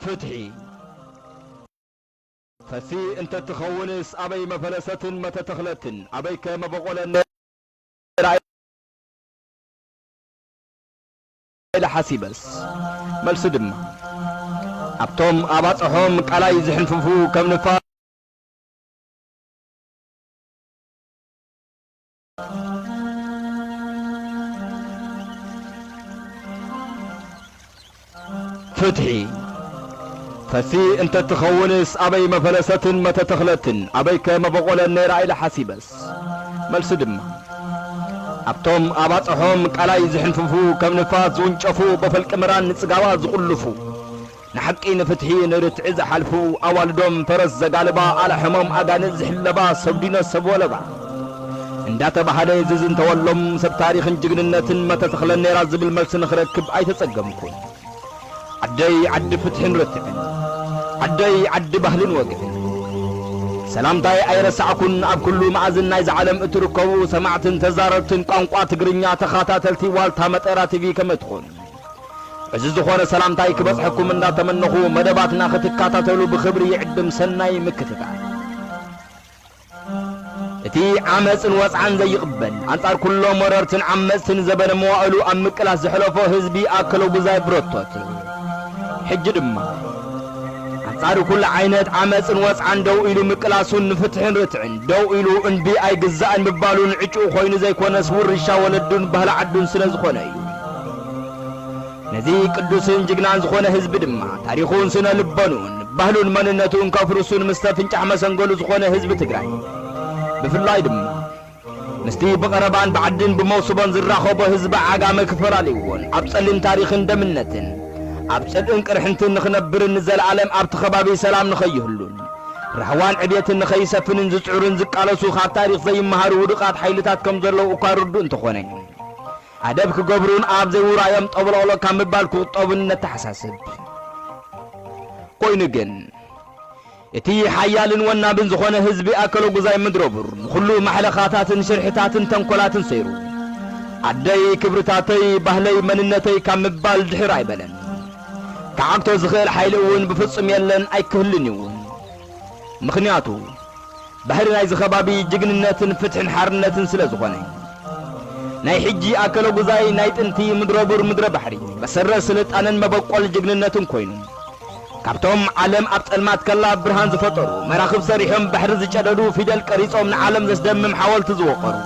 ፍትሒ። ፈሲ እንተትኸውንስ ኣበይ መፈለሰትን መተተኽለትን፣ ኣበይከ መበቆለን ነይራ ኢለ ሓሲበስ። መልሲ ድማ፣ ኣብቶም ኣባጽሖም ቃላይ ዝሕንፍፉ ከም ንፋስ ፍትሒ። ፈሲ እንተትኸውንስ ኣበይ መፈለሰትን መተተኽለትን፣ ኣበይከ መበቆለን ነይራ ኢለ ሓሲበስ። መልሲ ድማ፣ ኣብቶም ኣባጽሖም ቃላይ ዝሕንፍፉ፣ ከም ንፋስ ዝውንጨፉ፣ በፈልቂ ምራን ንጽጋባ ዝቑልፉ፣ ንሓቂ ንፍትሒ ንርትዒ ዝሓልፉ፣ ኣዋልዶም ፈረስ ዘጋልባ፣ ኣላሕሞም ኣጋንንት ዝሕለባ፣ ሰብ ዲኖ ሰብ ወለባ እንዳተባህለ ዝዝንተወሎም፣ ሰብ ታሪኽን ጅግንነትን መተተኽለን ነይራ ዝብል መልሲ ንኽረክብ ኣይተጸገምኩን። ዓደይ ዓዲ ፍትሕን ርትዕን፣ ዓደይ ዓዲ ባህልን ወግዕን። ሰላምታይ ኣይረሳዕኩን። ኣብ ኩሉ መኣዝን ናይዛ ዓለም እትርከቡ ሰማዕትን ተዛረብትን ቋንቋ ትግርኛ፣ ተኸታተልቲ ዋልታ መጠራ ቲቪ ከመይ ትኾኑ? እዚ ዝኾነ ሰላምታይ ክበጽሐኩም እንዳተመነኹ፣ መደባትና ክትከታተሉ ብኽብሪ ይዕድም። ሰናይ ምክትታል። እቲ ዓመጽን ወጽዓን ዘይቕበል፣ ኣንጻር ኩሎም ወረርትን ዓመጽትን ዘበነ መዋእሉ ኣብ ምቅላስ ዘሕለፎ ህዝቢ ኣከለጉዛይ ብረቶት፣ ሕጂ ድማ ኣንጻር ኩሉ ዓይነት ዓመጽን ወጽዓን ደው ኢሉ ምቅላሱን ንፍትሕን ርትዕን ደው ኢሉ እንቢ ኣይግዛእን ምባሉን ዕጩ ኮይኑ ዘይኮነስ ውርሻ ወለዱን ባህሊ ዓዱን ስለ ዝኾነ እዩ። ነዚ ቅዱስን ጅግናን ዝኾነ ህዝቢ ድማ፣ ታሪኹን ስነ ልቦኑን ባህሉን መንነቱን ከፍርሱን ምስ ተፍንጫሕ መሰንገሉ ዝኾነ ህዝቢ ትግራይ፣ ብፍላይ ድማ ምስቲ ብቐረባን ብዓድን ብመውስቦን ዝራኸቦ ህዝቢ ዓጋመ ክፈላልይዎን ኣብ ጸሊም ታሪኽን ደምነትን ኣብ ጽልእን ቅርሕንትን ንኽነብርን ንዘለኣለም ኣብቲ ከባቢ ሰላም ንኸይህሉን ራህዋን ዕብየትን ንኸይሰፍንን ዝጽዕሩን ዝቃለሱ ካብ ታሪኽ ዘይመሃሩ ውዱቓት ሓይልታት ከም ዘለዉ እኳ ርዱእ እንተኾነ፣ ኣደብ ክገብሩን ኣብ ዘይውራዮም ጠብለቕለቕ ካብ ምባል ክቑጠቡን ነተሓሳስብ። ኮይኑ ግን፣ እቲ ሓያልን ወናብን ዝኾነ ህዝቢ ኣከለጉዛይ ምድረቡር፣ ንኹሉ ማሕለኻታትን ሽርሕታትን ተንኮላትን ሰይሩ፣ ዓደይ፣ ክብርታተይ፣ ባህለይ፣ መንነተይ ካብ ምባል ድሕር ኣይበለን። ክዓግቶ ዝኽእል ሓይሊ እውን ብፍጹም የለን፣ ኣይክህልን እዩ እውን። ምኽንያቱ፣ ባህሪ ናይዚ ከባቢ ጅግንነትን ፍትሕን ሓርነትን ስለ ዝኾነ፣ ናይ ሕጂ ኣከለጉዛይ ናይ ጥንቲ ምድረቡር ምድረ ባሕሪ፣ መሰረት ስልጣነን መበቆል ጅግንነትን ኮይኑ፣ ካብቶም ዓለም ኣብ ጸልማት ከላ ብርሃን ዝፈጠሩ፣ መራኽብ ሰሪሖም ባሕሪ ዝጨደዱ፣ ፊደል ቀሪጾም ንዓለም ዘስደምም ሓወልቲ ዝወቐሩ፣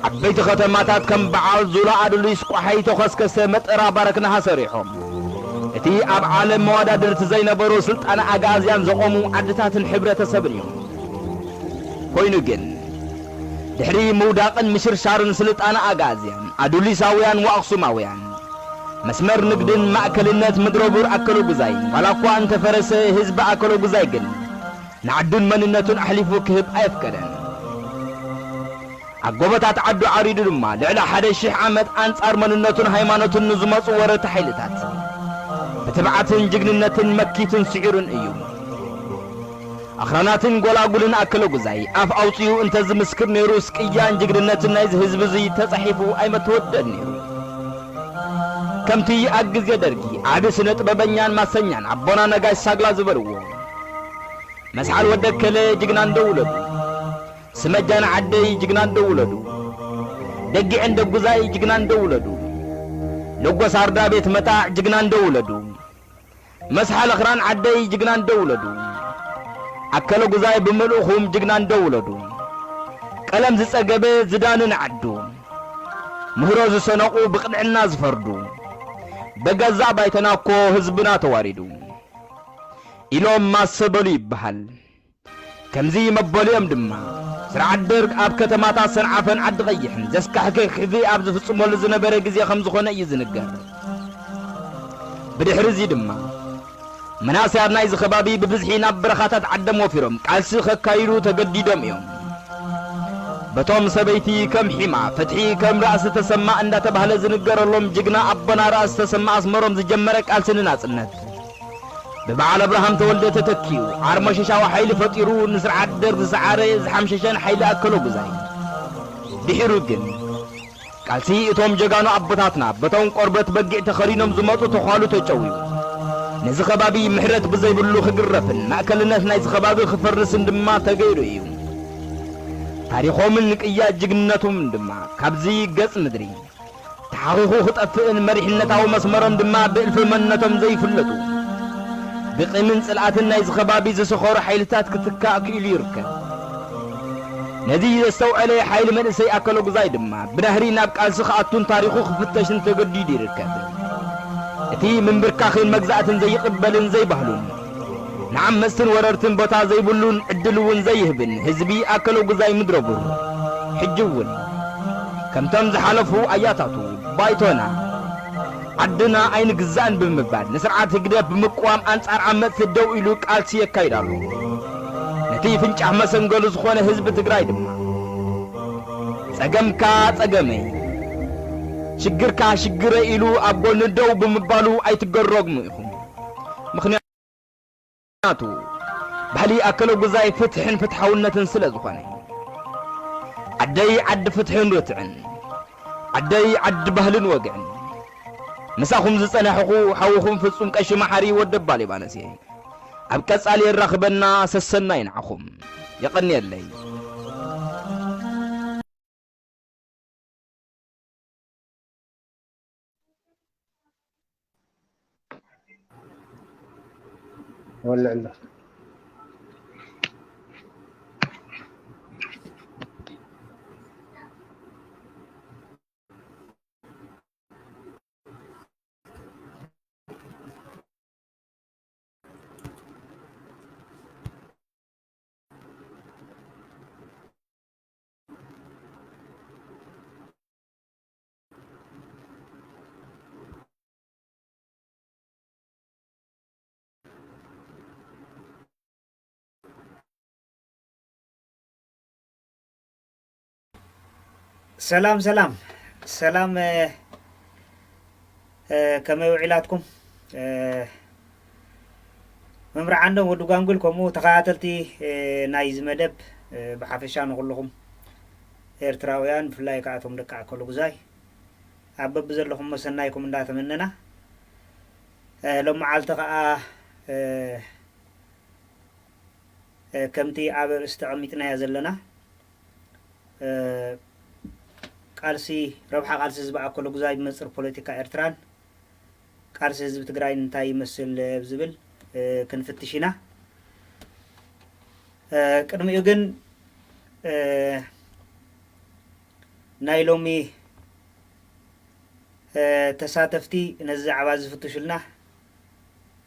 ዓበይቲ ከተማታት ከም በዓል ዙላ ኣዱሊስ ቋሓይ ተኸስከሰ መጠራ ባረክናሃ ሰሪሖም፣ እቲ ኣብ ዓለም መወዳድርቲ ዘይነበሩ ስልጣነ ኣግኣዝያን ዘቖሙ ዓድታትን ሕብረተሰብን እዮም። ኮይኑ ግን፣ ድሕሪ ምውዳቕን ምሽርሻርን ስልጣነ ኣግኣዝያን፣ ኣዱሊሳውያን ወኣኽሱማውያን፣ መስመር ንግድን ማእከልነት ምድረቡር ኣከለጉዛይ ዋላ እኳ እንተፈረሰ፣ ህዝቢ ኣከለጉዛይ ግን ንዓዱን መንነቱን ኣሕሊፉ ክህብ ኣየፍቀደን። ኣብ ጎቦታት ዓዱ ዓሪዱ ድማ ልዕሊ ሓደ ሽሕ ዓመት ኣንጻር መንነቱን ሃይማኖቱን ንዝመጹ ወረርቲ ሓይልታት ብትብዓትን ጅግንነትን መኪቱን ስዒሩን እዩ። ኣኽራናትን ጎላጉልን ኣከለጉዛይ ኣፍ ኣውጺኡ እንተዝምስክር ነይሩስ፣ ቅያን ጅግንነትን ናይዚ ህዝቢ እዚ ተጻሒፉ ኣይመተወደን ነይሩ። ከምቲ ኣብ ግዜ ደርጊ ዓቢ ስነ ጥበበኛን ማሰኛን ኣቦና ነጋሽ ሳግላ ዝበልዎ፣ መስሓል ወደከለ ጅግና እንደ ውለዱ፣ ስመጃን ዓደይ ጅግና እንደ ውለዱ፣ ደጊዕን ደጉዛይ ጅግና እንደ ውለዱ፣ ለጎስ ኣርዳ ቤት መጣዕ ጅግና እንደ ውለዱ፣ መስሓል ኣኽራን ዓደይ ጅግና እንደ ውለዱ፣ ኣከለጉዛይ ብምልእኹም ጅግና እንደ ውለዱ፣ ቀለም ዝጸገበ ዝዳንን ዓዱ፣ ምህሮ ዝሰነቑ ብቕንዕና ዝፈርዱ፣ በገዛእ ባይተና እኮ ህዝብና ተዋሪዱ ኢሎም ማሰ በሉ ይበሃል። ከምዚ መበሊኦም ድማ፣ ስርዓት ደርግ ኣብ ከተማታት ሰንዓፈን ዓዲ ቀይሕን ዘስካሕክሕ ግፍዒ ኣብ ዝፍጽመሉ ዝነበረ ግዜ ከም ዝኾነ እዩ ዝንገር። ብድሕሪ እዚ ድማ፣ መናእሰያት ናይዚ ከባቢ ብብዝሒ ናብ በረኻታት ዓዶም ወፊሮም ቃልሲ ከካይዱ ተገዲዶም እዮም። በቶም ሰበይቲ ከም ሒማ፣ ፍትሒ ከም ራእሲ ተሰማ እንዳተባህለ ዝንገረሎም ጅግና ኣቦና ራእሲ ተሰማ ኣስመሮም ዝጀመረ ቃልሲ ንናጽነት፣ ብበዓል ኣብርሃም ተወልደ ተተኪኡ፣ ዓርሞሽሻዊ ሓይሊ ፈጢሩ፣ ንስርዓት ደርግ ዝሰዓረ ዝሓምሸሸን ሓይሊ ኣከለጉዛይ። ድሒሩ ግን፣ ቃልሲ እቶም ጀጋኑ ኣቦታትና፣ በቶም ቆርበት በጊዕ ተኸዲኖም ዝመጹ ተዃሉ ተጨውዩ፣ ነዚ ከባቢ ምሕረት ብዘይብሉ ክግረፍን፣ ማእከልነት ናይዚ ከባቢ ክፈርስን ድማ ተገይሩ እዩ። ታሪኾምን ቅያ ጅግንነቶምን ድማ ካብዚ ገጽ ምድሪ ተሓኺኹ ክጠፍእን መሪሕነታዊ መስመሮም ድማ ብእልፊ መንነቶም ዘይፍለጡ፣ ብቂምን ጽልኣትን ናይዚ ከባቢ ዝሰኸሩ ሓይልታት ክትካእ ክኢሉ ይርከብ። ነዚ ዘስተውዐለ ሓይሊ መንእሰይ ኣከለጉዛይ ድማ ብናህሪ ናብ ቃልሲ ክኣቱን ታሪኹ ክፍተሽን ተገዲዱ ይርከብ። እቲ ምንብርካኽን መግዛእትን ዘይቕበልን ዘይባህሉን፣ ንዓመጽትን ወረርትን ቦታ ዘይብሉን ዕድል እውን ዘይህብን ህዝቢ ኣከለጉዛይ ምድረቡር፣ ሕጂ እውን ከምቶም ዝሓለፉ ኣያታቱ፣ ባይቶና፣ ዓድና ኣይንግዛእን ብምባል ንስርዓት ህግደፍ ብምቅዋም ኣንጻር ዓመጽቲ ደው ኢሉ ቃልሲ የካይድ ኣሎ። ነቲ ፍንጫሕ መሰንገሉ ዝኾነ ህዝቢ ትግራይ ድማ፣ ጸገምካ ጸገመይ፣ ሽግርካ ሽግረይ ኢሉ ኣብ ጎኒ ደው ብምባሉ ኣይትገረሙ ኢኹም። ምኽንያቱ፣ ምኽንያቱ፣ ባህሊ ኣከለጉዛይ ፍትሕን ፍትሓውነትን ስለ ዝኾነ። ዓደይ ዓዲ ፍትሕን ርትዕን፣ ዓደይ ዓዲ ባህልን ወግዕን። ምሳኹም ዝጸናሕኹ ሓውኹም ፍጹም ቀሺ መሓሪ ወዲ ኣባ ሊባኖስ እየ። ኣብ ቀጻሊ የራኽበና፣ ሰሰናዩ ንዓኹም። የቐንየለይ። ወልዕ ኣሎ። ሰላም ሰላም ሰላም፣ እ፣ እ፣ ከመይ ውዒላትኩም? እ፣ መምህር ዓንዶም ወዲ ጓንጉል፣ ከምኡ ተኸታተልቲ፣ እ፣ ናይዚ መደብ፣ እ፣ ብሓፈሻ ንኹልኹም ኤርትራውያን፣ ብፍላይ ከኣ እቶም ደቂ ኣከለ ጉዛይ ኣብ በብዘለኹሞ ሰናይኩም እንዳተመነና፣ እ፣ ሎም መዓልቲ ከኣ፣ እ፣ እ፣ ከምቲ ኣብ ኣርእስቲ ኣቐሚጥናዮ ዘለና፣ እ፣ ቃልሲ፣ ረብሓ ቃልሲ ህዝቢ ኣከለ ጉዛይ ብመንጽር ፖለቲካ ኤርትራን ቃልሲ ህዝቢ ትግራይን እንታይ ይመስል፣ እ፣ ዝብል፣ እ፣ ክንፍትሽ ኢና። እ፣ ቅድሚኡ ግን፣ እ፣ ናይ ሎሚ፣ እ፣ ተሳተፍቲ ነዚ ዛዕባ ዝፍትሹልና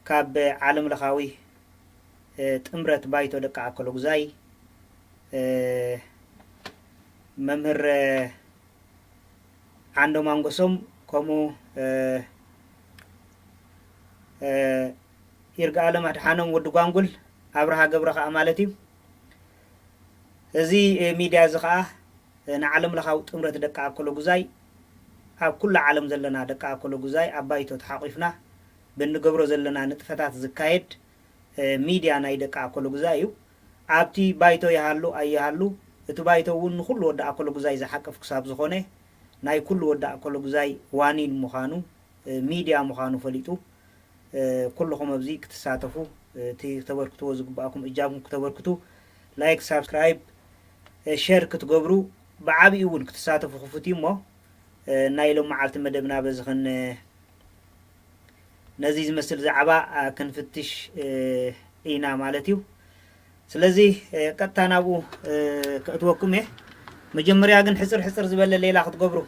ካብ ዓለም ለኻዊ፣ እ፣ ጥምረት ባይቶ ደቂ ኣከለ ጉዛይ፣ እ፣ መምህር፣ እ፣ ዓንዶም ኣንጎሶም፣ ከምኡ፣ እ፣ እ፣ ይርጋኣለም ኣድሓኖም ወዲ ጓንጉል፣ ኣብርሃ ገብረ ከኣ ማለት እዩ። እዚ፣ እ፣ ሚድያ እዚ ከኣ፣ እ፣ ንዓለም ለኻዊ ጥምረት ደቂ ኣከለ ጉዛይ፣ ኣብ ኩላ ዓለም ዘለና ደቂ ኣከለ ጉዛይ ኣብ ባይቶ ተሓቂፍና ብንገብሮ ዘለና ንጥፈታት ዝካየድ፣ እ፣ ሚድያ ናይ ደቂ ኣከለ ጉዛይ እዩ። ኣብቲ ባይቶ ይሃሉ ኣይሃሉ፣ እቲ ባይቶ እውን ንኹሉ ወዲ ኣከለ ጉዛይ ዝሓቅፍ ክሳብ ዝኾነ፣ ናይ ኩሉ ወዲ ኣከለ ጉዛይ ዋኒን ምዃኑ፣ እ፣ ሚድያ ምዃኑ ፈሊጡ፣ እ፣ ኩልኹም ኣብዚ ክትሳተፉ፣ እ፣ እቲ ክተበርክትዎ ዝግባኣኩም እጃምኩም ክተበርክቱ፣ ላይክ፣ ሳብስክራይብ፣ እ፣ ሸር ክትገብሩ፣ ብዓቢኡ እውን ክትሳተፉ ክፉት እዩ እሞ፣ እ፣ ናይ ሎም መዓልቲ መደብና በዚ ኸን-፣ ነዚ ዝመስል ዛዕባ፣ እ፣ ክንፍትሽ፣ እ፣ ኢና ማለት እዩ። ስለዚ፣ እ፣ ቀጥታ ናብኡ፣ እ፣ ከእትወኩም እየ። መጀመርያ ግን ሕጽር ሕጽር ዝበለ ሌላ ክትገብሩ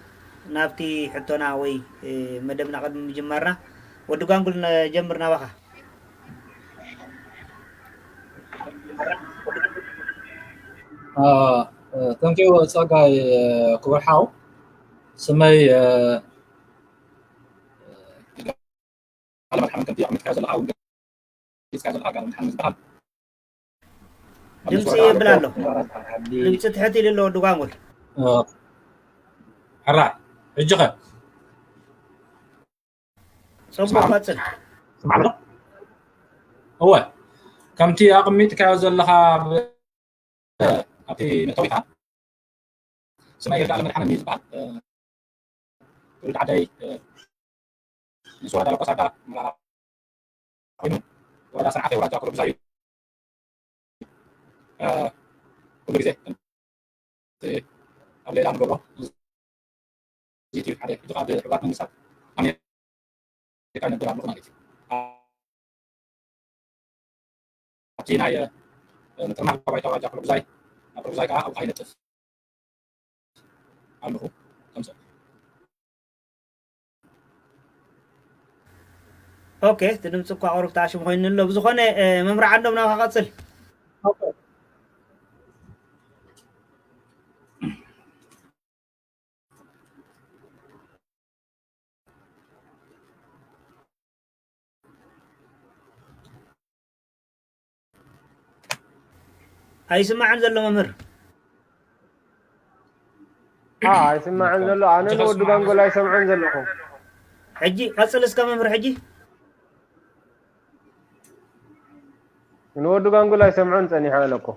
ናብቲ ሕቶና ወይ፣ እ፣ መደብና ቅድሚ ምጅማርና፣ ወዲ ጓንጉል ነጀምር ናባኻ። እ፣ እ፣ thank you ጸጋይ፣ እ፣ ክቡር ሓው። ስመይ፣ እ፣ ዓለም ኣድሓኖም ከምቲ ኣቐሚጥካዮ ዘለኻ እውን ገሊጽካዮ ዘለኻ ጋር ኣድሓኖም ዝበሃል። ድምፂ የብል ኣሎ። ድምፂ ትሕት ኢሉ ኣሎ ወዲ ጓንጉል። እ፣ ሕራይ፣ ሕጂ ኸ? ጽቡቕ፣ ቀጽል። ስማዕ ኣሎ? እወ፣ ከምቲ ኣቐሚጥካዮ ዘለኻ ብ-፣ ኣብቲ መእተዊታ፣ ስመይ ይርጋለም መድሓነ እዩ ዝበሃል። እ፣ ትውልዲ ዓደይ፣ እ፣ ምስ ወረዳ ለቆሳዳ መራራ ኮይኑ፣ ወረዳ ሰንዓፈ ኣውራጃ ኣከለ ጉዛይ እዩ። እ፣ ኩሉ ግዜ፣ እ፣ ኣብ ሌላ ንገብሮ፣ እዚ እዩ ሓደ፣ እዚ ከዓ ብሕቡራት መንግስታት ኣሜሪካ ይነብር ኣለኹ ማለት እዩ። ኣብቲ ናይ፣ እ፣ ምጥርናፍ ባይታ ኣውራጃ ኣከለ ጉዛይ፣ ኣከለ ጉዛይ ከዓ ኣብኡ ይነጥፍ ኣለኹ። ከምዚ። ኦኬ፣ እቲ ድምፂ እኳ ቁሩብ ተኣሽም ኮይኑ ኣሎ። ብዝኾነ፣ እ፣ መምህር ዓንዶም ናብኻ ቀጽል። ኦኬ። ኣይስማዕን ዘሎ መምህር። አ፣ ኣይስማዕን ዘሎ። ኣነ ንወዲ ጓንጎል ኣይሰምዖን ዘለኹ። ሕጂ ቀጽል እስከ መምህር፣ ሕጂ። ንወዲ ጓንጎል ኣይሰምዖን ጸኒሐ ኣለኩ።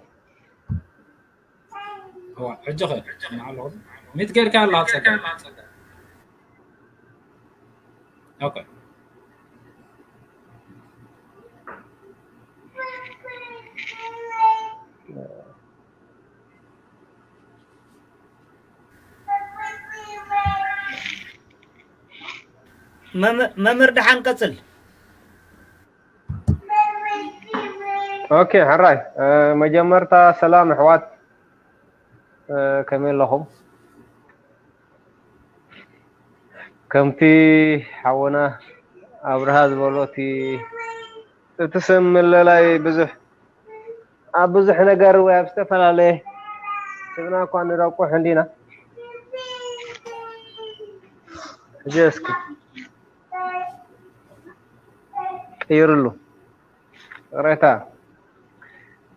እዋ፣ ሕጂ ኸ? ንዓለኹ። ሚት ጌርካ ኣላ ጸጋ። ኦኬ። መም-፣ መምህር ደሓን ቀጽል። ኦኬ፣ ሕራይ። እ፣ መጀመርታ ሰላም ኣሕዋት፣ እ፣ ከመይ ኣለኹም? ከምቲ ሓውና ኣብርሃ ዝበሎ፣ እቲ፣ እቲ ስም ምልላይ ብዙሕ፣ ኣብ ብዙሕ ነገር ወይ ኣብ ዝተፈላለየ ስብና እኳ ንረቁሕ እንዲና። ሕጂ እስኪ ቀይርሉ። ይቕሬታ።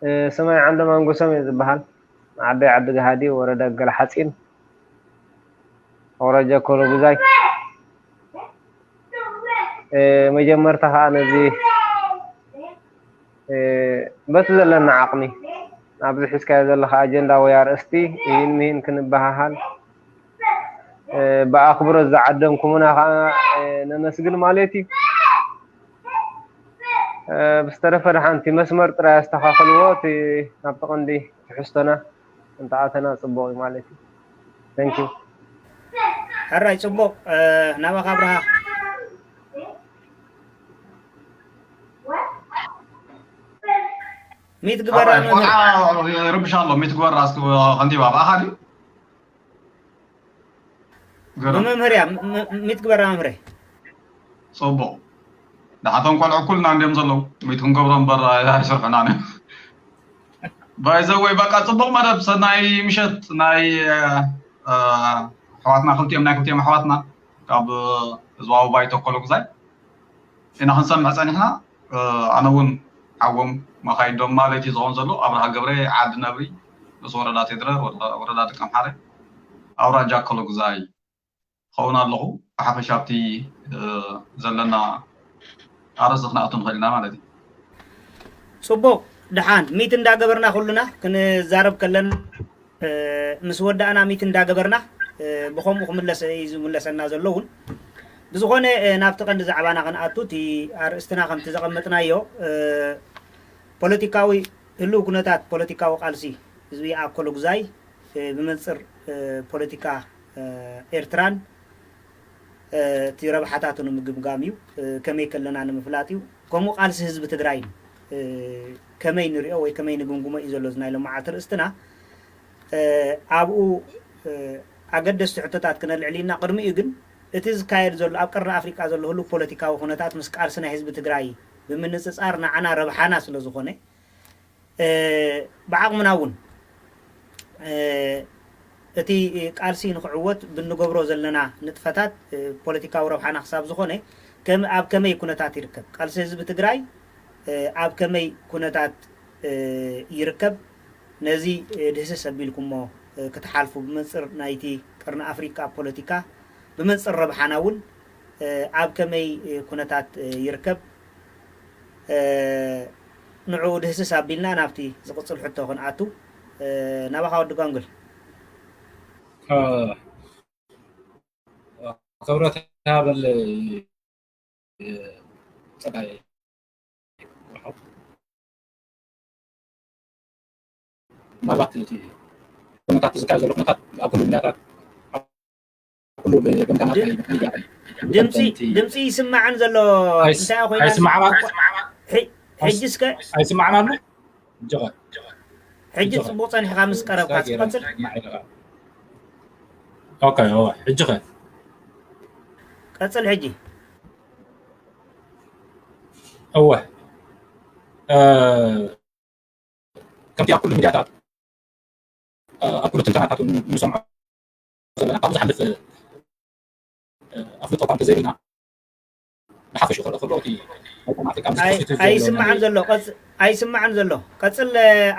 እ፣ ስመይ ዓንዶም ኣንጉሶም እየ ዝበሃል። ዓደይ ዓዲ ገሃዲ፣ ወረዳ ገለ ሓፂን። ኣውራጃ ኮሎጉዛይ። መጀመርታ ከዓ ነዚ በቲ ዘለና ዓቕሚ ኣብዚ ሒዝካዮ ዘለካ ኣጀንዳ ወይ ኣርእስቲ ይህን ምሂን ክንበሃሃል ብኣኽብሮት ዝዓደምኩምና ከዓ ነመስግን ማለት እዩ። ብዝተረፈ ደሓንቲ መስመር ጥራይ ኣስተኻኽልዎ፣ እቲ ናብቲ ቀንዲ ትሕዝቶና እንተኣተና ጽቡቕ እዩ ማለት እዩ። Thank you። ሕራይ ጽቡቕ። ናባኻ ኣብርሃ። ሚት ግበራ። ቆልዓ ይርብሽ ኣሎ። ሚት ግበራ እስኪ። ከንቲባ ብኣኻ ድዩ? ብመምህር እያ። ሚት ግበራ መምህረይ። ጽቡቕ። ደሓቶም ቆልዑ ኩልና እንድዮም ዘለዉ። ሚት ክንገብሮ እምበር ኣይሰርሑናን እዮም። ባይዘወይ በቃ ጽቡቕ መደብ። ሰናይ ምሸት ናይ ኣሕዋትና ክልቲኦም፣ ናይ ክልቲኦም ኣሕዋትና ካብ ህዝባዊ ባይቶ ኮሎጉዛይ ኢና ክንሰምዕ ጸኒሕና። ኣነ እውን ሓዎም መኻይዶም ማለት እዩ ዝኸውን ዘሎ። ኣብርሃ ገብረ፣ ዓዲ ነብሪ፣ ንስ ወረዳ ቴድረ፣ ወረዳ ደቀምሓረ፣ ኣውራጃ ኮሎጉዛይ ኸውን ኣለኹ። ብሓፈሻ ኣብቲ ዘለና ኣርእስቲ ክንኣቱ ንኽእል ኢና ማለት እዩ። ጽቡቕ። ደሓን ሚት እንዳገበርና ኩልና ክንዛረብ ከለና ምስ ወዳእና ሚት እንዳገበርና ብኸምኡ ክምለስ እዩ ዝምለሰና ዘሎ እውን። ብዝኾነ ናብቲ ቀንዲ ዛዕባና ክንኣቱ፣ እቲ ኣርእስትና ከምቲ ዘቐመጥናዮ ፖለቲካዊ ህልው ኩነታት ፖለቲካዊ ቃልሲ ህዝቢ ኣኮሎጉዛይ ብመንፅር ፖለቲካ ኤርትራን እቲ ረብሓታቱ ንምግምጋም እዩ። ከመይ ከለና ንምፍላጥ እዩ። ከምኡ ቃልሲ ህዝቢ ትግራይን ከመይ ንሪኦ ወይ ከመይ ንግምግሞ እዩ ዘሎ እዚ ናይ ሎማዓልቲ ርእስትና። ኣብኡ ኣገደስቲ ሕቶታት ክነልዕል ኢና። ቅድሚኡ ግን እቲ ዝካየድ ዘሎ ኣብ ቀርኒ ኣፍሪቃ ዘሎ ህሉው ፖለቲካዊ ኩነታት ምስ ቃልሲ ናይ ህዝቢ ትግራይ ብምንፅፃር ንዓና ረብሓና ስለ ዝኾነ ብዓቕምና እውን እቲ ቃልሲ ንክዕወት ብንገብሮ ዘለና ንጥፈታት ፖለቲካዊ ረብሓና ክሳብ ዝኾነ ኣብ ከመይ ኩነታት ይርከብ? ቃልሲ ህዝቢ ትግራይ ኣብ ከመይ ኩነታት ይርከብ? ነዚ ድህስስ ኣቢልኩሞ ክትሓልፉ ብመንፅር ናይቲ ቀርኒ ኣፍሪቃ ፖለቲካ ብመንፅር ረብሓና እውን ኣብ ከመይ ኩነታት ይርከብ? ንዕኡ ድህስስ ኣቢልና ናብቲ ዝቕፅል ሕቶ ክንኣቱ። ናባኻ ወዲ ጓንጉል። ክብረት ይሃበለይ ፀጋይ። ምናልባት እቲ ኩነታት ዝካየድ ዘሎ ኩነታት ኣብ ኩሉ ሚድያታት ኩሉ ብገምጋማት ናይ ሚድያ ድምፂ ድምፂ ይስማዕን ዘሎ እንታይ ኮይና ኣይስማዕና ሕጂ እስከ ኣይስማዕና ኣሎ። ሕጂ ጽቡቅ ጸኒሕካ ምስ ቀረብካ ትቀጽል። ኦኬ ኦ ሕጂ ከ ቀጽል ሕጂ እወ ከምቲ ኣብ ኩሉ ሚድያታት ኣብ ኩሉ ትንተናታት ንሰምዖ ዘለና ካብኡ ዝሓልፍ ኣፍልጦ እኳ እንተዘይብልና ብሓፈሽኡ ክረአ ከሎ እቲ ናይ ቀርኒ ኣፍሪቃ ምስ ኣይ- ተኸሲቱ ዘሎ ኣይስማዕን ናይ ዘሎ ቀጽ- ኣይስማዕን ዘሎ ቀጽል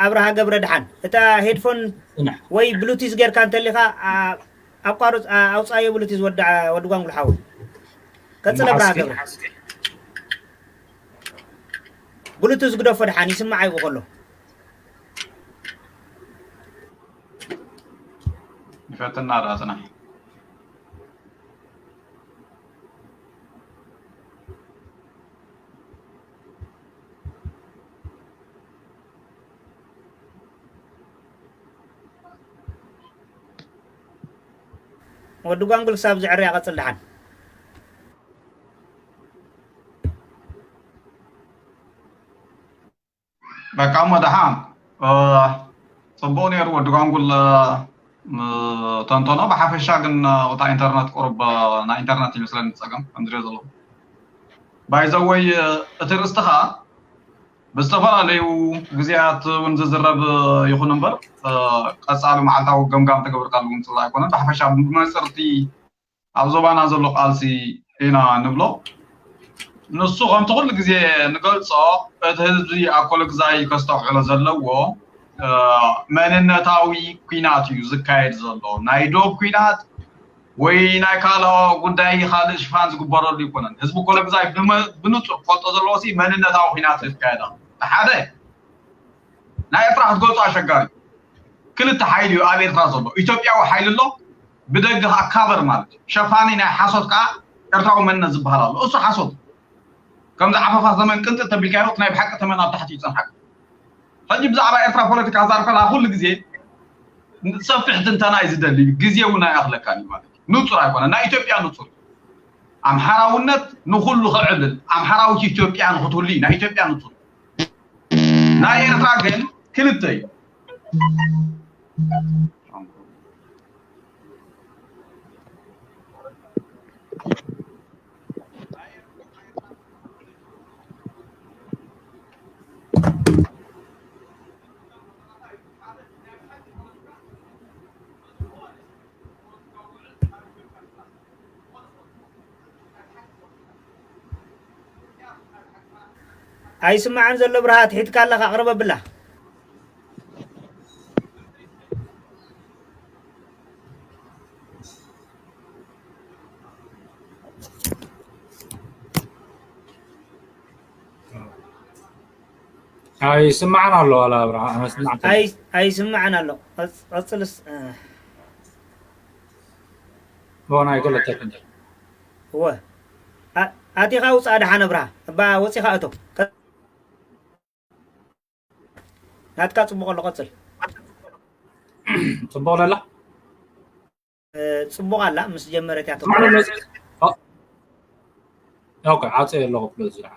ኣብርሃ ገብረ ድሓን እታ ሄድፎን ጽንሕ ወይ ብሉቲዝ ጌርካ እንተሊኻ ኣ- ኣቋርጽ ኣ- ኣውጻዮ ብሉቲዝ ወዲ ዓ- ወዲ ጓንጉል ሓወይ ቀጽል ኣብርሃ መሓዝኪ ገብረ ብሉቱዝ ግደፎ ድሓን ይስማዕ ኣይቡ ከሎ ይፈትና ደኣ ጽናሕ ወዲ ጓንጉል ክሳብ ዝዕርያ ቀጽል ደሓን በቃ እሞ ደሓን ጽቡቕ ነይሩ ወዲ ጓንጉል ተንተኖ። ብሓፈሻ ግን ወታ ኢንተርነት ቁሩብ ናይ ኢንተርነት ይመስለኒ ጸገም ከምዝሪኦ ዘለኹ ባይዘወይ እቲ ርእስቲ ኸዓ ብዝተፈላለዩ ግዜያት እውን ዝዝረብ ይኹን እምበር ቀጻሊ መዓልታዊ ገምጋም ተገብርካሉ እውን ጽላእ ኣይኮነን። ብሓፈሻ ብመንፅርቲ ኣብ ዞባና ዘሎ ቃልሲ ኢና ንብሎ። ንሱ ከምቲ ኩሉ ግዜ ንገልጾ እቲ ህዝቢ ኣኮለግዛይ ከስተውዕሎ ዘለዎ መንነታዊ ኲናት እዩ ዝካየድ ዘሎ። ናይ ዶብ ኲናት፣ ወይ ናይ ካልኦ ጉዳይ ካልእ ሽፋን ዝግበረሉ ኣይኮነን። ህዝቢ ኮሎምቢያ ብመ-፣ ብንጹር ክፈልጦ ዘለዎ ሲ መንነታዊ ኲናት እዩ ዝካየድ ኣሎ። እቲ ሓደ ናይ ኤርትራ ክትገልጾ ኣሸጋሪ እዩ። ክልተ ሓይሊ እዩ ኣብ ኤርትራ ዘሎ። ኢትዮጵያዊ ሓይሊ ኣሎ፣ ብደገ ከዓ ካቨር ማለት እዩ። ሸፋኒ ናይ ሓሶት ከዓ ኤርትራዊ መንነት ዝበሃል ኣሎ። እሱ ሓሶት። ከምዚ ዓፈፋ ዘመን ቅንጥጥ ተቢልካዮ፣ እቲ ናይ ብሓቂ ተመን ኣብ ታሕቲ ይጸንሓካ። ሕጂ ብዛዕባ ኤርትራ ፖለቲካ ክዛረብ ከለኻ ኩሉ ግዜ ሰፊሕ ትንተና እዩ ዝደሊ፣ ግዜ እውን ኣይኣኽለካን እዩ ማለት እዩ። ንጹር ኣይኮነን። ናይ ኢትዮጵያ ንጹር እዩ። ኣምሓራውነት ንኹሉ ከዕልል፣ ኣምሓራዊት ኢትዮጵያ ንኽትህሉ እዩ ናይ ኢትዮጵያ ንጹር። ናይ ኤርትራ ግን ክልተ እዩ። ኣይስማዕን ዘሎ ብርሃ፣ ትሒትካ ኣለኻ፣ ኣቕርብ ኣብላ። ኣይስማዕን ኣሎ ዋላ ኣብርሃ፣ ኣነ ስማዕካ። ኣይ-፣ ኣይስማዕን ኣሎ። ቀጽ-፣ ቀጽልስ፣ እ። ኦ፣ ናይ ገለ ተክንደ። እወ። ኣ-፣ ኣቲኻ ውጻእ ደሓን ኣብርሃ። እባ ወጺኻ እቶ። ቀ-፣ ናትካ ጽቡቕ ኣሎ፣ ቀጽል። ጽቡቕ ኣላ? እ፣ ጽቡቕ ኣላ፣ ምስ ጀመረት እያ ትስማዕ ትቕረጽ። መጽ-፣ ኦ፣ ኦኬ፣ ዓጽየ ኣለኹ ክብሎ ዝረኣ።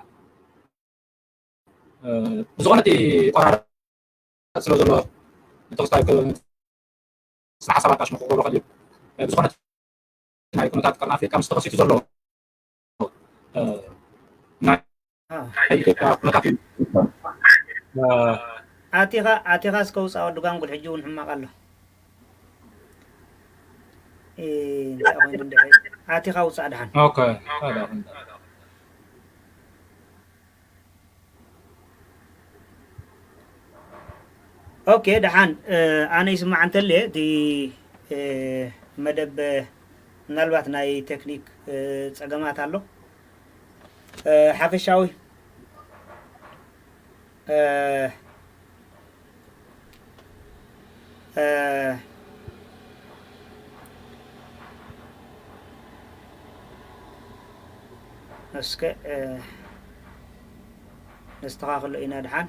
እ፣ ብዝኾነ እቲ ቆራርጥ ስለ ዘሎ፣ ንተኽስታይ ክ-፣ ስነ ሓሳባት ኣሽሙ ክገብሮ ከድልዩ። እ፣ ብዝኾነ ናይ ኩነታት ቀርኒ ኣፍሪቃ ምስ ተኸሲቱ ዘሎ፣ እ፣ ናይ አ። ናይ ኢትዮጵያ ኩነታት እዩ። እ፣ ኣቲኻ፣ ኣቲኻ እስከ ውጻእ ወዲ ጓንጉል፣ ሕጂ እውን ሕማቕ ኣሎ። እ፣ እንታይ ኮይኑ እንድዒ? ኣቲኻ ውጻእ ደሓን። ኦኬ፣ ታዲያ ክንደ። ኦኬ፣ ደሓን፣ እ፣ ኣነ ይስማዕ እንተልየ፣ እቲ፣ እ፣ መደብ፣ እ፣ ምናልባት ናይ ቴክኒክ፣ እ፣ ጸገማት ኣሎ። እ፣ ሓፈሻዊ፣ እ፣ እ፣ እስከ፣ እ፣ ነስተኻኽሎ ኢና ደሓን።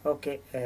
ኦኬ፣ እ፣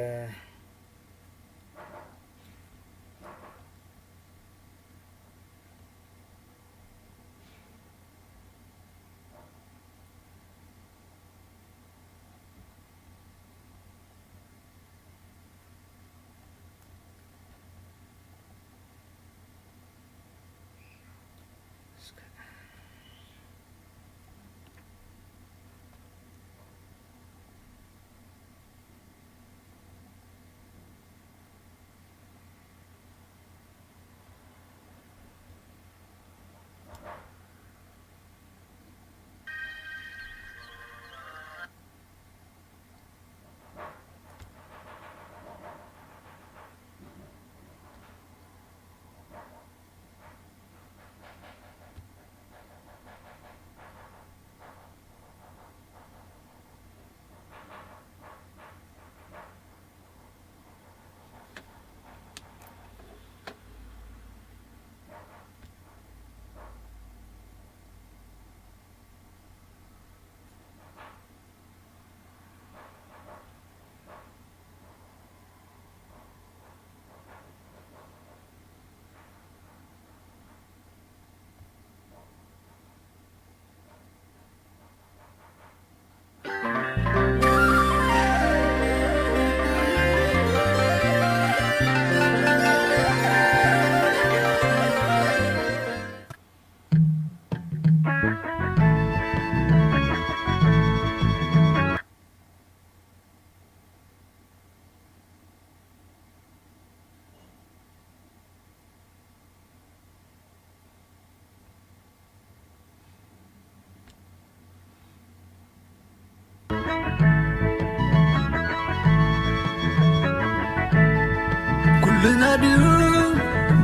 ብናድዩ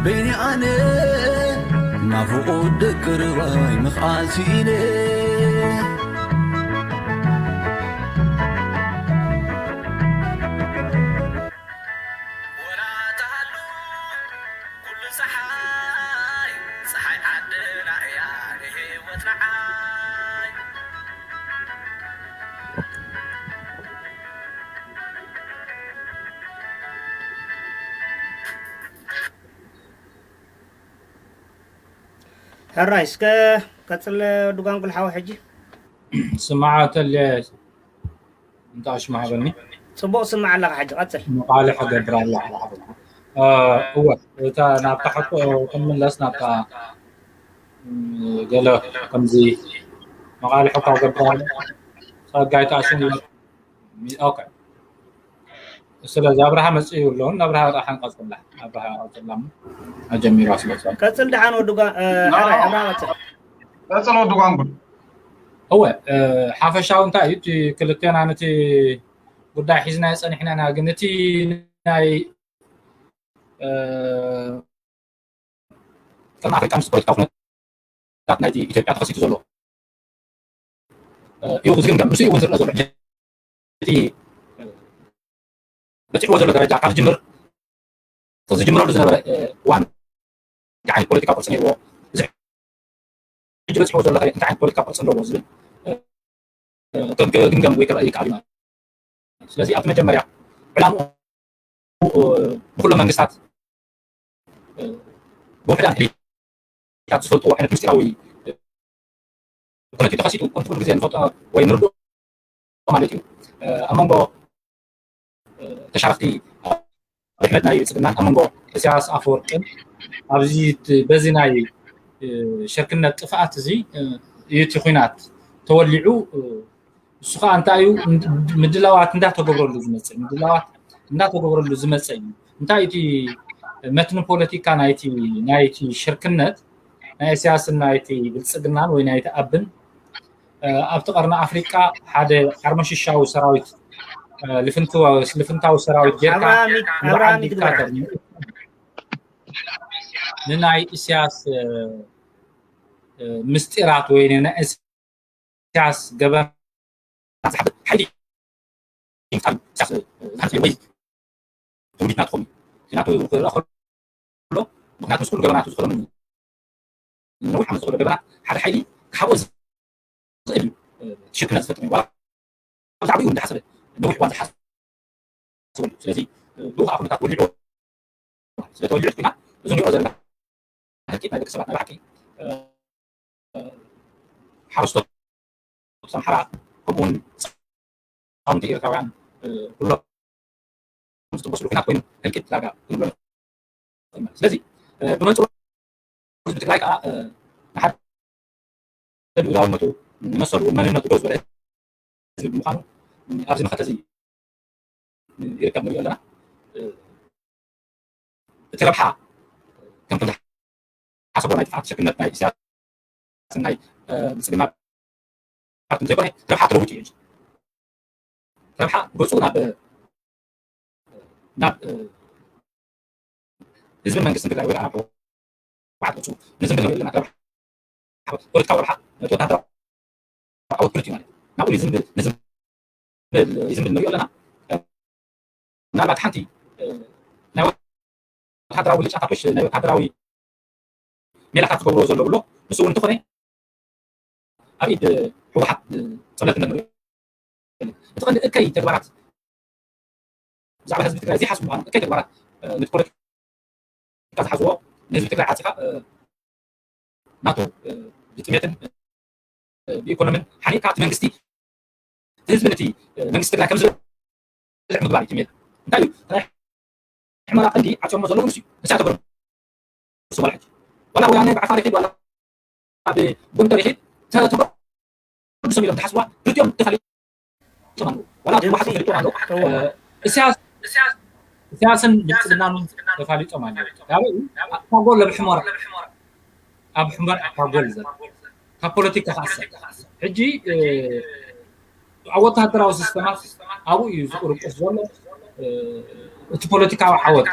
በይኒ ኣነ ናፍቖት ደቂ ርዋይ ምኽኣል ስኢነ። ወላ ተሃሉ ኩሉ ጸሓይ፣ ጸሓይ ዓድና እያ ንህይወት ንዓይ። ሕራይ፣ እስከ ቀጽል ወዲ ጓንጉል ሓወ ሕጂ። ስማዓ ተልየ እንተ ኣሽማዕበኒ። ጽቡቕ ስማዕ ኣለኻ ሕጂ፣ ቀጽል። መቓልሕ እገብር ኣለኹ። እ፣ እወ፣ እታ ናብታ ሕቶ ክንምለስ፣ ናብታ፣ ም፣ ገለ ከምዚ መቓልሕ እኳ እገብር ኣለኹ። ጸጋይ ተኣሽሙ። ኦኬ። ስለዚ ኣብርሃ መጽኡ ኣለውን፣ ኣብርሃ ጥራሕ ንቀጽላ። ኣብርሃ ቀጽላ። ኣጀሚራ ስለ ዝኾነ። ቀጽል ደሓን ወዲ ጓ-፣ እ፣ ሕራይ፣ ኣብርሃ ቀጽል። ቀጽል ወዲ ጓንጉል። እወ፣ እ፣ ሓፈሻዊ እንታይ እዩ? እቲ ክልቴና ነቲ ጉዳይ ሒዝናዮ ጸኒሕና ኢና፣ ግን እቲ ናይ፣ እ፣ ቀርኒ ኣፍሪቃ ምስ ፖለቲካዊ ኩነታት ናይቲ ኢትዮጵያ ተኸሲቱ ዘሎ፣ እ፣ እዩ ዝግምገም። ንሱ እዩ እውን ዝረኣ ዘሎ። ሕጂ እቲ፣ እ፣ በጺሕዎ ዘሎ ደረጃ ካብ ዝጅምር፣ ዝጅምረሉ ዝነበረ፣ እ፣ እዋን እንታይ ዓይነት ፖለቲካ ቅርጺ ነይርዎ፣ እዚ ሕጂ በጺሕዎ ዘሎ ከ እንታይ ዓይነት ፖለቲካ ቅርጺ ኣለዎ ዝብል፣ እ፣ እ፣ ክግ-፣ ክግምገም ወይ ክረኣ ይከኣል እዩ ማለት እዩ። ስለዚ ኣብቲ መጀመርያ ዕላምኡ፣ እ፣ ንኩሎም መንግስታት፣ እ፣ ብውሕዳን ሕልይታት ዝፈልጥዎ ዓይነት ምስጢራዊ፣ እ፣ ኩነት እዩ ተኸሲቱ። ከምቲ ኩሉ ግዜ ንፈልጦ ወይ ንርድኦ ማለት እዩ። እ፣ ኣብ መንጎ፣ እ፣ ተሻረኽቲ ድሕነት ናይ ብልጽግናን ኣብ መንጎ ኢሳያስ ኣፈወርቅን ኣብዚ ት-፣ በዚ ናይ፣ እ፣ ሽርክነት ጥፍኣት እዚ፣ እ፣ እዩ እቲ ኲናት ተወሊዑ። እ፣ እሱ ኸኣ እንታይ እዩ? ምድ-፣ ምድላዋት እንዳተገብረሉ ዝመጽእ፣ ምድላዋት እንዳተገብረሉ ዝመጽእ እዩ። እንታይ እቲ መትኒ ፖለቲካ ናይቲ፣ ናይቲ ሽርክነት፣ ናይ ኢሳያስን ናይቲ ብልጽግናን ወይ ናይቲ ኣብን፣ እ፣ ኣብቲ ቀርኒ ኣፍሪቃ ሓደ ሓርመሽሻዊ ሰራዊት፣ እ፣ ልፍንትዋ-፣ ልፍንታዊ ሰራዊት ጌርካ ኣብርሃም ይት-፣ ንበዓል ኣብርሃም ይትግበራ። ዲክታተር ንናይ ኢሳያስ፣ እ፣ እ፣ ምስጢራት ወይ ንናይ ኢሳያስ ገበናት ዝሓትት ሓይሊ ምፍጣር እዩ። ኢሳያስ፣ እ፣ ዝሓትት ወይ ትውልድ ናትኩም እዩ። ናቱ ክረኣ ከሎ፣ ምኽንያቱ ምስ ኩሉ ገበናቱ ዝኸደኑ ነዊሕ ዓመት ዝኸደኑ ገበናት ሓደ ሓይሊ ክሓብኦ ዝኽእል እዩ። እ፣ ሽርክነት ዝፈጥር እዩ። ዋላ ብዛዕባኡ እንዳሓሰበ ነዊሕ እዋን ዝሓስበሉ። ስለዚ፣ እ፣ ብኡ ከዓ ኩነታት ወሊዑ ማለት እዩ። ስለ ተወሊዑ እቲ ኲናት፣ እዚ ንሪኦ ዘለና ህልቂት ናይ ደቂ ሰባት ናይ ብሓቂ፣ እ፣ እ፣ ሓረስቶት ኣምሓራ፣ ከምኡ እውን ህፃውንቲ ኤርትራውያን፣ እ፣ ኩሎም ዝጥበስሉ ኲናት ኮይኑ ህልቂት ዳርጋ ክንብሎ ንኽእል ማለት እዩ። ስለዚ፣ እ፣ ብመንፅሩ ህዝቢ ትግራይ ከዓ፣ እ፣ ንሓደ ልኡላውነቱ፣ ንመሰሉ፣ መንነቱ ደው ዝበለ ህዝቢ ብምዃኑ፣ ኣብዚ መኸተ እዚ ይርከብ ንሪኦ ኣለና። እ፣ እቲ ረብሓ ከምቲ ዝሓሰቦ ናይ ጥፍኣት ሽርክነት ናይ ኢሳያስን ናይ፣ እ፣ ብልጽግና ፓርትን ዘይኮነ፣ ረብሓ ተለዊጡ እዩ። ረብሓ ገጹ ናብ፣ ናብ፣ እ፣ ህዝብን መንግስትን ትግራይ ወይ ከዓ ናብ ህወሓት ገጹ ንዝንብል ንሪኦ ኣለና። ረብሓ ፖለቲካዊ ረብሓ ነቲ ወታደራዊ ዓወት ክልቲኡ ማለት እዩ። ናብኡ ይዝንብል፣ ንዝንብል፣ ይዝንብል ንሪኦ ኣለና። ምናልባት ሓንቲ፣ እ፣ ናይ ወታደራዊ ብልጫታት ወይ ናይ ወታደራዊ ሜላታት ዝገብርዎ ዘለዉ ኣሎ። ንሱ እውን እንተኾነ ኣብ ኢድ ህወሓት፣ እ፣ ጸብለልትነት ንሪኦ። እቲ ቀንዲ እከይ ተግባራት ብዛዕባ ህዝቢ ትግራይ ዘይሓስቡ ምዃኑ፣ እከይ ተግባራት፣ እ፣ ነቲ ፖለቲካ ዝሓዝዎ ንህዝቢ ትግራይ ዓጺኻ፣ እ፣ ናቱ፣ እ፣ ብጥሜትን፣ እ፣ ብኢኮኖምን ሓኒቕካ እቲ መንግስቲ፣ ህዝቢ ነቲ፣ እ፣ መንግስቲ ትግራይ ከም ዝበልዕ ምግባር እዩ እቲ ሜላ። እንታይ እዩ? ናይ ሕመራ ቀንዲ ዓጽዮሞ ዘለዉ ንሱ እዩ። ንሳ ተገርም ሶማል ሕጂ። ዋላ ወያነ ብዓፋር ይኸይድ፣ ዋላ ኣብ ጎንደር ይኸይድ፣ ተ-፣ ተገርም ንሶም ኢሎም ዝሓስብዋ ክልቲኦም ተፋሊጦም ኣለዉ። ዋላ ኣብ ድምፂ ህወሓት ተፈሊጦም ኣለዉ። እዋ። እ፣ ኢሳያስ፣ ኢሳያስን ብልጽግናን እውን ተፋሊጦም ኣለዉ። ካልእ ኣብ ጎል ኣብ ሕመራ፣ ኣብ ሕመራ ኣብ ጎል ዘሎ። ካብ ፖለቲካ ክኣሰር። ሕጂ፣ እ፣ ኣብ ወተሃደራዊ ሲስተማት ኣብኡ እዩ ዝቁርቁስ ዘሎ። እ፣ እቲ ፖለቲካዊ ዓወት፣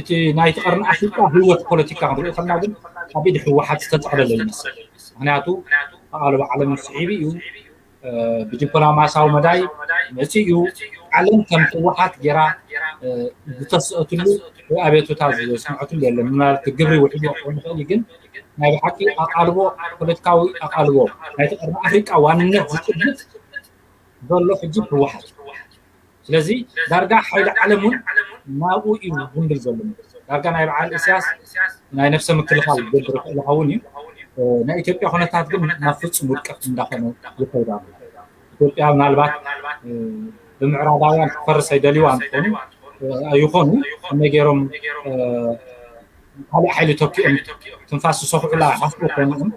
እቲ ናይቲ ቀርኒ ኣፍሪቃ ህይወት ፖለቲካ ክንሪኦ ከለና ግን ኣብ ኢድ ህወሓት ዝተጠቕለለ ይመስል። ምክንያቱ ኣቓልቦ ዓለም ስዒቡ እዩ፣ ብዲፕሎማሲያዊ መዳይ መፂኡ እዩ። ዓለም ከም ህወሓት ጌራ ዝተስአትሉ ወይ ኣቤቱታ ዘስምዐትሉ የለን። ምናልባት ግብሪ ውሕድ ክኸውን ይኽእል እዩ፣ ግን ናይ ብሓቂ ኣቓልቦ፣ ፖለቲካዊ ኣቓልቦ ናይቲ ቀርኒ ኣፍሪቃ ዋንነት ዝጭብጥ ዘሎ ሕጂ ህወሓት እዩ። ስለዚ ዳርጋ ሓይሊ ዓለም እውን ናብኡ እዩ ዝጉንብል ዘሎ። ዳርጋ ናይ በዓል እስያስ ናይ ነፍሰ ምክልኻል ዝገብር ክእል ይኸውን እዩ። ናይ ኢትዮጵያ ኩነታት ግን ናብ ፍጹም ውድቀት እንዳኾነ ይኸይድ ኣሎ። ኢትዮጵያ ምናልባት ብምዕራባውያን ክትፈርስ ኣይደልይዋ እንትኾኑ ይኾኑ ከመይ ገይሮም ካልእ ሓይሊ ተኪኦም ትንፋስ ዝሰኹዕላ ይሓስቡ ኮይኖም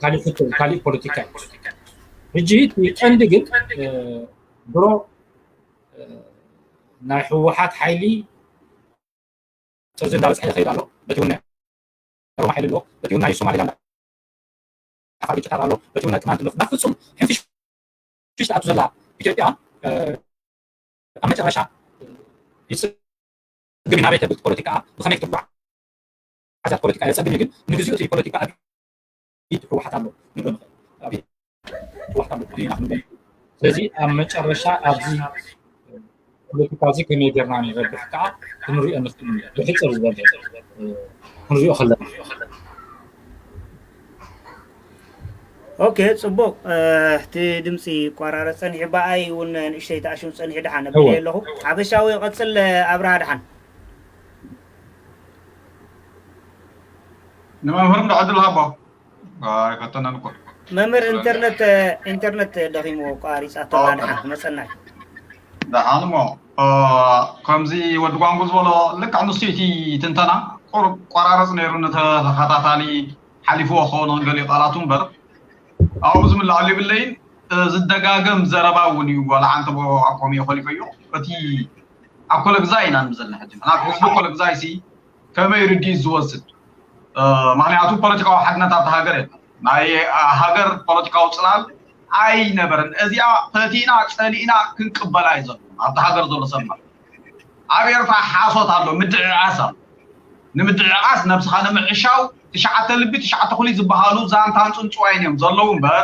ካልእ ሕቶ ካልእ ፖለቲካ እዩ። ሕጂ እቲ ቀንዲ ግን ድሮ ናይ ህወሓት ሓይሊ ጥርዚ እንዳበፅሐ ይኸይድ ኣሎ። በቲ እውን ናይ ኦሮሞ ሓይሊ ኣሎ፣ በቲ እውን ናይ ሶማሌላንድ ዓፋር ግጭታት ኣሎ፣ በቲ እውን ናይ ቅማንት ኣሎ። ናብ ፍፁም ሕንፍሽፍሽ ትኣቱ ዘላ ኢትዮጵያ ኣብ መጨረሻ ይፅግም ናበይ ተብል ፖለቲካ ብኸመይ ክትጓዓዝ ፖለቲካ የፀግም እዩ። ግን ንግዚኡ እቲ ፖለቲካ ኣብ ኢድ ህወሓት ኣሎ ንብሎ ንኽእል። ኣብ ኢድ ህወሓት ኣሎ ኢና ክንብል። ስለዚ ኣብ መጨረሻ ኣብዚ ፖለቲካ እዚ ከመይ ጌርና ንረብሕ ከዓ ክንሪኦ ንኽእል ኢና። ብሕፅር ዝበለ ክንሪኦ ከለና። ኦኬ፣ ፅቡቅ። እቲ ድምፂ ይቋራረፅ ፀኒሑ፣ ብኣይ እውን ንእሽተይ ተኣሽሙ ፀኒሑ። ደሓን ኣቢለ ኣለኹ። ሓፈሻዊ ቀፅል ኣብርሃ፣ ደሓን። ንመምህርም ዕድል ሃቦ። ኣይፈተነን እኮ። መምህር፣ ኢንተርነት ኢንተርነት ደኺሙ፣ ቋሪፃቶ። ደሓን ትመፀና። ደሓን እሞ ከምዚ ወዲ ጓንጉ ዝበሎ ልክዕ ንሱ እቲ ትንተና ቁሩብ ቆራረፅ ነይሩ፣ ንተኸታታሊ ሓሊፍዎ ክኸውን ገሊኡ ቃላቱ እምበር ኣብኡ ዝምላኣሉ የብለይን። ዝደጋገም ዘረባ እውን እዩ። ዋላ ሓንቲ ኣኮም እየ ኮሊፈዮ። እቲ ኣብ ኮለግዛይ ኢና ንብል ዘለና ሕጂ። ምክንያቱ ህዝቢ ኮለግዛይ ሲ ከመይ ርድኢት ዝወስድ፣ ምክንያቱ ፖለቲካዊ ሓድነት ኣብቲ ሃገር የለን። ናይ ሃገር ፖለቲካዊ ፅላል ኣይነበረን። እዚኣ ፈቲና ፀሊእና ክንቅበላ እዩ ዘሎ ኣብቲ ሃገር ዘሎ ሰብ ማለት። ኣብ ኤርትራ ሓሶት ኣሎ፣ ምድዕዓስ ኣሎ። ንምድዕዓስ ነብስኻ ንምዕሻው ትሽዓተ ልቢ ትሽዓተ ኩሊ ዝበሃሉ ዛንታን ፅንፅዋይን እዮም ዘለዉ እምበር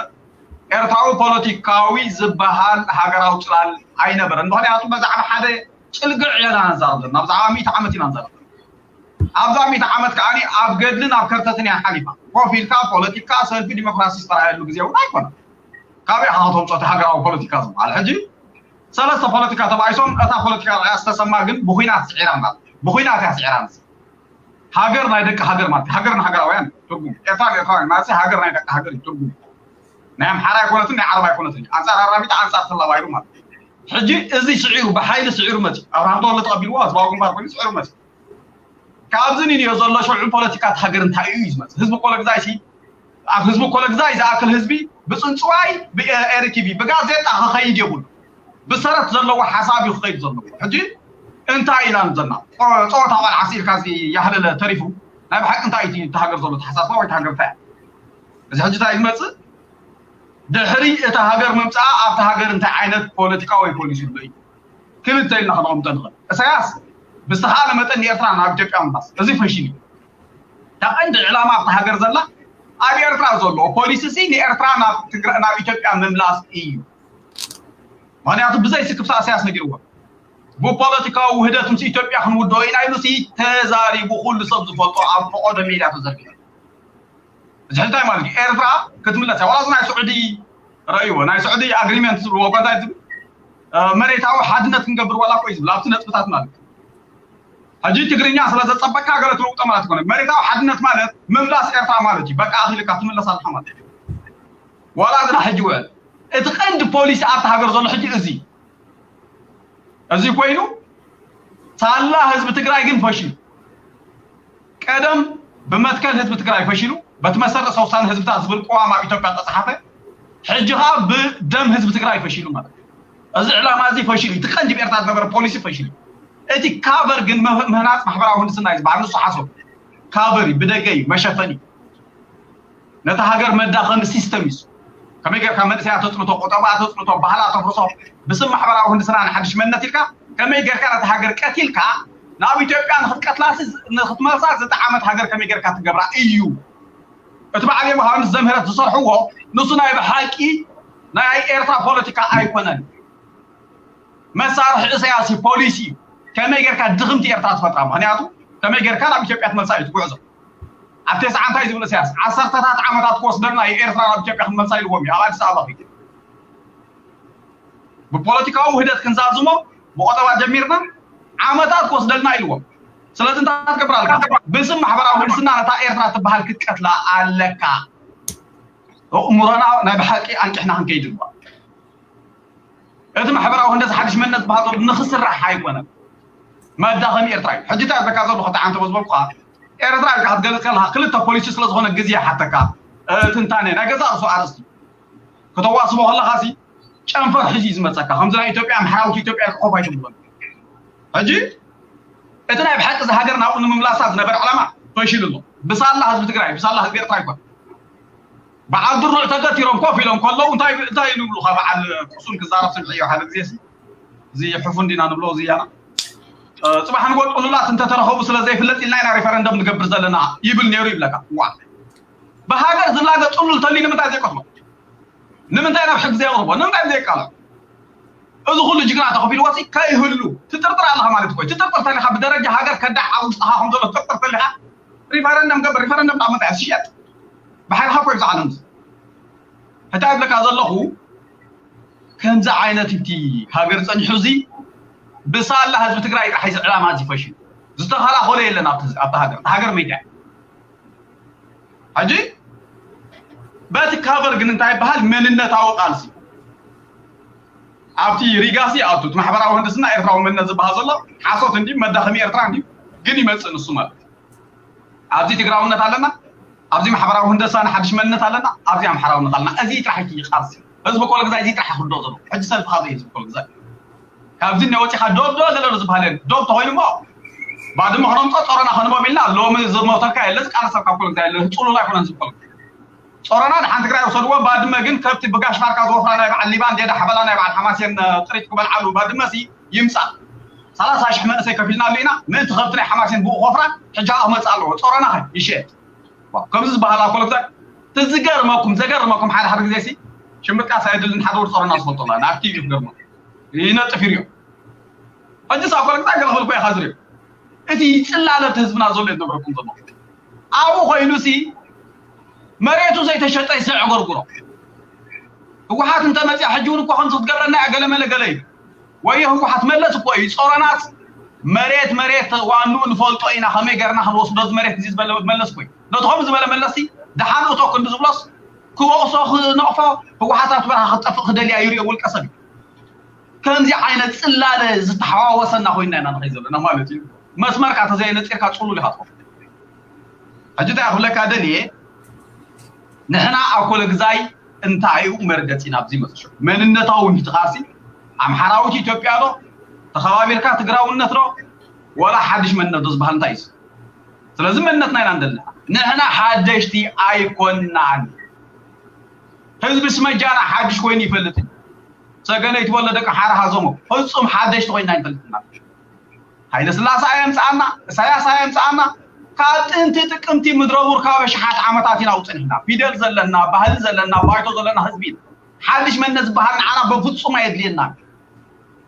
ኤርትራዊ ፖለቲካዊ ዝበሃል ሃገራዊ ፅላል ኣይነበረን። ምክንያቱ በዛዕባ ሓደ ጭልግዕ ኢና ንዛረብ ዘለና፣ ብዛዕባ ሚእቲ ዓመት ኢና ንዛረብ ዘለና። ኣብዛ ሚእቲ ዓመት ከኣ ኣብ ገድልን ኣብ ከርተትን እያ ሓሊፋ። ኮፍ ኢልካ ፖለቲካ ሰልፊ ዲሞክራሲ ዝተረኣየሉ ግዜ እውን ኣይኮነን። ካበይ ኢኻ ከተምፅኦ እቲ ሃገራዊ ፖለቲካ ዝበሃል? ሕጂ ሰለስተ ፖለቲካ ተባኢሶም፣ እታ ፖለቲካ ርኣያ ዝተሰማ ግን ብኹናት ስዒራ ማለት እዩ። ብኹናት እያ ስዒራ። ንስ ሃገር ናይ ደቂ ሃገር ማለት እዩ። ሃገር ንሃገራውያን ትርጉም፣ ኤርትራ ንኤርትራውያን ማለት ሃገር ናይ ደቂ ሃገር እዩ ትርጉም። ናይ ኣምሓራ ኣይኮነትን፣ ናይ ዓረብ ኣይኮነትን። ኣንጻር ኣራቢጣ፣ ኣንጻር ተላባይሩ ማለት እዩ። ሕጂ እዚ ስዒሩ፣ ብሓይሊ ስዒሩ መፂ። ኣብርሃም ተወልደ ተቐቢልዎ፣ ህዝባዊ ግንባር ኮይኑ ስዒሩ መፂ። ካብዚ ንንዮ ዘሎ ሽዑ ፖለቲካ እቲ ሃገር እንታይ እዩ ዝመፅእ? ህዝቢ ኮለግዛይ ሲ ኣብ ህዝቢ ኮለግዛይ ዝኣክል ህዝቢ ብፅንፅዋይ ብኤሪቲቪ ብጋዜጣ ክኸይድ የብሉ። ብሰረት ዘለዎ ሓሳብ እዩ ክኸይድ ዘለዎ። ሕጂ እንታይ ኢና ንዘና ጸወታ ቆልዓ ስኢልካ እዚ ያህለለ ተሪፉ ናይ ብሓቂ እንታይ እቲ ሃገር ዘሎ ተሓሳስባ ወይ ሃገር እንታይ እዚ ሕጂ እንታይ ዝመፅእ ድሕሪ እታ ሃገር ምምፅኣ ኣብቲ ሃገር እንታይ ዓይነት ፖለቲካ ወይ ፖሊሲ ኣሎ እዩ ክልተ ኢልና ክነቐምጦ ንኽእል። እሳያስ ብዝተኻለ መጠን ንኤርትራ ናብ ኢትዮጵያ ምምላስ እዚ ፈሽል እዩ። እታ ቀንዲ ዕላማ ኣብቲ ሃገር ዘላ ኣብ ኤርትራ ዘሎ ፖሊሲ ሲ ንኤርትራ ናብ ትግራ ናብ ኢትዮጵያ ምምላስ እዩ። ምክንያቱ ብዘይ ስክፍታ እሳያስ ነጊርዎ ብፖለቲካዊ ውህደት ምስ ኢትዮጵያ ክንውድኦ ኢና ኢሉ ሲ ተዛሪቡ ኩሉ ሰብ ዝፈልጦ ኣብ ፈቐዶ ሜድያ ተዘርጊሑ። እዚ ሕዚ እንታይ ማለት እዩ? ኤርትራ ክትምለስ እያ። ዋላ እዚ ናይ ስዑዲ ረእይዎ ናይ ስዑዲ ኣግሪመንት ዝብልዎ እኳ እንታይ ዝብል መሬታዊ ሓድነት ክንገብር ዋላ እኮ እዩ ዝብል ኣብቲ ነጥብታት ማለት እዩ። ሕጂ ትግርኛ ስለ ዘጸበቅካ ገለ ትለውጦ ማለት ይኮነ። መሬታዊ ሓድነት ማለት ምምላስ ኤርትራ ማለት እዩ። በቃ ኣኺልካ ትምለስ ኣለካ ማለት እዩ። ዋላ እዚ ናይ ሕጂ ውዕል እቲ ቀንዲ ፖሊሲ ኣብቲ ሃገር ዘሎ ሕጂ እዚ እዚ ኮይኑ ሳላ ህዝቢ ትግራይ ግን ፈሽሉ። ቀደም ብመትከል ህዝቢ ትግራይ ፈሽሉ፣ በቲ መሰረተ ውሳነ ህዝብታት ዝብል ቅዋም ኣብ ኢትዮጵያ ዝተፅሓፈ፣ ሕጂ ከዓ ብደም ህዝቢ ትግራይ ፈሽሉ ማለት እዩ። እዚ ዕላማ እዚ ፈሽሉ፣ እቲ ቀንዲ ብኤርትራ ዝነበረ ፖሊሲ ፈሽሉ። እቲ ካቨር ግን ምህናፅ ማሕበራዊ ህንድስና እዩ ዝበሃል፣ ንሱ ሓሶት ካቨር እዩ፣ ብደገ እዩ፣ መሸፈኒ እዩ። ነቲ ሃገር መዳኸሚ ሲስተም እዩ። ከመይ ጌርካ መንእሰያ ተፅንቶ፣ ቁጠባ ተፅንቶ፣ ባህላ ተፍርሶ፣ ብስም ማሕበራዊ ህንድስና ንሓድሽ መንነት ኢልካ ከመይ ጌርካ ነቲ ሃገር ቀቲልካ ናብ ኢትዮጵያ ንክትቀትላሲ ንክትመልሳ ዝጠዓመት ሃገር ከመይ ጌርካ ትገብራ እዩ። እቲ በዓል ዮሃንስ ዘምህረት ዝሰርሕዎ ንሱ ናይ ብሓቂ ናይ ኤርትራ ፖለቲካ ኣይኮነን። መሳርሒ እሰያስ እዩ፣ ፖሊሲ እዩ። ከመይ ጌርካ ድኽምቲ ኤርትራ ትፈጥራ? ምክንያቱ ከመይ ጌርካ ናብ ኢትዮጵያ ትመልሳ እዩ ትጉዕዞ። ኣብ ተስዓ እንታይ ዝብል እሰያስ ዓሰርተታት ዓመታት ክወስደልና እዩ ኤርትራ ናብ ኢትዮጵያ ክንመልሳ ኢልዎም እዩ ኣብ ኣዲስ ኣበባ ፊት ብፖለቲካዊ ውህደት ክንዛዝሞ ብቆጠባ ጀሚርና ዓመታት ክወስደልና ኢልዎም። ስለዚ እንታይ ትገብር ኣለካ? ብስም ማሕበራዊ ህንድስና ነታ ኤርትራ ትበሃል ክትቀትላ ኣለካ። ኣእምሮና ናይ ብሓቂ ኣንቂሕና ክንከይድ ይግባእ። እቲ ማሕበራዊ ህንደት ሓድሽ መንነት ዝበሃል ዘሎ ንክስራሕ ኣይኮነን። መዳኸሚ ኤርትራ እዩ። ሕጂ እንታይ ዝብለካ ዘለኹ ተዓንተ በዝበልኩኻ ኤርትራ ኢልካ ክትገልጽ ከለኻ ክልተ ፖሊሲ ስለ ዝኾነ ግዜ ይሓተካ። ትንታነ ናይ ገዛ ርእሱ ኣርእስቲ ከተዋስቦ ከለኻ ሲ ጨንፈር ሕዚ እዩ ዝመጸካ። ከምዚ ናይ ኢትዮጵያ ኣምሓራዊት ኢትዮጵያ ኢልካ ኮፍ ኣይትብሎን። ሕጂ እቲ ናይ ብሓቂ እዚ ሃገር ናብኡ ንምምላሳ ዝነበረ ዕላማ ፈሺሉ ኣሎ። ብሳላ ህዝቢ ትግራይ፣ ብሳላ ህዝቢ ኤርትራ ኣይኮነን። በዓል ድሩዕ ተገቲሮም ኮፍ ኢሎም ከለዉ እንታይ እንታይ ንብሉ ካብ በዓል ቁሱን ክዛረብ ስምዕዮ ሓደ ግዜ ሲ እዚ ሕፉን ዲና ንብሎ እዚ ያና ጽባሕ ንጎ ጥሉላት እንተተረኸቡ ስለ ዘይፍለጥ ኢልና ኢና ሪፈረንደም ንገብር ዘለና ይብል ነይሩ ይብለካ። ዋ ብሃገር ዝላገ ጥሉል ተሊ ንምንታይ ዘይቀትሎ ንምንታይ ናብ ሕጊ ዘየቕርቦ ንምንታይ ዘይቃለዕ እዚ ኩሉ ጅግና ተኸፊልዎ ሲ ከይህሉ ትጥርጥር ኣለኻ ማለት እኮ እዩ። ትጥርጥር ተሊኻ ብደረጃ ሃገር ከዳዕ ኣብ ውሽጥኻ ከም ዘሎ ትጥርጥር ተሊኻ ሪፈረንደም ገበር ሪፈረንደም ናብ ምንታይ ዝሽየጥ ብሓይልኻ እኮ እዩ ዝዓለም እዚ ሕታ ይብለካ ዘለኹ ከምዚ ዓይነት እቲ ሃገር ጸኒሑ እዚ ብሳላ ህዝቢ ትግራይ ጥራሕ እዚ ዕላማ እዚ ፈሽሉ ዝተኸላኸሎ የለን ኣብቲ ኣብቲ ሃገር እቲ ሃገር ሜዳ ሕጂ በቲ ካቨር ግን እንታይ ይበሃል መንነታዊ ቃልሲ ኣብቲ ሪጋሲ ኣቱ እቲ ማሕበራዊ ህንድስና ኤርትራዊ መንነት ዝበሃል ዘሎ ሓሶት እንዲ መዳኸሚ ኤርትራ እንዲ ግን ይመፅእ ንሱ ማለት ኣብዚ ትግራውነት ኣለና ኣብዚ ማሕበራዊ ህንደሳ ንሓድሽ መንነት ኣለና ኣብዚ ኣምሓራውነት ኣለና እዚ ጥራሕ ይቃልሲ ህዝቢ ኮለ ግዛ እዚ ጥራሕ ክዶ ዘሎ ሕጂ ሰልፍኻ ዘይ ህዝቢ ኮለ ግዛ ካብዚ እነ ወፂኻ ዶብ ዶ ገለ ዶ ዝበሃል የለን። ዶብ ተኾይኑ እሞ ባድመ ክነምፆ ፀሮና ከንቦም ኢልና ሎሚ ዝሞተካ የለ ዝቃለሰካ ኩሉ ግዜ የለ። ህፁሉል ኣይኮነን ዝኮል ፀሮና ድሓን ትግራይ ወሰድዎ። ባድመ ግን ከብቲ ብጋሽ ባርካ ዝወፍራ ናይ በዓል ሊባን ዴዳ ሓበላ ናይ በዓል ሓማሴን ጥሪት ክበልዓሉ ባድመ ሲ ይምፃእ። ሰላሳ ሽሕ መንእሰይ ከፊልናሉ ኢና። ምእንቲ ከብቲ ናይ ሓማሴን ብኡ ክወፍራ ሕጂ ከዓ ክመፅእ ኣለዎ። ፀሮና ከ ይሸየጥ። ከምዚ ዝበሃል ኣኮሎ ግዛይ ትዝገርመኩም ዘገርመኩም ሓደ ሓደ ግዜ ሲ ሽምጥቃስ ኣየድልን ሓደ ወዲ ፀሮና ዝፈልጦ ላ ናብ ቲቪ ክገርመኩም ይነጥፍ ይርዮ ሕጂ ሳኮረ ግዛይ ገለ ክብል እኮ ኢኻ ዝርዮ እቲ ፅላለ እቲ ህዝብና ዘሎ ዝነግረኩም ዘሎ ኣብኡ ኮይኑሲ መሬቱ ዘይተሸጠ ይስዕ ጎርጉሮ ህወሓት እንተመፅያ ሕጂ እውን እኮ ከምዚ ክትገብረና እያ ገለመለ ገለ እዩ ወዮ ህወሓት መለስ እኮ እዩ ፆረናት መሬት መሬት ዋንኡ ንፈልጦ ኢና ከመይ ገርና ክንወስዶ እዚ መሬት እዚ ዝበለ መለስ እኮ እዩ ነቲ ከምኡ ዝበለ መለስ ደሓን እቶ ክንዲ ዝብሎስ ክወቕሶ ክነቕፎ ህወሓት ኣብቲ በረኻ ክትጠፍእ ክደልያ ይርዮ ውልቀ ሰብ እዩ ከምዚ ዓይነት ፅላለ ዝተሓዋወሰና ኮይና ኢና ንኸይ ዘለና ማለት እዩ መስመርካ ተዘየነፂርካ ፅሉል ኢኻ ትኸው ሕጂ እንታይ ክብለካ ደልየ ንሕና ኣብ ኮለ ግዛይ እንታይ እዩ መርገፂና ኣብዚ መፅሹ መንነታዊ እንድትኻሲ ኣምሓራዊት ኢትዮጵያ ዶ ተኸባቢርካ ትግራውነት ዶ ወላ ሓድሽ መንነት ዶ ዝበሃል እንታይ እዩ ስለዚ መንነትና ኢና እንደልና ንሕና ሓደሽቲ ኣይኮናን ህዝቢ ስመጃና ሓድሽ ኮይኑ ይፈልጥ ሰገነ ይትወለ ደቂ ሓራ ሃዞሞ ፍጹም ሓደሽቲ ኮይና ይፈልጥና ሃይለ ስላሴ ኣየምጽኣና፣ እሳያስ ኣየምጽኣና። ካብ ጥንቲ ጥቅምቲ ምድረ ቡር ካብ ኣሽሓት ዓመታት ኢና ውጽን ኢና። ፊደል ዘለና፣ ባህሊ ዘለና፣ ባይቶ ዘለና ህዝቢ ኢና። ሓድሽ መነት ዝበሃል ንዓና በፍጹም ኣየድልየና።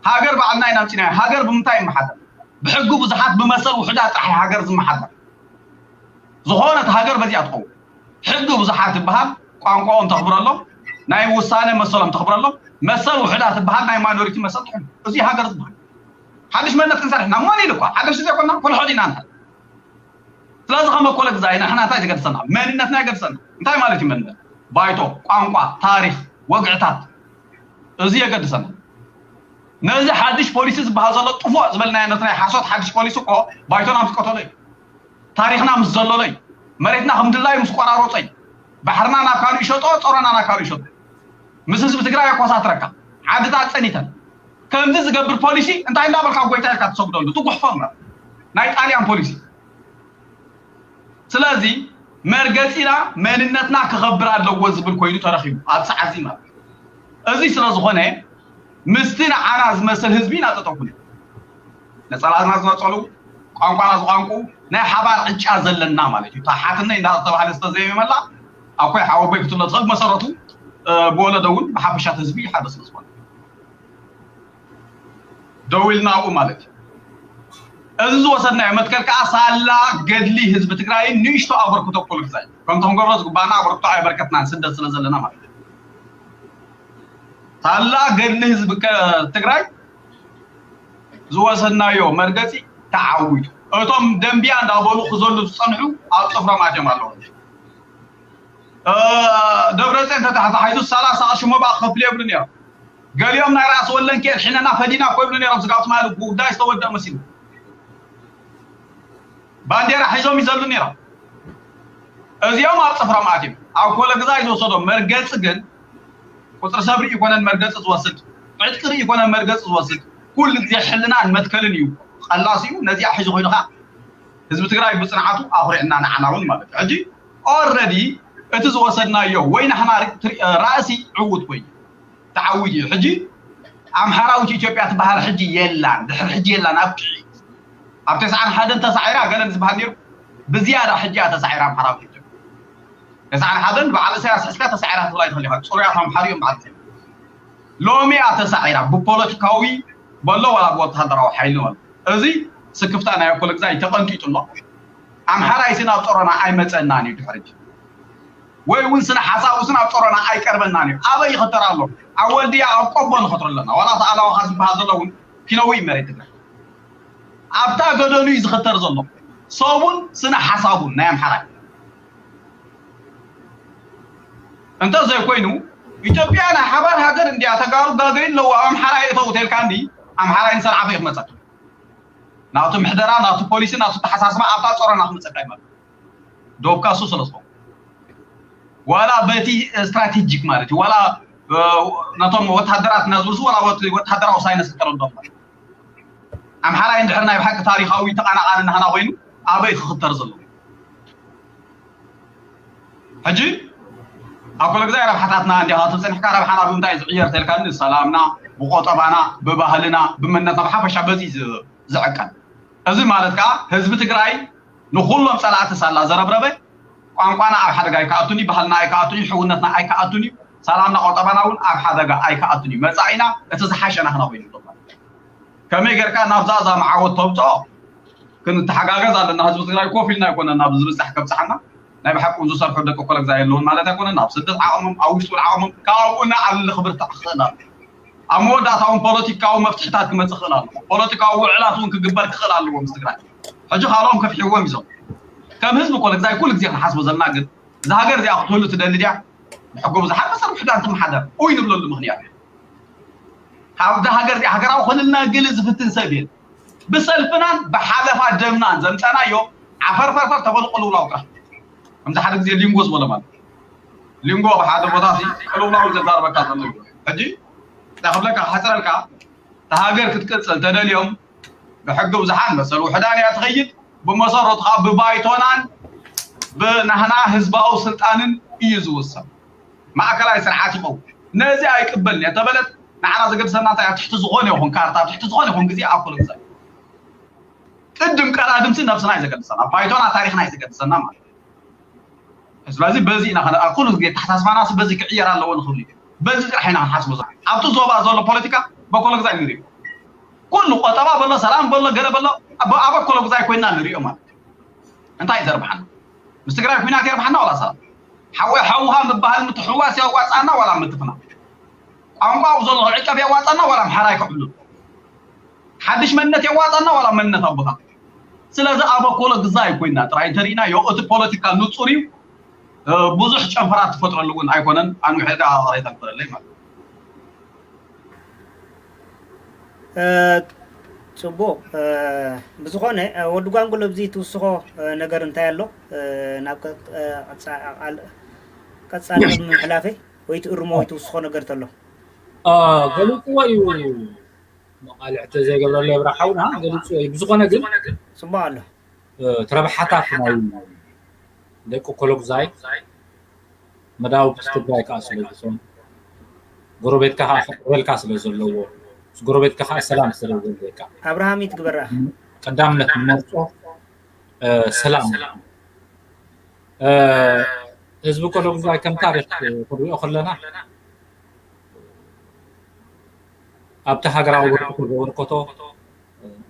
ሃገር ባዕልና ኢና ኣምጺናዮ። ሃገር ብምንታይ ይመሓደር? ብሕጊ ብዙሓት ብመሰል ውሑዳት ጥራሕ ሃገር ዝመሓደር። ዝኾነት ሃገር በዚኣ ትኸውን። ሕጊ ብዙሓት ዝበሃል ቋንቋኦም ተኽብረሎም፣ ናይ ውሳነ መሰሎም ተኽብረሎም፣ መሰል ውሑዳት ዝበሃል ናይ ማይኖሪቲ መሰል ትሕሉ። እዚ ሃገር ዝበሃል ሓድሽ መንነት ክንሰርሕ ኢና። መን ኢሉ እኳ ሓደሽቲ ዘይኮና ኮልሖት ኢና ንሕና። ስለዚ ከመ ኮለ ግዛይ ንሕና እንታይ ዝገድሰና? መንነትና ይገድሰና። እንታይ ማለት እዩ መንነት? ባይቶ፣ ቋንቋ፣ ታሪኽ፣ ወግዕታት እዚ የገድሰና። ነዚ ሓድሽ ፖሊሲ ዝበሃል ዘሎ ጥፉእ ዝበልናዮ ነቲ ናይ ሓሶት ሓድሽ ፖሊሲ እኮ ባይቶና ምስ ቀተሎ እዩ። ታሪኽና ምስ ዘሎሎ እዩ። መሬትና ከም ድላዩ ምስ ቆራረጾ እዩ። ባሕርና ናብ ካልእ ይሸጦ፣ ጾሮና ናብ ካልእ ይሸጦ። ምስ ህዝቢ ትግራይ ኣኮሳትረካ። ዓድታት ጸኒተን። ከምዚ ዝገብር ፖሊሲ እንታይ እንዳበልካ ጎይታ ኢልካ ትሰግደሉ? ትጉሕፎ እምበር። ናይ ጣልያን ፖሊሲ። ስለዚ መርገፂና መንነትና ክኸብር ኣለዎ ዝብል ኮይኑ ተረኺቡ ኣብ ሰዓት እዚ ማለት እዩ። እዚ ስለ ዝኾነ ምስቲ ንዓና ዝመስል ህዝቢ ኢና ጠጠው ክንብል። ነፀላትና ዝነፀሉ፣ ቋንቋና ዝቋንቁ፣ ናይ ሓባር ዕጫ ዘለና ማለት እዩ። እታ ሓትነይ እንዳተባሃለ ዝተዘየመላ ኣኮይ ሓወቦይ ክትብሎ ትኽእል። መሰረቱ ብወለዶ እውን ብሓፈሻት ህዝቢ ሓደ ስለ ዝኾነ ደው ኢልና ኣብኡ ማለት እዩ። እዚ ዝወሰድናዮ መትከል ከዓ ሳላ ገድሊ ህዝቢ ትግራይን ንእሽቶ ኣበርክቶ ኩሉ ግዜ ከምቶም ገብሮ ዝግባና ኣበርክቶ ኣየበርከትናን ስደት ስለ ዘለና ማለት እዩ። ሳላ ገድሊ ህዝቢ ትግራይ ዝወሰድናዮ መርገፂ ተዓዊቱ። እቶም ደንቢያ እንዳበሉ ክዘሉ ዝፀንሑ ኣብ ፅፍሮም ኣትዮም ኣለዉ። ደብረፅዮን ተታሕታሒዙ ሰላሳ ቅርሺ መባእ ክኸፍሉ የብሉ ነይሮም። ገሊኦም ናይ ራእሲ ወለንኪ ኣድሕነና ፈዲና እኮ ይብሉ ነይሮም። ስጋብ ትማሊ ጉዳይ ዝተወደአ መሲሉ ባንዴራ ሒዞም ይዘሉ ነይሮም። እዚኦም ኣብ ፅፍሮም ኣትዮም ኣብ ኮለ ግዛይ ዝወሰዶም መርገፂ ግን ቁፅሪ ሰብ ርኢ ይኮነን መርገፂ ዝወስድ፣ ዕጥቂ ርኢ ይኮነን መርገፂ ዝወስድ፣ ኩሉ ግዜ ሕልናን መትከልን እዩ። ቀላሲ እዩ ነዚኣ ሒዙ ኮይኑ ከዓ ህዝቢ ትግራይ ብፅንዓቱ ኣኹሪዕና ንዓና እውን ማለት እዩ። ሕጂ ኦረዲ እቲ ዝወሰድናዮ ወይ ናህና ራእሲ ዕውት ኮይኑ ተዓዊት እዩ። ሕጂ ኣምሓራዊት ኢትዮጵያ ትበሃል ሕጂ የላን፣ ድሕር ሕጂ የላን። ኣብቅዒ ኣብ ተስዓን ሓደን ተሳዒራ ገለን ዝበሃል ነይሩ ብዝያዳ ሕጂ እያ ተሳዒራ ኣምሓራዊት ኢትዮጵያ። ተስዓን ሓደን በዓል እሳያስ ሕዝካ ተሳዒራ ትብላ ይትኽእል ኢኻ። ፅሩያት ኣምሓሪኦም በዓል እሳያስ ሎሚ እያ ተሳዒራ ብፖለቲካዊ በሎ ዋላ ብወታደራዊ ሓይሊ ማለት እዚ ስክፍታ ናይ ኣኮለ ግዛይ ተቐንጢጡ ኣሎ። ኣምሓራይ ስን ኣብ ጦሮና ኣይመፀናን እዩ ድሕርጅ ወይ እውን ስነ ሓሳቡ ስን ኣብ ጦሮና ኣይቀርበናን እዩ። ኣበይ ይኽተር ኣሎ? ኣብ ወልድያ ኣብ ቆቦ ንኸትሮ ኣለና ዋላ ተኣላዋኻ ዝበሃል ዘሎ እውን ኪነዊ መሬት ትግራይ ኣብታ ገደሉ እዩ ዝኽተር ዘሎ ሰቡን ስነ ሓሳቡን ናይ ኣምሓራይ እንተ ዘይኮይኑ ኢትዮጵያ ናይ ሓባር ሃገር እንዲያ ተጋሩ ጋገይ ኣለዎ ኣምሓራይ እተው ተልካ እንዲ ኣምሓራይ ንሰንዓፈ ይኽመፀካ ናቱ ምሕደራ ናቱ ፖሊሲ ናቱ ተሓሳስባ ኣብታ ፀሮና ክመፀካ ይመ ዶብካ እሱ ስለ ዝኾነ ዋላ በቲ ስትራቴጂክ ማለት እዩ ዋላ ነቶም ወታደራት እናዝብርሱ ዋላ ወታደራዊ ሳይነስ ክተረዶም ማለት ኣምሓራይ እንድሕር ናይ ብሓቂ ታሪኻዊ ተቓናቓኒ ናህና ኮይኑ ኣበይ ክኽተር ዘለዎ ሕጂ ኣብ ኩሉ ግዜ ረብሓታትና እንዲኻ ትብፅንሕካ ረብሓና ብምንታይ ዝዕየር ተልካኒ ሰላምና ብቆጠባና ብባህልና ብመነትና ብሓፈሻ በዚ ዝዕቀን እዚ ማለት ከዓ ህዝቢ ትግራይ ንኩሎም ፀላእቲ ሳላ ዘረብረበ ቋንቋና ኣብ ሓደጋ ኣይከኣቱን እዩ፣ ባህልና ኣይከኣቱን እዩ፣ ሕውነትና ኣይከኣቱን እዩ፣ ሰላምና ቆጠባና እውን ኣብ ሓደጋ ኣይከኣቱን እዩ። መፃኢና እቲ ዝሓሸ ናህና ኮይኑ ኣሎ ማለት እዩ። ከመይ ጌርካ ናብዛ እዛ መዓወት ተውፅኦ? ክንተሓጋገዝ ኣለና። ህዝቢ ትግራይ ኮፍ ኢልና ኣይኮነን ናብ ዝብፃሕ ከብፅሓና። ናይ ብሓቁ ዝሰርሑ ደቂ ኮለግዛ የለውን ማለት ኣይኮነን። ኣብ ስደት ዓቕሞም ኣብ ውሽጢ እውን ዓቕሞም ካብኡ ንዓሊ ክብርታዕ ክኽእል ኣሎ። ኣብ መወዳእታ እውን ፖለቲካዊ መፍትሕታት ክመፅእ ክኽእል ኣለዎ። ፖለቲካዊ ውዕላት እውን ክግበር ክኽእል ኣለዎ ምስ ትግራይ። ሕጂ ካልኦም ከፍሕዎም ይዞም ከም ህዝቢ ኮለግዛይ ኩሉ ግዜ ክንሓስቦ ዘለና ግን እዛ ሃገር እዚኣ ክትህሉ ትደሊ ድያ? ብሕጎ ብዙሓት መሰር ውሕዳን ትመሓደር ኡይ ንብለሉ ምኽንያት ካብዛ ሃገር እዚኣ ሃገራዊ ኮንልና ግል ዝፍትን ሰብ የለ ብሰልፍናን ብሓለፋ ደምናን ዘምፀናዮ ዓፈርፈርፈር ተበሉ ቅልውላው ጥራሕ ከምዚ ሓደ ግዜ ሊንጎ ዝበሎ ማለት ሊንጎ ኣብ ሓደ ቦታ ቅልውላው ዘዛርበካ ዘሎ ሕጂ እንታይ ክብለካ ክሕፅረልካ እታ ሃገር ክትቅፅል ተደልዮም ብሕጊ ብዙሓን መሰል ውሕዳን እያ ትኸይድ ብመሰረቱ ከዓ ብባይቶናን ብናህና ህዝባዊ ስልጣንን እዩ ዝውሰን ማእከላይ ስርዓት ይኸውን ነዚ ኣይቅበልን እየ ተበለት ንዓና ዘገድሰና እንታይ ትሕቲ ዝኾነ ይኹን ካርታ ትሕቲ ዝኾነ ይኹን ግዜ ኣብ ፖለቲካ ቅድም ቀዳድምሲ ነብስና እዩ ዘገድሰና ባይቶና ታሪኽና እዩ ዘገድሰና ማለት ስለዚ በዚ ኢና ኩሉ ግዜ ተሓሳስባና በዚ ክዕየር ኣለዎ ንኽብል እዩ በዚ ጥራሕ ኢና ክንሓስቦ ኣብቲ ዞባ ዘሎ ፖለቲካ በኮሎ ግዛ ንሪኦ ኩሉ ቆጠባ በሎ ሰላም በሎ ገለ በሎ ኣበኮሎ ግዛ ኮይና ንሪኦ ማለት እዩ እንታይ ዘርብሓና ምስ ትግራይ ኩናት የርብሓና ዋላ ሰላም ሓወይ ሓውኻ ምበሃል ምትሕዋስ ያዋፃና ዋላ ምትፍና ቋንቋ ኣብኡ ዘሎ ክዕቀብ የዋፀና ዋላ ኣምሓራይ ክሕሉ ሓድሽ መንነት የዋፀና ዋላ መንነት ኣቦታት ስለዚ ኣበኮሎ ግዛይ ኮይና ጥራይ እንተሪእናዮ እቲ ፖለቲካ ንፁር እዩ ብዙሕ ጨንፈራት ትፈጥረሉ እውን ኣይኮነን ኣንዊሐ ዳ ሬታ ግበረለይ ማለት ፅቡቅ ብዝኾነ ወዲ ጓንጉል ኣብዚ ትውስኾ ነገር እንታይ ኣሎ ናብ ቀፃሊ ቅድሚ ምሕላፈይ ወይ ትእርሞ ወይ ትውስኾ ነገር ተሎ ገሊፅዎ እዩ መቃልዕ ተዘይገብረሉ የብራ ሓውና ገሊፅዎ እዩ ብዝኾነ ግን ፅቡቅ ኣሎ ትረብሓታት ናይ ደቂ ኮሎጉዛይ መዳውብቲ ትግራይ ከዓ ስለ ዝኾኑ፣ ጎረቤትካ ከዓ ክቕበልካ ስለ ዘለዎ፣ ምስ ጎረቤትካ ከዓ ሰላም ስለ ዘለካ። ኣብርሃም ይትግበራ። ቀዳምነት ንመርጾ ሰላም። ህዝቢ ኮሎጉዛይ ከም ታሪክ ክንሪኦ ከለና፣ ኣብቲ ሃገራዊ በረከቱ ዘበርከቶ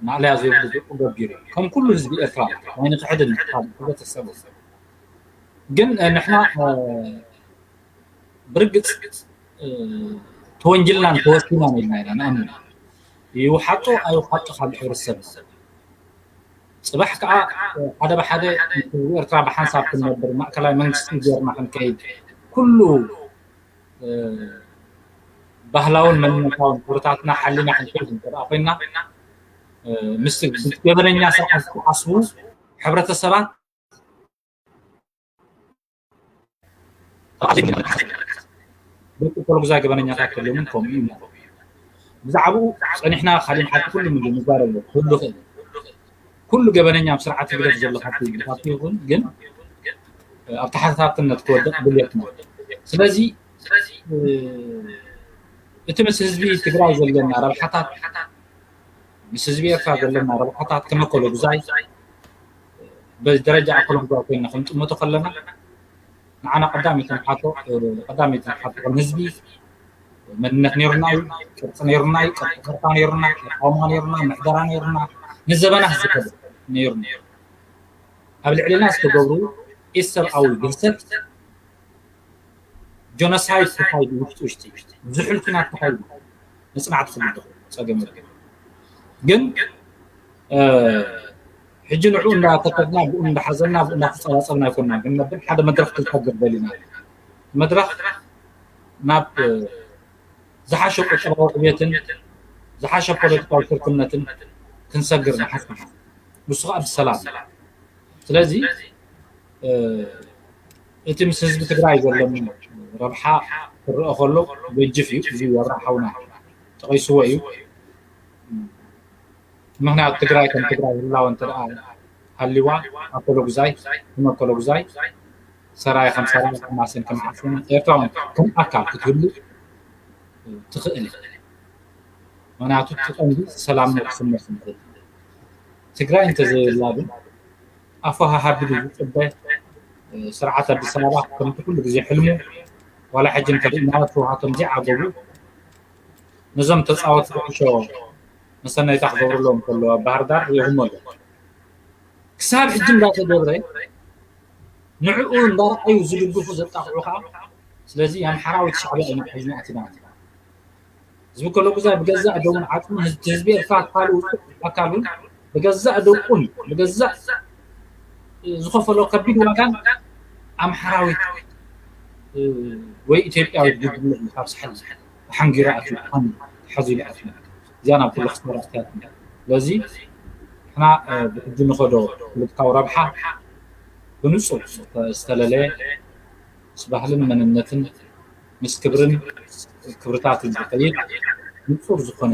ናዕለያ ዘይብሉ ገቢሩ፣ ከም ኩሉ ህዝቢ ኤርትራ፣ ኣይንክሕድን፣ ካብ ሕብረተሰቡ። ግን ንሕና ብርግጽ ተወንጅልናን ተወሲናን ኢልና ኢና ንኣምን። ይውሓጦ ኣይውሓጦ ካብ ሕብረተሰብ። ጽባሕ ከዓ ሓደ ብሓደ ህዝቢ ኤርትራ ብሓንሳብ ክንነብር፣ ማእከላይ መንግስቲ ጌርና ክንከይድ፣ ኩሉ ባህላውን መንነታውን ክብርታትና ሓሊና ክንከይድ እንተ ደኣ ኮይና፣ ምስ ገበነኛ ስርዓት ዝተዓስቡ ሕብረተሰባት ደቂ ኮሎጉዛይ ገበነኛታት ከለውን ከምኡ እዩ። ብዛዕባኡ ጸኒሕና ካሊእ ሓቂ ኩሉ ምንዲ ንዛረብ ኩሉ ክእል። ኩሉ ገበነኛ ኣብ ስርዓት ህግደፍ ዘሎ ካብቲ ካብቲ ይኹን፣ ግን ኣብ ተሓታትነት ክወድቕ ድልየትና። ስለዚ እቲ ምስ ህዝቢ ትግራይ ዘለና ረብሓታት፣ ምስ ህዝቢ ኤርትራ ዘለና ረብሓታት ከመ ኮሎጉዛይ፣ በዚ ደረጃ ኮሎጉዛይ ኮይና ክንጥምቶ ከለና፣ ንዓና ቀዳሚት ንሓቶ፣ ቀዳሚት ንሓቶ ከም ህዝቢ መንነት ነይሩና እዩ፣ ቅርፂ ነይሩና እዩ፣ ቅርፂ ካርታ ነይሩና፣ ኣቃውማ ነይሩና፣ ምሕደራ ነይሩና፣ ንዘበናት ዝኸደ ነይሩና። ኣብ ልዕልና ዝተገብሩ ኢሰብኣዊ ግህሰት፣ ጆኖሳይድ ተካይዱ ውሽጢ ውሽጢ፣ ዝሑል ኲናት ተካይዱ፣ መጽናዕቲ ክብል ዶ ጸገም የለን። ግን ሕጂ ንዕኡ እንዳተከድና፣ ብኡ እንዳሓዘና፣ ብኡ እንዳተጸባጸብና ኣይኮናን ክንነብር፣ ሓደ መድረኽ ክንፈግር ደሊና። መድረኽ ናብ ዝሓሸ ቁጠባዊ ዕብየትን ዝሓሸ ፖለቲካዊ ሽርክነትን ክንሰግር ንሓስብ። ንሱ ከዓ ብሰላም። ስለዚ እቲ ምስ ህዝቢ ትግራይ ዘለኒ ረብሓ ክረአ ከሎ ገጅፍ እዩ። እዚ ኣብርሃ ሓውና ጠቒስዎ እዩ። ምክንያቱ ትግራይ ከም ትግራይ ህላወ እንተ ደኣ ሃሊዋ፣ ኣኮሎጉዛይ፣ ንመኮሎጉዛይ፣ ሰራየ ከም ሰራየ፣ ከም ማሰን ከም ዓሰን፣ ኤርትራውን ከም ኣካል ክትህሉ ትኽእል እያ። ምክንያቱ እቲ ቀንዲ ሰላም ነው ክስመር ስምዕት። ትግራይ እንተዘየላ ግን ኣፈ ሃሃ ቢሉ ዝፅበ ስርዓት ኣዲስ ኣበባ ከምቲ ኩሉ ግዜ ሕልሙ፣ ዋላ ሕጂ እንተሪእናዮ፣ ሸውሃቶም ዘይዓገቡ ነዞም ተፃወቲ ኩዕሾ መሰነይታ ክገብርሎም ከለዉ ኣብ ባህር ዳር ሪኢኹሞ ኣሎ። ክሳብ ሕጂ እንዳተገብረ ንዕኡ እንዳረኣዩ ዝድግፉ ዘጣቕዑ ከዓ፣ ስለዚ ኣምሓራዊት ሻዕብያ ኢና ሒዝና ኣቲና። ህዝቢ ኮሎጉዛይ ብገዛእ ደሙን ዓፅሙን፣ ህዝቢ፣ ህዝቢ ኤርትራ ካልኡ ኣካሉን ብገዛእ ደቁን ብገዛእ ዝኸፈሎ ከቢድ ዋጋን ኣምሓራዊት ወይ ኢትዮጵያዊት ጉጅለ እዩ ካብ ሳሕል ሓንጊሩ ኣትዩ፣ ሓን-፣ ሓዚሉ ኣትዩ። እዚኣ ናብ ኩሉ ክስመራ ኣትያትና። ስለዚ ንሕና ብሕጂ ንኸዶ ፖለቲካዊ ረብሓ ብንጹር ዝተለለየ ምስ ባህልን መንነትን ምስ ክብርን ክብርታትን ዝኸይድ ንጹር ዝኾነ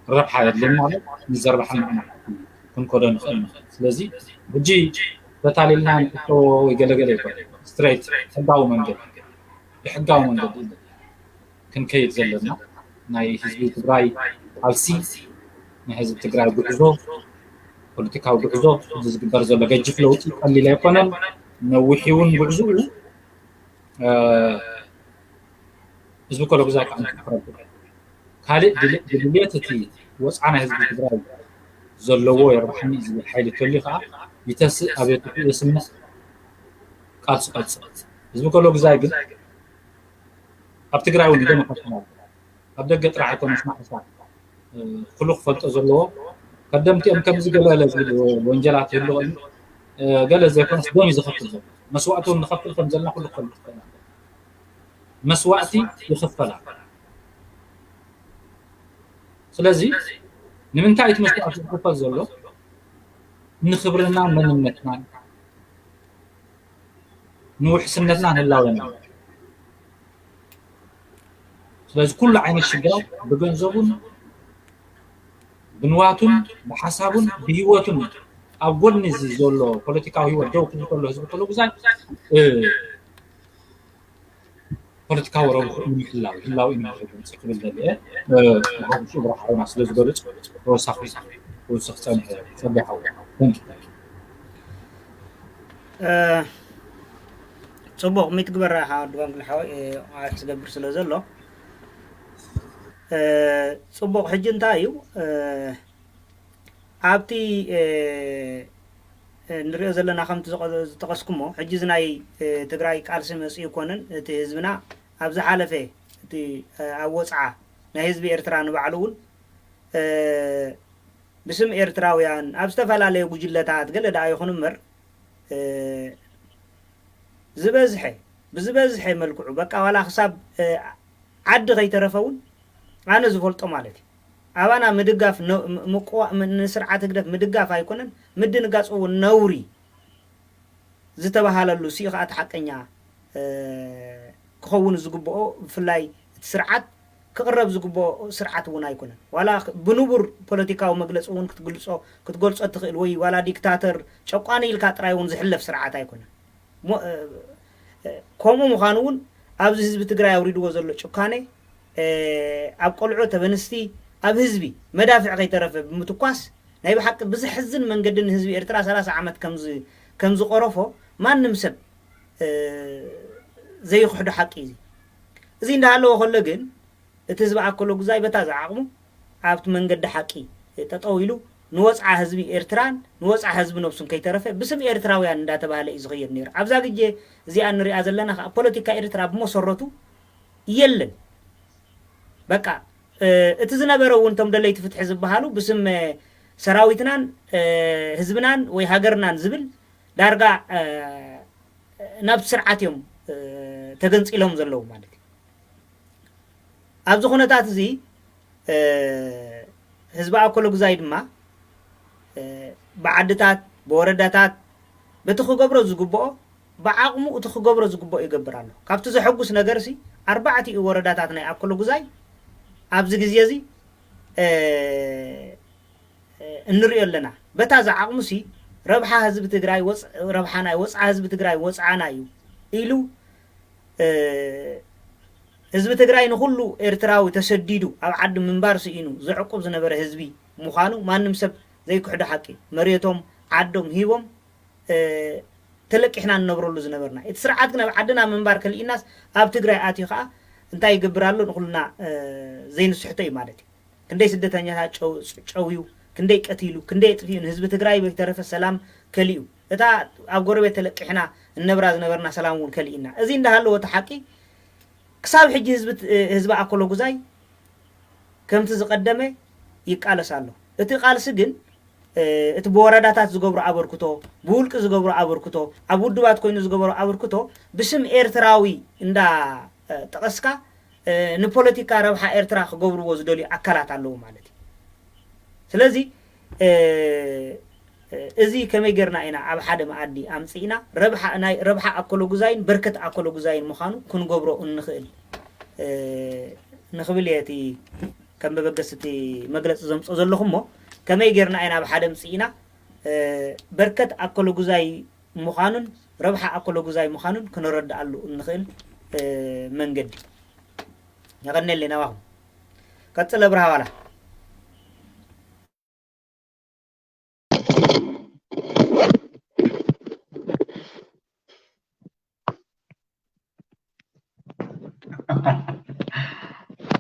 ረብሓ የድልየና ኣሎ። ንዘርብሓ ንዓና ክንከዶ ንኽእል ኢና። ስለዚ ሕጂ ተታሊልና ንሕቶ ወይ ገለገለ ይኮን፣ ስትሬት ሕጋዊ መንገዲ፣ ብሕጋዊ መንገዲ ኢና ክንከይድ ዘለና። ናይ ህዝቢ ትግራይ ቃልሲ፣ ናይ ህዝቢ ትግራይ ጉዕዞ፣ ፖለቲካዊ ጉዕዞ፣ እዚ ዝግበር ዘሎ ገጅፍ ለውጢ ቀሊል ኣይኮነን። ነዊሕ እውን ጉዕዞኡ። ህዝቢ ኮሎጉዛይ ከዓ ክረብሕ ካልእ ድል-፣ ድልየት እቲ ወፅዓ ናይ ህዝቢ ትግራይ ዘለዎ የርብሓኒ ዝብል ሓይሊ ተልዩ ከዓ ይተስእ፣ ኣቤት የስምዕ፣ ቃልሱ ቀፅል። ህዝቢ ኮሎጉዛይ ግን ኣብ ትግራይ እውን ደም ይኸፍል ኣሎ። ኣብ ደገ ጥራሕ ኣይኮነስ ማሕሳ ኩሉ ክፈልጦ ዘለዎ። ቀደምቲኦም ከምዚ ገለ ገለ ዝብል ወንጀላት ይህልዎ እዩ። ገለ ዘይኮነስ ደም እዩ ዝኸፍል ዘሎ። መስዋእቲ እውን ንኸፍል ከም ዘለና ኩሉ ክፈልጥ ይኽእል ኣሎ። መስዋእቲ ይኽፈል ኣሎ። ስለዚ ንምንታይ እቲ መስዋእቲ ዝኽፈል ዘሎ? ንኽብርናን መንነትናን ንውሕስነትናን ህላወናን። ስለዚ ኩሉ ዓይነት ሽግራት ብገንዘቡን ብንዋቱን ብሓሳቡን ብህይወቱን ኣብ ጎኒ እዚ ዘሎ ፖለቲካዊ ህይወት ደው ክብል ከሎ ህዝቢ ኣኮለጉዛይ ፖለቲካዊ ረብሑ ንምሕላው ህላው ኢና ንርኢ ድምፂ ክብል ደልየ ንሓውሱ እግሪ ሓውና ስለ ዝገልፅ ተወሳኺ ክውስኽ ፀኒሐ። ፀቢሓው ፅቡቕ ሚት ግበራ ሓወድ ጓንጉል ሓወይ ክትገብር ስለ ዘሎ ፅቡቕ ሕጂ እንታይ እዩ ኣብቲ ንሪኦ ዘለና ከምቲ ዝጠቀስኩሞ ሕጂ እዚ ናይ ትግራይ ቃልሲ መፅኡ ይኮንን እቲ ህዝብና ኣብ ዝሓለፈ እቲ ኣብ ወፅዓ ናይ ህዝቢ ኤርትራ ንባዕሉ እውን ብስም ኤርትራውያን ኣብ ዝተፈላለዩ ጉጅለታት ገለ ደኣ ይኹን እምበር ዝበዝሐ ብዝበዝሐ መልክዑ በቃ ዋላ ክሳብ ዓዲ ከይተረፈ እውን ኣነ ዝፈልጦ ማለት እዩ ኣባና ምድጋፍ ንስርዓት ህግደፍ ምድጋፍ ኣይኮነን ምድንጋፅ እውን ነውሪ ዝተባሃለሉ እሱ ከዓ እቲ ሓቀኛ ክኸውን ዝግብኦ ብፍላይ እቲ ስርዓት ክቕረብ ዝግብኦ ስርዓት እውን ኣይኮነን ዋላ ብንቡር ፖለቲካዊ መግለፂ እውን ክትግልፆ ክትገልፆ ትኽእል ወይ ዋላ ዲክታተር ጨቋኒ ኢልካ ጥራይ እውን ዝሕለፍ ስርዓት ኣይኮነን ከምኡ ምዃኑ እውን ኣብዚ ህዝቢ ትግራይ ኣውሪድዎ ዘሎ ጭካኔ ኣብ ቆልዑ ተበንስቲ ኣብ ህዝቢ መዳፍዕ ከይተረፈ ብምትኳስ ናይ ብሓቂ ብዘሕዝን መንገዲ ንህዝቢ ኤርትራ ሰላሳ ዓመት ከም ዝቆረፎ ማንም ሰብ ዘይክሕዶ ሓቂ እዩ። እዚ እንዳሃለዎ ከሎ ግን እቲ ህዝቢ ኣኮሎ ጉዛይ በታ ዝዓቕሙ ኣብቲ መንገዲ ሓቂ ጠጠው ኢሉ ንወፅዓ ህዝቢ ኤርትራን ንወፅዓ ህዝቢ ነብሱን ከይተረፈ ብስም ኤርትራውያን እንዳተባሃለ እዩ ዝኽየድ ነይሩ። ኣብዛ ግዜ እዚኣ እንሪኣ ዘለና ከዓ ፖለቲካ ኤርትራ ብመሰረቱ የለን። በቃ እቲ ዝነበረ እውን እቶም ደለይቲ ፍትሒ ዝበሃሉ ብስም ሰራዊትናን ህዝብናን ወይ ሃገርናን ዝብል ዳርጋ ናብቲ ስርዓት እዮም ተገንፂሎም ዘለዉ ማለት እዩ። ኣብዚ ኩነታት እዚ ህዝቢ ኣኮሎ ጉዛይ ድማ ብዓድታት ብወረዳታት በቲ ክገብሮ ዝግብኦ ብዓቕሙ እቲ ክገብሮ ዝግብኦ ይገብር ኣሎ። ካብቲ ዘሐጉስ ነገር ሲ ኣርባዕቲኡ ወረዳታት ናይ ኣኮሎ ጉዛይ ኣብዚ ግዜ እዚ እንሪኦ ኣለና። በታ ዝዓቕሙ ሲ ረብሓ ህዝቢ ትግራይ ረብሓ ናይ ወፅዓ ህዝቢ ትግራይ ወፅዓና እዩ ኢሉ ህዝቢ ትግራይ ንኩሉ ኤርትራዊ ተሰዲዱ ኣብ ዓዲ ምንባር ስኢኑ ዘዕቁብ ዝነበረ ህዝቢ ምዃኑ ማንም ሰብ ዘይክሕዶ ሓቂ መሬቶም ዓዶም ሂቦም ተለቂሕና ንነብረሉ ዝነበርና እቲ ስርዓት ግን ኣብ ዓድና ምንባር ከልኢናስ ኣብ ትግራይ ኣትዩ ከዓ እንታይ ይገብር ኣሎ ንኩልና ዘይንስሕቶ እዩ ማለት እዩ ክንደይ ስደተኛታት ጨውዩ ክንደይ ቀቲሉ ክንደይ ጥፊኡ ንህዝቢ ትግራይ በይተረፈ ሰላም ከሊኡ እታ ኣብ ጎረቤት ተለቂሕና እነብራ ዝነበርና ሰላም እውን ከሊእና እዚ እንዳሃለዎ እቲ ሓቂ ክሳብ ሕጂ ህዝቢ ኣኮሎ ጉዛይ ከምቲ ዝቀደመ ይቃለስ ኣሎ። እቲ ቃልሲ ግን እቲ ብወረዳታት ዝገብሮ ኣበርክቶ፣ ብውልቂ ዝገብሮ ኣበርክቶ፣ ኣብ ውድባት ኮይኑ ዝገበሮ ኣበርክቶ ብስም ኤርትራዊ እንዳ ጠቀስካ ንፖለቲካ ረብሓ ኤርትራ ክገብርዎ ዝደልዩ ኣካላት ኣለዉ ማለት እዩ። ስለዚ እዚ ከመይ ጌርና ኢና ኣብ ሓደ መኣዲ ኣምፅእና ረብሓ ናይ ረብሓ ኣኮሎ ጉዛይን በርከት ኣኮሎ ጉዛይን ምዃኑ ክንገብሮ እንኽእል ንኽብል እየ እቲ ከም መበገሲ እቲ መግለፂ ዘምፅኦ ዘለኹ እሞ ከመይ ጌርና ኢና ኣብ ሓደ ምፅእና በርከት ኣኮሎ ጉዛይ ምዃኑን ረብሓ ኣኮሎ ጉዛይ ምዃኑን ክንረድኣሉ እንኽእል መንገዲ የቐነለይ ናባኹም ቀፅለ ብርሃዋላ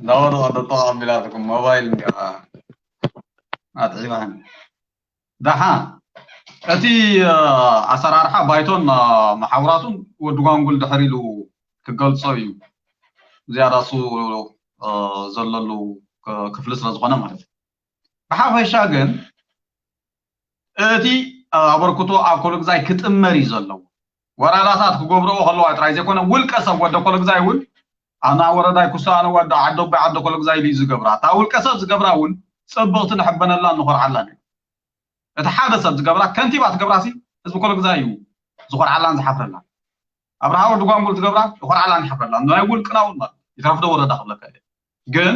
ዳወር ወደ ጠቃም ቢላትኩም ሞባይል እንዲያ ኣጥዒባን ደሓ እቲ ኣሰራርሓ ባይቶን መሓውራቱን ወዲ ጓንጉል ድሕር ኢሉ ክገልጾ እዩ ዝያዳ እሱ ዘለሉ ክፍሊ ስለ ዝኾነ ማለት እዩ ብሓፈሻ ግን እቲ ኣበርክቶ ኣብ ኮሎግዛይ ክጥመር እዩ ዘለዎ። ወረዳታት ክገብርኦ ከለዋ ጥራይ ዘይኮነ ውልቀ ሰብ ወደ ኮሎግዛይ እውን ኣና ወረዳይ ኩሳ ኣነ ወደ ዓዶ ዓዶ ኮሎግዛይ ኢሉ እዩ ዝገብራ። እታ ውልቀ ሰብ ዝገብራ እውን ፅብቕቲ ንሕበነላን ንኾርዓላን እዩ። እቲ ሓደ ሰብ ዝገብራ ከንቲባ ትገብራ ሲ ህዝቢ ኮሎግዛይ እዩ ዝኾርዓላን ዝሓፍረላን። ኣብርሃ ወዲ ጓንጉል ትገብራ ይኾርዓላን ይሓፍረላን። ናይ ውልቅና እውን ማለት ይትረፍዶ ወረዳ ክብለካ እየ። ግን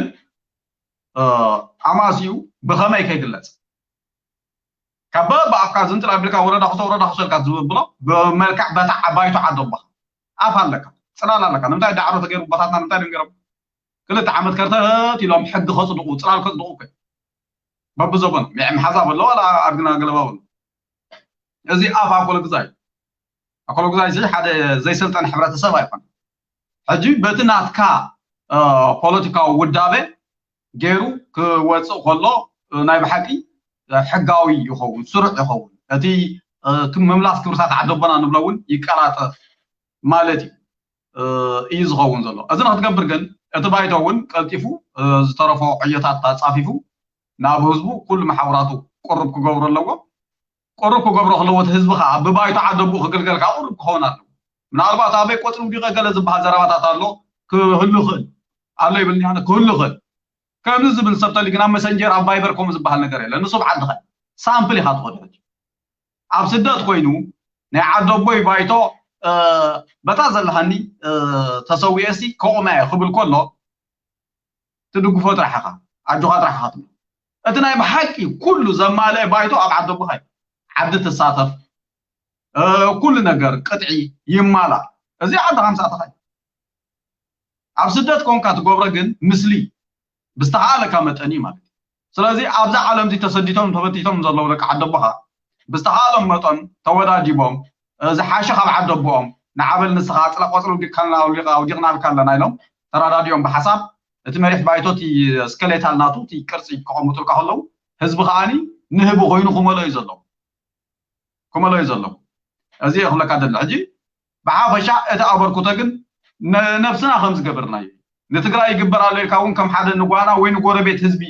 ኣማስዩ ብኸመይ ከይግለፅ ካብ በብኣፍካ ዝንጥል ኣቢልካ ወረዳ ክልተ ወረዳ ክልተ ኢልካ ዝብሎ ብመልክዕ በታ ዓባይቱ ዓዲ ኣቦኻ ኣፍ ኣለካ፣ ጽላል ኣለካ። ንምንታይ ዳዕሮ ተገይሩ ኣቦታትና ንምንታይ ደንገሮም? ክልተ ዓመት ከርተት ኢሎም ሕጊ ከጽድቑ፣ ጽላል ከጽድቑ እኮ በብዘበኑ ሚዕ ምሓዛ በሎ ዋላ ኣድግና ገለባ በሎ። እዚ ኣፍ ኣኮለጉዛይ፣ ኣኮለጉዛይ እዚ ሓደ ዘይሰልጠነ ሕብረተሰብ ኣይኮነን። ሕጂ በቲ ናትካ ፖለቲካዊ ውዳበ ገይሩ ክወፅእ ከሎ ናይ ብሓቂ ሕጋዊ ይኸውን፣ ስሩዕ ይኸውን። እቲ ምምላስ ክብርታት ዓደቦና ንብሎ እውን ይቀላጠፍ ማለት እዩ እዩ ዝኸውን ዘሎ። እዚ ንክትገብር ግን እቲ ባይቶ እውን ቀልጢፉ ዝተረፎ ዕዮታት ኣፃፊፉ ናብ ህዝቡ ኩሉ መሓውራቱ ቅሩብ ክገብሮ ኣለዎ። ቅሩብ ክገብሮ ከለዎ እቲ ህዝቢ ከዓ ብባይቶ ዓደቦኡ ክግልገል ከዓ ቅሩብ ክኸውን ኣለዎ። ምናልባት ኣበይ ቆፅሊ ውዲቐ ገለ ዝበሃል ዘረባታት ኣሎ ክህሉ ይኽእል ኣሎ ይብል እኒኣ ክህሉ ይኽእል። ከምዚ ዝብል ሰብ ተልዩ ግን ኣብ መሰንጀር ኣብ ቫይበር ከምኡ ዝበሃል ነገር የለን። ንሱ ብዓድኻ ሳምፕል ኢኻ ትኸዶ ሕጂ ኣብ ስደት ኮይኑ ናይ ዓደቦይ ባይቶ በታ ዘለሃኒ ተሰዊኤሲ ከቑመ እየ ክብል ከሎ ትድግፎ ጥራሕ ኢኻ ኣጆኻ ጥራሕ ኢኻ ትብል። እቲ ናይ ብሓቂ ኩሉ ዘማልአ ባይቶ ኣብ ዓደቦኻ እዩ። ዓዲ ትሳተፍ ኩሉ ነገር ቅጥዒ ይማላእ። እዚ ዓዲ ከምሳትኻ እዩ። ኣብ ስደት ኮንካ ትገብሮ ግን ምስሊ ብዝተኻእለካ መጠን እዩ ማለት እዩ። ስለዚ ኣብዛ ዓለም እዚ ተሰዲቶም ተበቲቶም ዘለዉ ደቂ ዓደቦኻ ብዝተኻእሎም መጠን ተወዳዲቦም ዝሓሸ ካብ ዓደቦኦም ንዓበል ንስኻ ኣፅላ ቆፅሊ ውዲቕካልና ኣውሊቓ ኣውዲቕናልካ ኣለና ኢሎም ተራዳዲኦም ብሓሳብ እቲ መሪሕ ባይቶ እቲ ስከሌታል ናቱ እቲ ቅርፂ ከቐምጡልካ ከለዉ ህዝቢ ከዓኒ ንህቢ ኮይኑ ክመሎ እዩ ዘለዎ። ክመሎ እዩ ዘሎ። እዚ እየ ክብለካ ደለ ሕጂ ብሓፈሻ እቲ ኣበርክቶ ግን ነብስና ከም ዝገበርናዩ ንትግራይ ይግበር ኣሎ ኢልካ እውን ከም ሓደ ንጓና ወይ ንጎረቤት ህዝቢ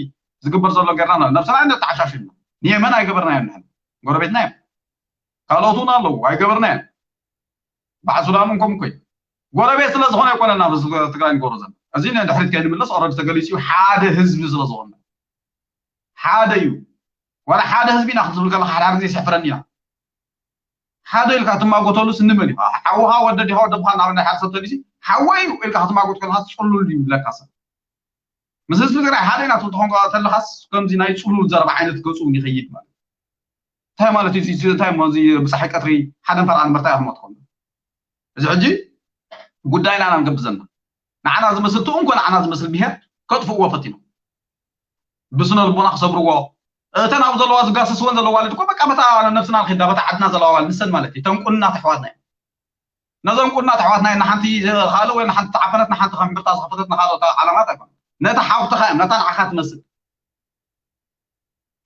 ዝግበር ዘሎ ገርና ነብስና ነተዓሻሽልና ንየመን ኣይገበርናዮ ንሕን ጎረቤትና እዮም። ካልኦት እውን ኣለዉ ኣይገበርናዮ። በዓል ሱዳን እውን ከምኮይ ጎረቤት ስለ ዝኾነ ኣይኮነና ትግራይ ንገብሮ ዘሎ። እዚ ንድሕሪት ከይንምለስ ኦረዲ ተገሊፂ ሓደ ህዝቢ ስለ ዝኾነ ሓደ እዩ። ዋላ ሓደ ህዝቢ ኢና ክትብል ከለካ ሓደ ሓደ ግዜ ይስሕፍረኒ ኢና። ሓደ ኢልካ ትማጎተሉስ ንመን ኢኻ? ሓውኻ ወደ ዲኻ ወደ ብኻ ናብ ናይ ሓደ ሰብ ተሊሲ ሓወይ እዩ ኢልካ ክትማጎት ከለካ ጽሉል እዩ ይብለካ ሰብ። ምስ ህዝቢ ትግራይ ሓደ ኢና ትብል ትኾን ተለኻስ ከምዚ ናይ ጽሉል ዘረባ ዓይነት ገጹ እውን ይኸይድ ማለት እንታይ ማለት እዩ? እንታይ እሞ እዚ ብፀሓይ ቀትሪ ሓደ ንፈርዓ ንበርታ ኢኹም ትኾኑ? እዚ ሕጂ ጉዳይና ኢና ንገብር ዘለና። ንዓና ዝመስል ትእንኮ ንዓና ዝመስል ብሄር ከጥፍእዎ ፈቲኖም ብስነ ልቦና ክሰብርዎ እተን ኣብ ዘለዋ ዝጋሰስወን ዘለዋ ልድ እኮ በቃ በታ ነብስና ንክዳ በታ ዓድና ዘለዋ ዋል ንሰን ማለት እዩ ተንቁንና ተሕዋትና እዮም። ነዘን ቁና ተሕዋትና እዮም ንሓንቲ ካልእ ወይ ንሓንቲ ተዓፈነት ንሓንቲ ከሕምብርታ ዝኸፈተት ንካልኦት ዓላማት ኣይኮነ ነታ ሓውትኻ እዮም ነታ ንዓኻ ትመስል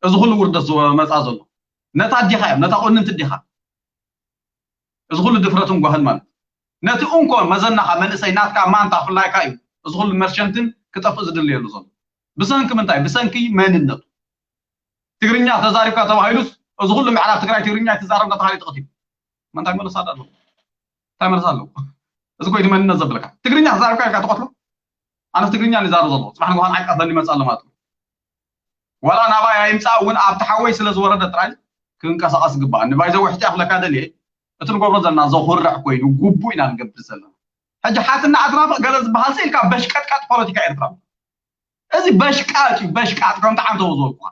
እዚ ኩሉ ውርደት ዝመፃ ዘሎ ነታ ኣዲኻ እዮም ነታ ቁንንቲ ኣዲኻ እዚ ኩሉ ድፍረትን ጓህን ማለት ነቲ እንኮ መዘናኻ መንእሰይ ናትካ ማንታ ፍላይካ እዩ እዚ ኩሉ መርሸንትን ክጠፍእ ዝድልየሉ ዘሎ ብሰንኪ ምንታይ ብሰንኪ መንነቱ ትግርኛ ተዛሪብካ ተባሂሉስ እዚ ኩሉ ምዕራብ ትግራይ ትግርኛ ትዛረብ እናተባሃለ ተቐቲሉ መንታይ መለሳ ኣሎ እንታይ መለሳ ኣለዎ እዚ ኮይቱ መንነት ዘብለካ ትግርኛ ተዛሪብካ ኢልካ ተቐትሎ ኣነስ ትግርኛ ይዛረብ ዘሎ ፅባሕ ንግሆ ንዓይ ቀትለኒ ይመፅእ ኣሎ ማለት እዩ ዋላ ናባይ ኣይምፃእ እውን ኣብቲ ሓወይ ስለ ዝወረደ ጥራይ ክንቀሳቐስ ይግባኣኒ ባይዘው ሕጂ ኣኽለካ ደልየ እቲ ንገብሮ ዘለና ዘኹርዕ ኮይኑ ጉቡ ኢና ንገብር ዘለና ሕጂ ሓትና ኣትራፍቕ ገለ ዝበሃል ኢልካ በሽቀጥቀጥ ፖለቲካ ኤርትራ እዚ በሽቃጥ እዩ በሽቃጥ ከምቲ ዓንተው ዝበልኩኻ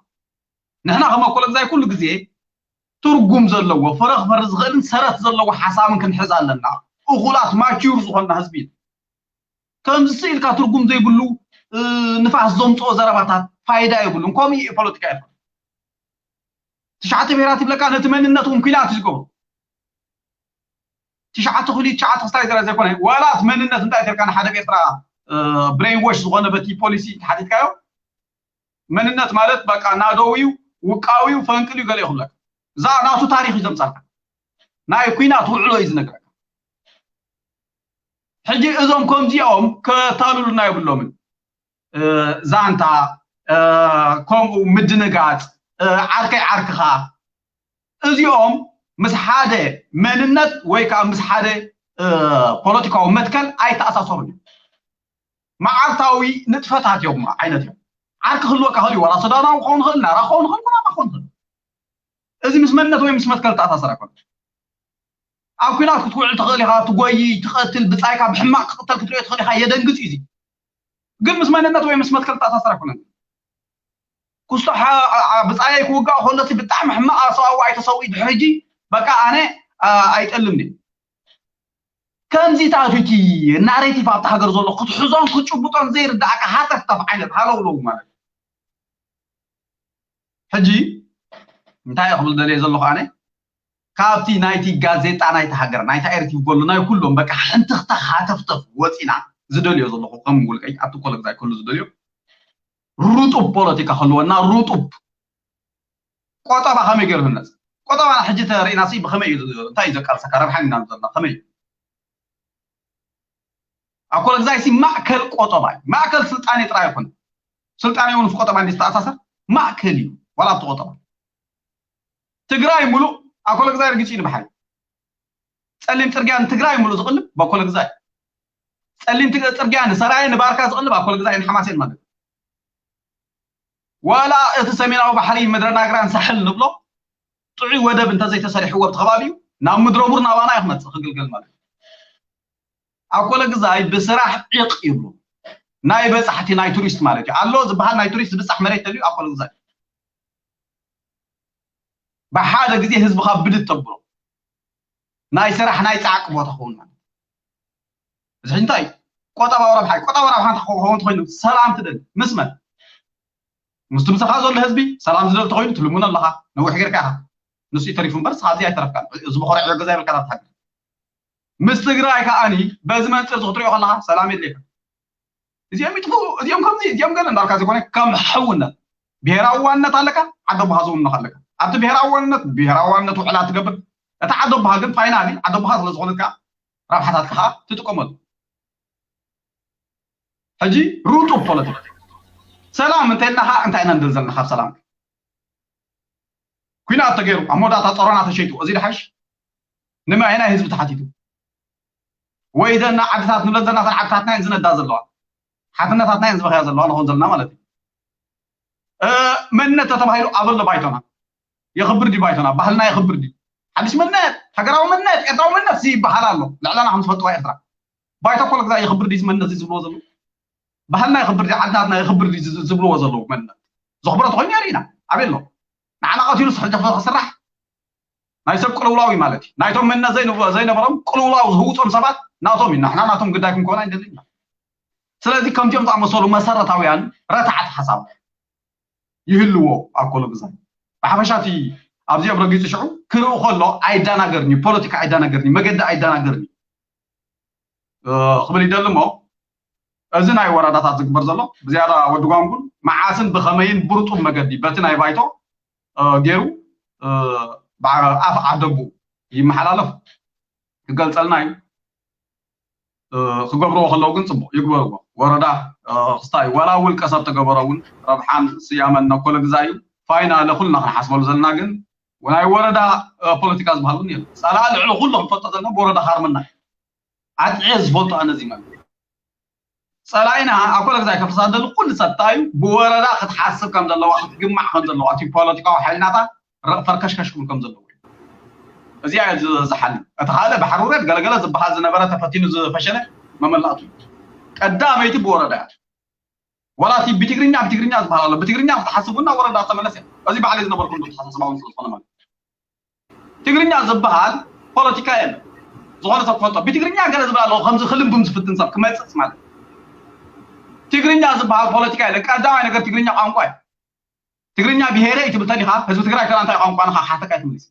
ንሕና ከመኮለግዛይ ኩሉ ግዜ ትርጉም ዘለዎ ፍረ ክፈሪ ዝኽእልን ሰረት ዘለዎ ሓሳብን ክንሕዝ ኣለና እኹላት ማቹር ዝኾንና ህዝቢ ኢና ከምዚ ስኢልካ ትርጉም ዘይብሉ ንፋስ ዘምፅኦ ዘረባታት ፋይዳ የብሉን ከምኡ እዩ ፖለቲካ ይፈ ትሽዓተ ብሄራት ይብለካ ነቲ መንነት እውን ኩናት እዩ ዝገብሩ ትሽዓተ ክፍሊ ትሽዓተ ክስታይ ዘረ ዘይኮነ ዋላ እቲ መንነት እንታይ ተልካ ንሓደ ኤርትራ ብሬንዎሽ ዝኾነ በቲ ፖሊሲ ተሓቲትካዮ መንነት ማለት በቃ ናደው እዩ ውቃው እዩ ፈንቅል እዩ ገለ ይኽብለካ እዛ ናቱ ታሪክ እዩ ዘምፃልካ ናይ ኩናት ውዕሎ እዩ ዝነግረካ ሕጂ እዞም ከምዚኦም ከታልሉና የብሎምን ዛንታ ከምኡ ምድንጋፅ ዓርከይ ዓርክኻ እዚኦም ምስ ሓደ መንነት ወይ ከዓ ምስ ሓደ ፖለቲካዊ መትከል ኣይተኣሳሰሩን እዮም መዓልታዊ ንጥፈታት እዮም ዓይነት እዮም ዓርኪ ክህልወካ ክእል እዩ ዋላ ሱዳናዊ ክኸውን ይኽእል ናራ ክኸውን ይኽእል ኩናማ ክኸውን ይኽእል እዚ ምስ መንነት ወይ ምስ መትከል ተኣሳሰር ኣይኮነ ኣብ ኩናት ክትውዕል ትኽእል ኢኻ ትጎይ ትቐትል ብፃይካ ብሕማቅ ክቕተል ክትሪኦ ትኽእል ኢኻ የደንግፅ እዩ ግን ምስ መንነት ወይ ምስ መትከል ተኣሳሰር ኣይኮነን ክስቶ ብፃየይ ክውጋእ ከሎሲ ብጣዕሚ ሕማቕ ኣሰዋዋ ኣይተሰውኢ ድሕሪ ሕጂ በቃ ኣነ ኣይጠልምኒ። ከምዚታት እቲ ናሬቲቭ ኣብቲ ሃገር ዘሎ ክትሕዞን ክትጭብጦን ዘይርዳእካ ሃተፍተፍ ዓይነት ሃለውለው ማለት እዩ። ሕጂ እንታይ ክብል ደልየ ዘለኹ ኣነ ካብቲ ናይቲ ጋዜጣ ናይቲ ሃገር ናይቲ ኤርቲቪ ጎሎ ናይ ኩሎም በቃ ሕንትኽታ ሃተፍተፍ ወፂና ዝደልዮ ዘለኹ ከም ውልቀይ ኣብቲ ኮለግዛይ ከሉ ዝደልዮ ሩጡብ ፖለቲካ ክህልወና ሩጡብ ቆጠባ ከመይ ገይሩ ህነፅ ቆጠባና ሕጂ ተሪእና ሲ ብከመይ እዩ እንታይ እዩ ዘቃልሰካ ረብሓ ኢና ዘለና ከመይ ኣኮለግዛይ ሲ ማእከል ቆጠባ እዩ ማእከል ስልጣኔ ጥራይ ይኮነ ስልጣኔ እውን ምስ ቆጠባ እንዲ ዝተኣሳሰር ማእከል እዩ ዋላ ኣብቲ ቆጠባ ትግራይ ሙሉእ ኣኮለግዛይ ርጊፅ እዩ ንባሕሪ ፀሊም ፅርግያ ንትግራይ ሙሉእ ዝቕልብ በኮለግዛይ ፀሊም ትግ- ፅርግያ ንሰራየ ንባርካ ዝቕልብ ኣኮለግዛይ ንሓማሴን ማለት እዩ ዋላ እቲ ሰሜናዊ ባሕሪ ምድረ ናግራን ሳሕል ንብሎ ጥዑይ ወደብ እንተዘይተሰሪሕዎ ኣብቲ ከባቢ እዩ ናብ ምድረ ቡር ናባና እዩ ክመፅእ ክግልገል ማለት እዩ ኣኮለ ግዛይ ብስራሕ ዒቕ ይብሉ ናይ በፃሕቲ ናይ ቱሪስት ማለት እዩ ኣሎ ዝበሃል ናይ ቱሪስት ዝብፃሕ መሬት ተልዩ ኣኮለ ግዛይ ብሓደ ግዜ ህዝብኻ ብድድ ተብሎ ናይ ስራሕ ናይ ፃዕቂ ቦታ ክኸውን ማለት እዚ እንታይ ቆጠባዊ ረብሓ እዩ ቆጠባዊ ረብሓ እንታይ ክኸውን ተኮይኑ ሰላም ትደሊ ምስ መን ምስቲ ምሳኻ ዘሎ ህዝቢ ሰላም ዝደሊ ተኮይኑ ትልምኖ ኣለኻ ነዊሕ ጌርካ ኢኻ ንሱ ተሪፉ እምበር ስኻ እዚ ኣይተረፍካን ህዝቢ ኮሪዕ ገዛ ይብልካ ናብቲ ሃገር ምስ ትግራይ ከዓኒ በዚ መንፅር እዚ ክትሪኦ ከለኻ ሰላም የድልየካ እዚኦም ይጥፍኡ እዚኦም ከምዚ እዚኦም ገለ እንዳልካ ዘይኮነ ከም ሕውነት ብሄራዊ ዋንነት ኣለካ ዓደ ኣቦኻ ዝውንኖ ኣለካ ኣብቲ ብሄራዊ ዋንነት ብሄራዊ ዋንነት ውዕላ ትገብር እቲ ዓደ ኣቦኻ ግን ፋይናሊ ዓደ ኣቦኻ ስለ ዝኾነት ከዓ ረብሓታትካ ከዓ ትጥቀመሉ ሕጂ ሩጡብ ፖለቲካ ሰላም እንተልና ከዓ እንታይ ኢና ንደል ዘለና ካብ ሰላም ኩናት ተገይሩ ኣብ መወዳእታ ፀሮና ተሸይጡ እዚ ድሓሽ ንመ ኣየናይ ህዝቢ ተሓቲቱ ወይ ደና ዓድታት ንብለን ዘለና ዓድታትና እየን ዝነዳ ዘለዋ ሓትነታትና እየን ዝበኸያ ዘለዋ ንኾን ዘለና ማለት እዩ መንነት ተተባሂሉ ኣበሎ ባይቶና የኽብር ድዩ ባይቶና ባህልና የኽብር ድዩ ሓድሽ መንነት ሃገራዊ መንነት ኤርትራዊ መንነት ይበሃል ኣሎ ልዕለና ከም ዝፈልጥዋ ኤርትራ ባይቶ ኮለ ግዛ የኽብር ድዩ መንነት ዝብልዎ ዘለዉ ባህልና የኽብር ድዩ ዓድናትና የኽብር ድዩ ዝብልዎ ዘለዉ መንነት ዘኽብሮ ተኾይኑ ሪኢና ኣበሎ ንዓና ቀቲሉ ሕጂ ክስራሕ ናይ ሰብ ቅልውላው እዩ ማለት እዩ ናይቶም መና ዘይነበሮም ቅልውላው ዝህውፆም ሰባት ናቶም እዩ ንሕና ናቶም ግዳይ ክንኮና ይደሊ ኢና ስለዚ ከምዚኦም ዝኣመሰሉ መሰረታውያን ረታዕቲ ሓሳብ ይህልዎ ኣብ ኮሎ ግዛይ ብሓፈሻ እቲ ኣብዚኦም ረጊፁ ሽዑ ክርኢ ከሎ ኣይደናገርን እዩ ፖለቲካ ኣይደናገርን እዩ መገዲ ኣይደናገርን እዩ ክብል ይደሊ እሞ እዚ ናይ ወረዳታት ዝግበር ዘሎ ብዝያዳ ወዲ ጓንጉል መዓስን ብኸመይን ብርጡብ መገዲ በቲ ናይ ባይቶ ገይሩ ኣፍ ዓደቡ ይመሓላለፍ ክገልፀልና እዩ ክገብርዎ ከለዉ ግን ፅቡቅ ይግበርዎ ወረዳ ክስታይ ዋላ ውልቀ ሰብ ተገበሮ እውን ረብሓን ስያመን ነኮለ ግዛ እዩ ፋይናለ ኩልና ክንሓስበሉ ዘለና ግን ናይ ወረዳ ፖለቲካ ዝበሃል እውን የለን ፀላኢ ልዕሊ ኩሉ ክንፈልጦ ዘለና ብወረዳ ሃርምና ኣጥዕየ ዝፈልጦ ኣነ እዚ ማለት ፀላኢና ኣብ ኮለ ግዛይ ከፍሳደሉ ኩሉ ሰብ እንታይ እዩ ብወረዳ ክትሓስብ ከም ዘለዋ ክትግማዕ ከም ዘለዋ እቲ ፖለቲካዊ ሓይልናታ ፈርከሽከሽ ክብል ከም ዘለዎ እዩ እዚኣ ዝሓል እቲ ካልእ ባሕሪ ውረድ ገለገለ ዝበሃል ዝነበረ ተፈቲኑ ዝፈሸለ መመላእቱ እዩ ቀዳመይቲ ብወረዳ እያ ዋላ እቲ ብትግርኛ ብትግርኛ ዝበሃል ኣሎ ብትግርኛ ክትሓስቡና ወረዳ ተመለስ እያ እዚ ባዕለይ ዝነበርኩ ተሓሳስባውን ስለዝኾነ ማለት ትግርኛ ዝበሃል ፖለቲካ የለን ዝኾነ ሰብ ክፈልጦ ብትግርኛ ገለ ዝብል ኣለዎ ከምዚ ክልምብም ዝፍትን ሰብ ክመፅፅ ማለት ትግርኛ ዝበሃል ፖለቲካ የለን ቀዳማይ ነገር ትግርኛ ቋንቋ እዩ ትግርኛ ብሄረ እዩ ትብል ተዲኻ ህዝቢ ትግራይ ከላ እንታይ ቋንቋ ንኻ ሓተካ ትምልስ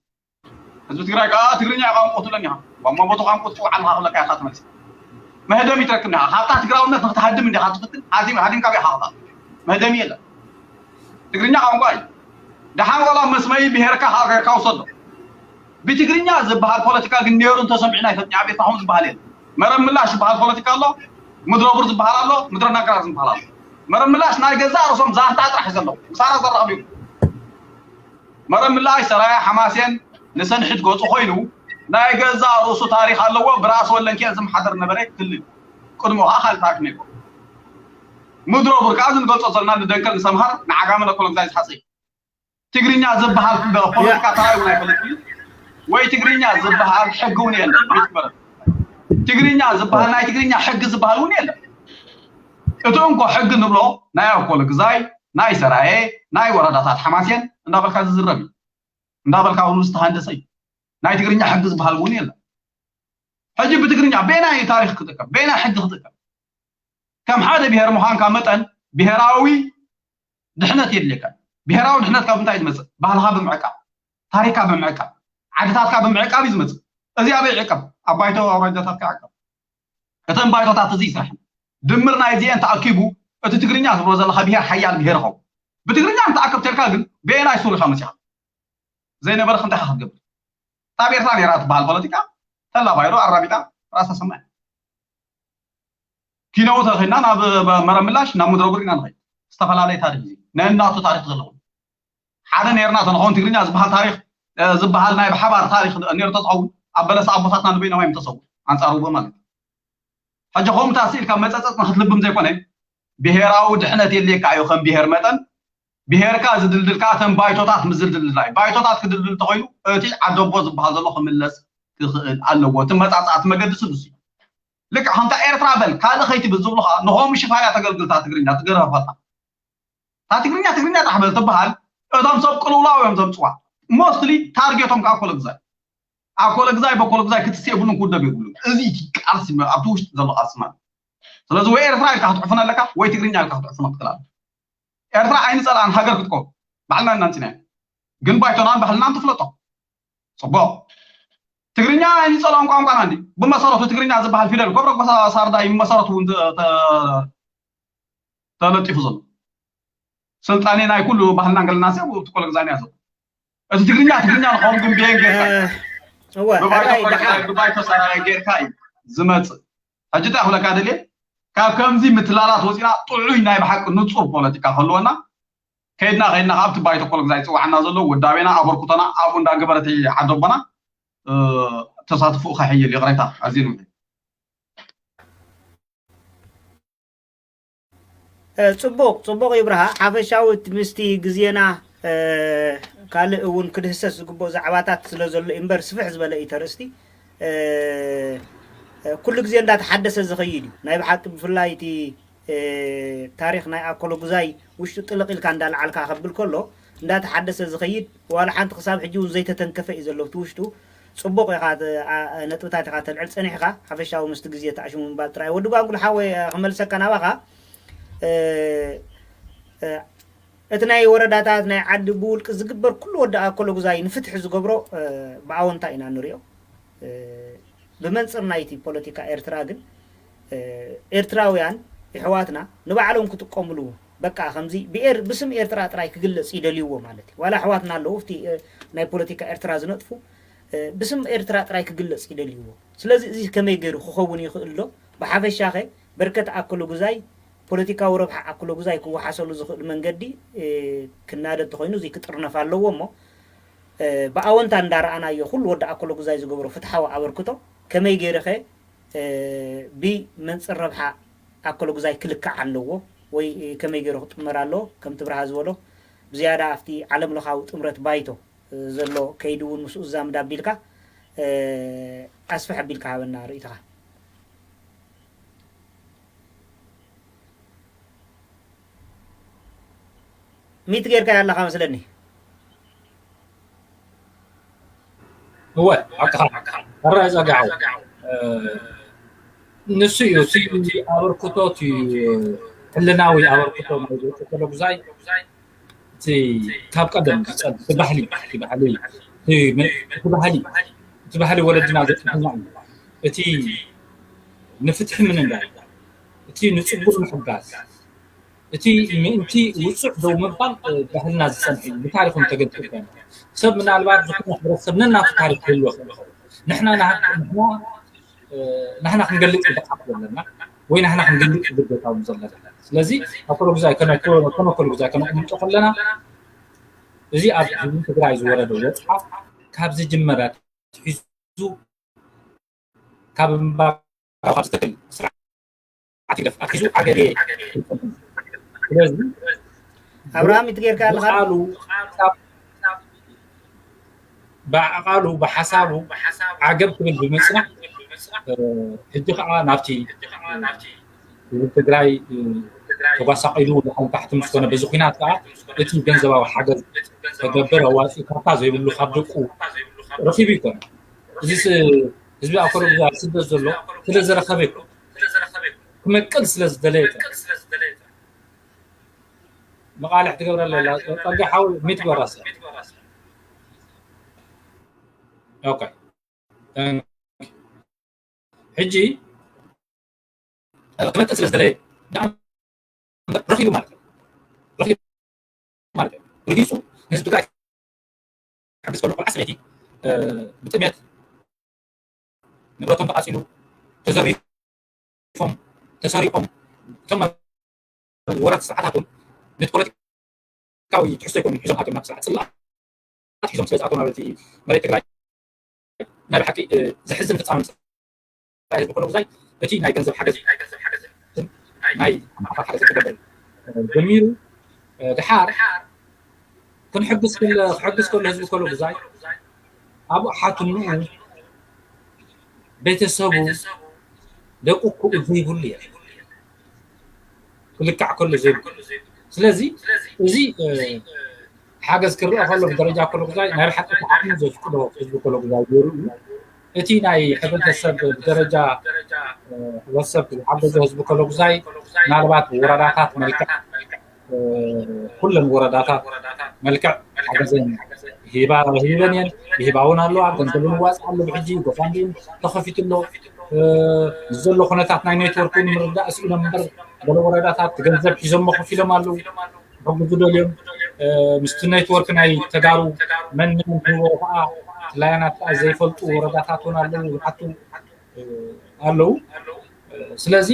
ህዝቢ ትግራይ ከዓ ትግርኛ ቋንቋ ትብለኒ ኢኻ ቋንቋ ቦቱ ቋንቋ ትፅውዓ ኣለኻ ክብለካ ኢኻ ትመልስ መህደሚ ትረክብ ኢኻ ካብታ ትግራውነት ንክትሃድም እንዲኻ ትፍትን ሃዲም ሃዲምካ ቢኻ ክታ መህደሚ የለን ትግርኛ ቋንቋ እዩ ደሓን ቆላ መስመይ ብሄርካ ከዓ ጌርካ ውሰዶ ብትግርኛ ዝበሃል ፖለቲካ ግን ነይሩ እንተሰሚዕና ይፈጥኛ ቤት ናኹም ዝበሃል የለን መረብ ምላሽ ዝበሃል ፖለቲካ ኣሎ ምድረ ቡር ዝበሃል ኣሎ ምድረ ናግራር ዝበሃል ኣሎ መረብ ምላሽ ናይ ገዛእ ርእሶም ዛንታ ጥራሕ ዘለዉ ምሳና ዘራኸብ እዩ መረብ ምላሽ ሰራየ ሓማሴን ንሰንሒት ገፁ ኮይኑ ናይ ገዛእ ርእሱ ታሪክ ኣለዎ ብራእሲ ወለንኪኤል ዝመሓደር ነበረ ክልል ቅድሞ ከዓ ካልእ ታሪክ ነይሩ ምድረ ቡር ከዓ ዝንገልፆ ዘለና ንደንከል ንሰምሃር ንዓጋመ ነኮሎም ዛይ ዝሓፀይ ትግርኛ ዝበሃል ፖለቲካ ተራእዩ ናይ ፈለጥ ወይ ትግርኛ ዝበሃል ሕጊ እውን የለን ትግርኛ ዝበሃል ናይ ትግርኛ ሕጊ ዝበሃል እውን የለን እቲ እንኮ ሕጊ ንብሎ ናይ ኣኮለ ግዛይ ናይ ሰራየ፣ ናይ ወረዳታት ሓማስየን እንዳበልካ ዝዝረብ እዩ። እንዳበልካ እውን ዝተሃንደሰ እዩ። ናይ ትግርኛ ሕጊ ዝበሃል እውን የለን። ሕጂ ብትግርኛ በየናይ ታሪኽ ክጥቀም፣ በየናይ ሕጊ ክጥቀም? ከም ሓደ ብሄር ምዃንካ መጠን ብሄራዊ ድሕነት የድልየካ። ብሄራዊ ድሕነት ካብ እንታይ ዝመፅእ? ባህልኻ ብምዕቃብ፣ ታሪኽካ ብምዕቃብ፣ ዓድታትካ ብምዕቃብ እዩ ዝመፅእ። እዚ ኣበይ ይዕቀብ? ኣብ ባይቶ ኣውራጃታትካ ይዕቀብ። እተን ባይቶታት እዚ ይስራሕ። ድምር ናይ እዚአን ተኣኪቡ እቲ ትግርኛ ትብሎ ዘለኻ ብሄር ሓያል ብሄር ይኸውን። ብትግርኛ እንተኣከብ ተልካ ግን በየናይ ሱር ኢኻ መፂኻ? ዘይነበረ ክንታይ ኢኻ ክትገብር? እታ ኣብ ኤርትራ ነይራ ትበሃል ፖለቲካ ተላ ባይሮ ኣራቢጣ ራእሳ ሰማይ። ኪነው ተኸድና ናብ መረብ ምላሽ ናብ ምድረ ጉድ ኢና ንኸይድ። ዝተፈላለየ ታሪኽ እዩ። ነናቱ ታሪኽ ዘለዎ። ሓደ ነይርና ተንኸውን ትግርኛ ዝበሃል ታሪኽ፣ እ፣ ዝበሃል ናይ ብሓባር ታሪኽ ነይሩ ተዝኸውን ኣብ በለስ ኣቦታትና ንበይኖም እዮም ተሰዉ። ኣንጻር ውግእ ማለት እዩ። ሕጂ ከምኡ ተኣሲልካ መጸጸጽ ንክትልብም ዘይኮነ፣ ብሄራዊ ድሕነት የድልየካ እዩ ከም ብሄር መጠን። ብሄርካ ዝድልድል ከኣ እተን ባይቶታት ምስ ዝድልድላ እዩ። ባይቶታት ክድልድል እንተኾይኑ እቲ ዓደቦ ዝበሃል ዘሎ ክምለስ ክኽእል ኣለዎ። እቲ መጻጽ፣ እቲ መገዲ እሱ እዩ። ልክዕ ከምታ ኤርትራ በል ካልእ ከይትብል ዝብሉኻ ንኸምኡ ሽፋያ ተገልግልታ ትግርኛ ትገረፈታ። እታ ትግርኛ ትግርኛ ጥራሕ በል ትበሃል። እቶም ሰብ ቅልውላው እዮም ዘምጽዋ። ሞስትሊ ታርጌቶም ከዓ ኮለግዛይ። ኣብ ኮለግዛይ በኮለግዛይ ክትስ የብሉን ክውደብ የብሉን። እዚ እቲ ቃልሲ መ-፣ ኣብቲ ውሽጢ ዘሎ ቃልሲ ማለት። ስለዚ ወይ ኤርትራ ኢልካ ክትዕፍኖ ኣለካ ወይ ትግርኛ ኢልካ ክትዕፍኖ ክትክእል ኣለካ። ኤርትራ ኣይንጸልኣን ሃገር ክትከውን ባዕልና እናንጽናዮ። ግን ባይቶናን ባህልናን ትፍለጦ። ጽቡቕ። ትግርኛ ኣይንጸልኦን ቋንቋና እንዲ። ብመሰረቱ ትግርኛ ዝበሃል ፊደል ኮብረ ጎሳ ሳርዳ እዩ መሰረቱ እውን ተ-፣ ተ-፣ ተለጢፉ ዘሎ። ስልጣኔ ናይ ኩሉ ባህልናን ገለናን ሰብ እቲ ኮለግዛይ እያ ዘሎ። እቲ ትግርኛ ትግርኛ ንኸውን ግን ብየን ጌርካ እዩ። እወ፣ ብባይቶ ሕራይ ኮለግዛይ፣ ደሓን። ብባይቶ ሰራየ ጌርካ እዩ ዝመጽእ። ሕጂ እንታይ ክብለካ ደልየ? ካብ ከምዚ ምትላላት ወፂና ጥዑይ ናይ ብሓቂ ንጹር ፖለቲካ ክህልወና ከይድና ከይድና ካብ እቲ ባይቶ ኮለግዛይ ዝፅዋዓና ዘሎ ውዳቤና ኣበርክቶና ኣብኡ እንዳገበረት ዓደቦና፣ እ፣ ተሳትፎኡ ከሕይል ይቕሬታ ኣዝየ ንምሕል። እ፣ ጽቡቕ፣ ጽቡቕ ይብርሃ። ሓፈሻዊ እቲ ምስቲ ግዜና፣ እ፣ ካልእ እውን ክድህሰስ ዝግብኦ ዛዕባታት ስለ ዘሎ እዩ እምበር ስፍሕ ዝበለ እዩ እቲ ኣርእስቲ። እ፣ እ፣ ኩሉ ግዜ እንዳተሓደሰ ዝኸይድ እዩ። ናይ ብሓቂ ብፍላይ እቲ፣ እ፣ ታሪኽ ናይ ኣኮለጉዛይ ውሽጡ ጥልቕ ኢልካ እንዳልዓልካ ከብል ከሎ እንዳተሓደሰ ዝኸይድ ዋላ ሓንቲ ክሳብ ሕጂ እውን ዘይተተንከፈ እዩ ዘሎ እቲ ውሽጡ። ጽቡቕ ኢኻ ተ-፣ ኣ-፣ ነጥብታት ኢኻ ተልዕል ጸኒሕካ፣ ሓፈሻዊ ምስቲ ግዜ ተኣሽሙ ምባል ጥራይ። ወዲ ጓንጉል ሓወይ፣ እ፣ ክመልሰካ ናባኻ፣ እ፣ እ፣ እቲ ናይ ወረዳታት፣ ናይ ዓዲ ብውልቂ ዝግበር ኩሉ ወዲ ኣኮለጉዛይ ንፍትሒ ዝገብሮ፣ እ፣ ብኣወንታ ኢና ንሪኦ። እ፣ ብመንጽር ናይቲ ፖለቲካ ኤርትራ ግን፣ እ፣ ኤርትራውያን የሕዋትና ንባዕሎም ክጥቀምሉ፣ በቃ ከምዚ ብኤር-፣ ብስም ኤርትራ ጥራይ ክግለጽ ይደልይዎ ማለት እዩ። ዋላ ኣሕዋትና ኣለዉ፣ ኣብቲ፣ እ፣ ናይ ፖለቲካ ኤርትራ ዝነጥፉ፣ እ፣ ብስም ኤርትራ ጥራይ ክግለጽ ይደልይዎ። ስለዚ እዚ ከመይ ገይሩ ክኸውን ይኽእል ዶ? ብሓፈሻኸ በርከት ኣኮለጉዛይ ፖለቲካዊ ረብሓ ኣኮለጉዛይ ክወሓሰሉ ዝኽእል መንገዲ፣ እ፣ ክናደ እንተኾይኑ እዚ ክጥርነፍ ኣለዎ እሞ፣ እ፣ ብኣወንታ እንዳረኣናዮ ኩሉ ወዲ ኣኮለጉዛይ ዝገብሮ ፍትሓዊ ኣበርክቶ ከመይ ገይሩኸ፣ እ፣ ብመንጽር ረብሓ ኣኮለጉዛይ ክልካዕ ኣለዎ ወይ ከመይ ገይሩ ክጥመር ኣለዎ? ከምቲ ብርሃ ዝበሎ ብዝያዳ ኣብቲ ዓለም ለኻዊ ጥምረት ባይቶ ዘሎ ከይዲ እውን ምስኡ ዝዛምድ ኣቢልካ፣ እ፣ ኣስፍሕ ኣቢልካ ሃበና ርእይቶኻ። ሚት ጌርካዮ ኣለኻ መስለኒ። እወ፣ ሓቅኻ። ኣረ ጸጋው፣ እ፣ ንሱ እዩ እቲ ኣበርክቶ፣ እቲ ሕልናዊ ኣበርክቶ ናይ ዘውፅእ ኮለጉዛይ፣ እቲ ካብ ቀደም ዝፀንሕ እቲ ባህሊ፣ እቲ ባህሊ፣ እቲ ም-፣ እቲ ባህሊ፣ እቲ ባህሊ ወለድና ዘትሕልና እዩ። እቲ ንፍትሒ ምንጋር፣ እቲ ንፅቡቅ ምሕጋዝ፣ እቲ ምእንቲ ውፁዕ ደው ምባል፣ እ፣ ባህልና ዝፀንሕ እዩ። ብታሪኽም ተገድሱ ኮይኑ ሰብ ምናልባት ዝኾነ ሕብረተሰብ ነናቱ ታሪኽ ክህልዎ ይኽእል ይኸውን። ንሕና ናህ-፣ ንሕና፣ እ፣ ናህና ክንገልፅ ብቕዓት ዘለና ወይ ናህና ክንገልፅ ግዴታ እውን ዘለና። ስለዚ ኣኮለጉዛይ ከነ-፣ ከነ ኮለጉዛይ ከነቕምጦ ከለና እዚ ኣብ ህዝቢ ትግራይ ዝወረደ ወፅዓ ካብ ዝጅመረ ኣትሒዙ ካብ እምባ ካብ ዝትክል ስርዓት ህግደፍ ኣትሒዙ ኣገደ። ስለዚ ኣብርሃም ይትጌርካ ኣለኻ? ብቃሉ፣ ብቃሉ፣ ብሓሳቡ ዓገብ ክብል ብምጽናሕ፣ እ፣ ሕጂ ከዓ ናብቲ ህዝቢ ትግራይ፣ እ፣ ተጓሳቒሉ ላዕሊ ታሕቲ ምስ ኮነ፣ በዚ ኲናት ከዓ እቲ ገንዘባዊ ሓገዝ ተገብር ኣዋፂኡ ካርታ ዘይብሉ ካብ ደቁ ረኺቡ ይኮነ። እዚ ህዝቢ ኣብ ኮረጉዛ ኣብ ስደት ዘሎ ስለ ዝረኸበ ይኮነ፣ ክመቅል ስለ ዝደለየ ይኮነ። መቃልሕ ትገብረለ ኣላ ጸጋ ሓው ሚት ጓራሰ። ኦኬ። ሕጂ ክመጥእ ስለ ዝደለየ ደኣ ረኺቡ ማለት እዩ። ረኺቡ ማለት እዩ። ረጊጹ ንህዝቢ ትግራይ ክሕግዝ ከሎ ቆልዓ ሰበይቲ ብጥሜት ንብረቶም ተቓጺሉ፣ ተዘሪፎም፣ ተሰሪቖም፣ እቶም ወረት ስርዓታቶም ነቲ ፖለቲካዊ ትሕዝቶ ይኮኑ ሒዞም ኣቶም ናብ ስርዓት ጽላኣት ሒዞም ስለ ዝኣቶም ናብቲ መሬት ትግራይ ናይ ብሓቂ ዘሕዝን ፍጻመ ህዝቢ ኮሎጉዛይ እቲ ናይ ገንዘብ ሓገዝ ናይ ሓገዝ ክገብር ጀሚሩ። ድሓር ክንሕግዝ ክሕግዝ ከሎ ህዝቢ ኮሎጉዛይ ኣብኡ ሓትንኡ ቤተሰቡ ደቁ ክኡ ዘይብሉ እየ ክልካዕ ከሎ ዘይብሉ። ስለዚ እዚ ሓገዝ ክረአ ከሎ ብደረጃ ኮሎጉዛይ ናይ ብሓቂ ዓቕሚ ዘፍቅዶ ህዝቢ ኮሎጉዛይ ገይሩ እዩ። እቲ ናይ ሕብረተሰብ ብደረጃ ሕብረተሰብ ዝሓገዘ ህዝቢ ኮሎጉዛይ ምናልባት ወረዳታት መልክዕ ኩለን ወረዳታት መልክዕ ሓገዘን ሂባ ሂበን እየን። ይህባ እውን ኣለዋ። ገንዘብ ንዋፅ ኣሎ። ብሕጂ ጎፋንድን ተኸፊቱ ኣሎ። ዘሎ ኩነታት ናይ ኔትወርክ ንምርዳእ ስኢኖም እምበር ገለ ወረዳታት ገንዘብ ሒዞሞ ከፊሎም ኣለዉ። ክሕግዙ ደልዮም ምስቲ ኔትወርክ ናይ ተጋሩ መን መን ክህቦ ከዓ ክላያናት ከዓ ዘይፈልጡ ወረዳታት እውን ኣለዉ ዝሓቱ ኣለዉ። ስለዚ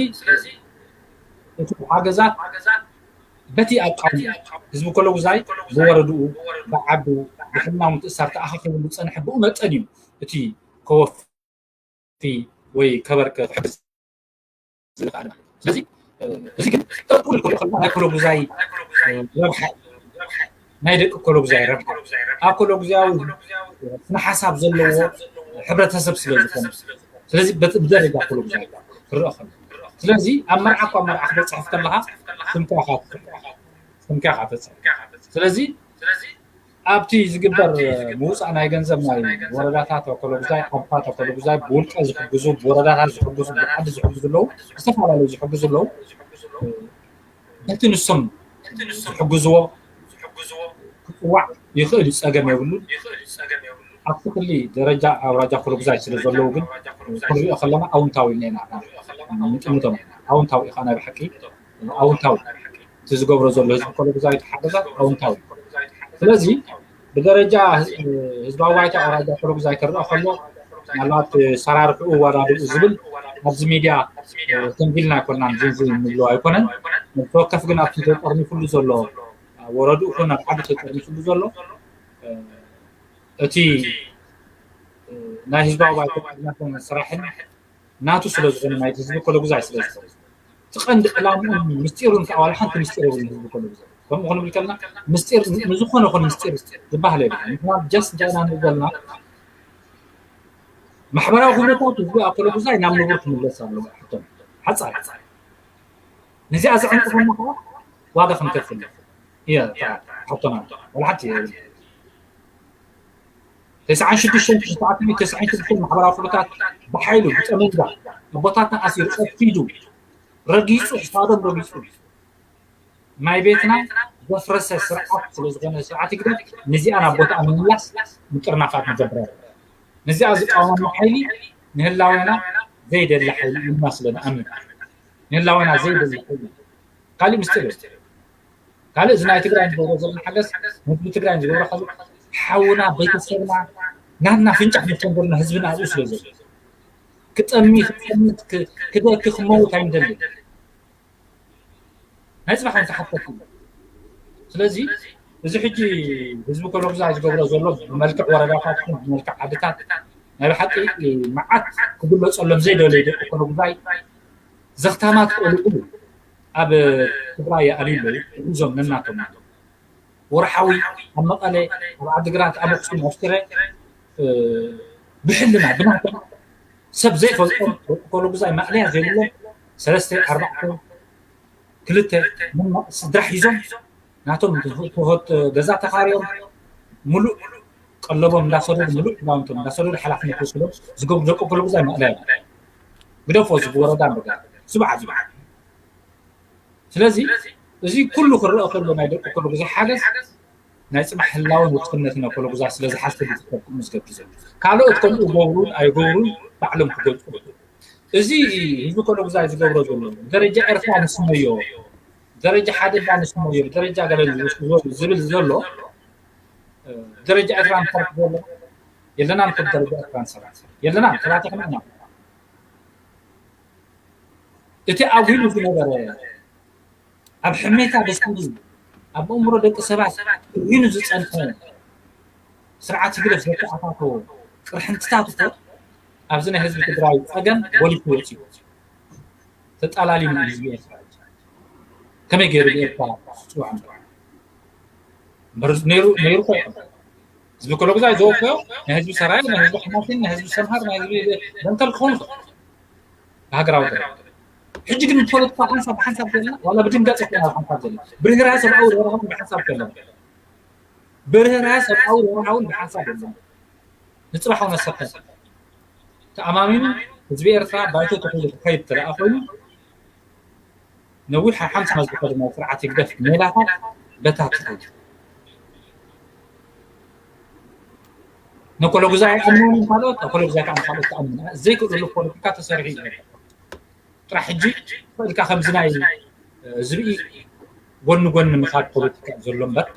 እቲ ሓገዛት በቲ ኣቃውሞ ህዝቢ ኮሎጉዛይ ብወረድኡ ብዓዱ ብሕልና ምትእሳር ተኣኻኺቡ ዝፀንሐ ብኡ መጠን እዩ እቲ ከወፊ ወይ ከበርከ ክሕግዝ ዝኽኣል ማለት እዩ። ስለዚ እዚ ግን ጠርቁ ኢልኩ ሪኦ ከለና ናይ ኮሎጉዛይ ረብሓ ናይ ደቂ ኮሎጉዛይ ረብሓ ኣብ ኮሎጉዛያዊ ስነ ሓሳብ ዘለዎ ሕብረተሰብ ስለ ዝኾነ ስለዚ ብደረጃ ኮሎጉዛይ ክረአ ከሎ ስለዚ ኣብ መርዓ እኳ መርዓ ክበፅሕ ከለኻ ስምካ ኢኻ ትፅሕፍ ስምካ ኢኻ ተፅሕፍ ስለዚ ኣብቲ ዝግበር ምውፃእ ናይ ገንዘብ ናይ ወረዳታት ኮሎጉዛይ ዓድታት ኮሎጉዛይ ብውልቀ ዝሕግዙ ብወረዳታት ዝሕግዙ ብዓዲ ዝሕግዙ ኣለዉ ዝተፈላለዩ ዝሕግዙ ኣለዉ በቲ ንሶም ዝሕግዝዎ ክፅዋዕ ይኽእል እዩ፣ ፀገም የብሉን። ኣብቲ ክሊ ደረጃ ኣውራጃ ኮሎጉዛይ ስለ ዘለዉ ግን ክንሪኦ ከለና ኣውንታዊ ኢልና ኢና ንጥምቶም። ኣውንታዊ ኢኻ ናይ ብሓቂ ኣውንታዊ እቲ ዝገብሮ ዘሎ ህዝቢ ኮሎጉዛይ ተሓገዛት ኣውንታዊ። ስለዚ ብደረጃ ህዝባዊ ባይታ ኣውራጃ ኮሎጉዛይ ክረኣ ከሎ ምናልባት ሰራርሕኡ ዋዳድኡ ዝብል ኣብዚ ሚድያ ተንቢልና ኣይኮናን ዝንዝን ንብሎ ኣይኮነን። ተወከፍ ግን ኣብቲ ተጠርኒፉሉ ዘሎ ወረድኡ ኮን ኣብ ዓዲ ተጠርኒፉሉ ዘሎ እቲ ናይ ህዝባዊ ባይታ ስራሕን ናቱ ስለ ዝኾነ ናይቲ ህዝቢ ኮሎጉዛይ ስለ ዝኾነ እቲ ቀንዲ ዕላምኡን ምስጢሩን ከዓ ዋላ ሓንቲ ምስጢር የብሉን ህዝቢ ኮሎጉዛይ ከምኡ ክንብል ከለና ምስጢር ንዝኾነ ኾን ምስጢር ዝበሃል የብሉ ምክንያቱ ጀስት ዳና ንዘልና ማሕበራዊ ኩነታት ህዝቢ ኣብ ኮሎጉዛይ ናብ ንቡር ክምለስ ኣለዎ ሕቶም ሓፃር ነዚኣ ዘዕንቅፈና ከዓ ዋጋ ክንከፍል እያ ሕቶና ዋላ ሓንቲ ተስዓን ሽዱሽተን ተስዓን ሽዱሽተን ማሕበራዊ ኩነታት ብሓይሉ ብጠመንጃ ኣቦታትና ኣሲሩ ቀቲሉ ረጊፁ ክሳዶም ረጊፁ ማይ ቤትና ዘፍረሰ ስርዓት ስለ ዝኾነ ስርዓት ህግደፍ ነዚኣ ናብ ቦታኣ ንምምላስ ምጥርናፋት ንገብር ነዚኣ ዝቃወመና ሓይሊ ንህላወና ዘይደሊ ሓይሊ ኢልና ስለ ንኣምን ንህላወና ዘይደሊ ሓይሊ ካሊእ ምስጢር እዩ ካልእ እዚ ናይ ትግራይ ንገብሮ ዘለና ሓገዝ ንህዝቢ ትግራይ ንዝገብሮ ሓገዝ ሓውና ቤተሰብና ናትና ፍንጫሕ መስተንገርና ህዝብና ኣብኡ ስለ ዘሎ ክጠሚ ክጠምት ክደኪ ክመውት ኣይንደልን ናይ ፅባሕ ንተሓተቲ ስለዚ እዚ ሕጂ ህዝቢ ኮሎጉዛ ዝገብሮ ዘሎ ብመልክዕ ወረዳታት ይኹን ብመልክዕ ዓድታት ናይ ብሓቂ መዓት ክግለፀሎም ዘይደለዩ ደቂ ኮሎጉዛይ ዘኽታማት ቆልዑ ኣብ ትግራይ ኣልዩ ኣለዉ ሒዞም ነናቶም ወርሓዊ ኣብ መቐለ ኣብ ዓድግራት ኣብ ኣክሱም ኣብ ሽረ ብሕልና ብናቶም ሰብ ዘይፈልጦም ደቂ ኮሎጉዛይ ማእለያ ዘይብሎም ሰለስተ ኣርባዕተ ክልተ ስድራ ሒዞም ናቶም ትሑት ገዛ ተኻርዮም ሙሉእ ቀለቦም እንዳሰደዱ ሙሉእ ክዳውንቶም እንዳሰደዱ ሓላፍነት ወሲዶም ዝገብሩ ደቂ ኮሎጉዛይ መእለያ ግደፎ ዝወረዳ ነገር ስብዓት እዩ። ስለዚ እዚ ኩሉ ክረአ ከሎ ናይ ደቂ ኮሎጉዛይ ሓገዝ ናይ ፅባሕ ህላወን ውስንነትን ኮሎጉዛይ ስለዝሓስብ ዝገብር ዘሎ ካልኦት ከምኡ ገብሩን ኣይገብሩን ባዕሎም ክገልፁ። እዚ ህዝቢ ኮሎጉዛይ ዝገብሮ ዘሎ ደረጃ ኤርትራ ንስመዮ ደረጃ ሓደ ዳ ንስመዮ ደረጃ ገለ ዝብል ዘሎ ደረጃ ኤርትራ ንሰርሕ ዘሎ የለናን። ከም ደረጃ ኤርትራ ንሰርሕ የለናን። ተባቲኽና ኢና። እቲ ኣጉሉ ዝነበረ ኣብ ሕሜታ በስሉ ኣብ ኣእምሮ ደቂ ሰባት ኮይኑ ዝጸንሐ ስርዓት ህግደፍ ዘተኣታተዎ ቅርሕንትታት እኮ ኣብዚ ናይ ህዝቢ ትግራይ ጸገም ጎሊሑ ወፂኡ ተጠላሊሙ ህዝቢ ኤርትራ ከመይ ገይሩ ብኤርትራ ዝፅዋዕ እምበር ነይሩ ነይሩ ኮ ህዝቢ ኮሎጉዛይ ዘወፈዮ ናይ ህዝቢ ሰራይ ናይ ህዝቢ ሓማሴን ናይ ህዝቢ ሰምሃር ናይ ህዝቢ ደንከል ክኸውን ይኽእል ብሃገራዊ ደረጃ ሕጂ ግን ብፖለቲካ ሓንሳብ ብሓንሳብ ዘለና ዋላ ብድንጋፀ ኮና ሓንሳብ ዘለና ብርህራይ ሰብኣዊ ርህራውን ብሓንሳብ ከለና ብርህራይ ሰብኣዊ ርህራውን ብሓንሳብ ዘለና ንፅባሕ መሰከን ተኣማሚኑ ህዝቢ ኤርትራ ባይቶ ተኺሉ ክኸይድ ትረኣ ኮይኑ ነዊሕ ሓምሳ ዝኸዱ ናይ ስርዓት ህግደፍ ሜላታት በታትሑ ነኮለጉዛ ኣይኣምኑን ካልኦት ኣኮለጉዛ ከዓ ንካልኦት ተኣምኑ ዘይክእልሉ ፖለቲካ ተሰሪሑ እዩ ጥራሕ ሕጂ ኢልካ ከምዚ ናይ ዝብኢ ጎኒ ጎኒ ምኻድ ፖለቲካ ዘሎ እምበር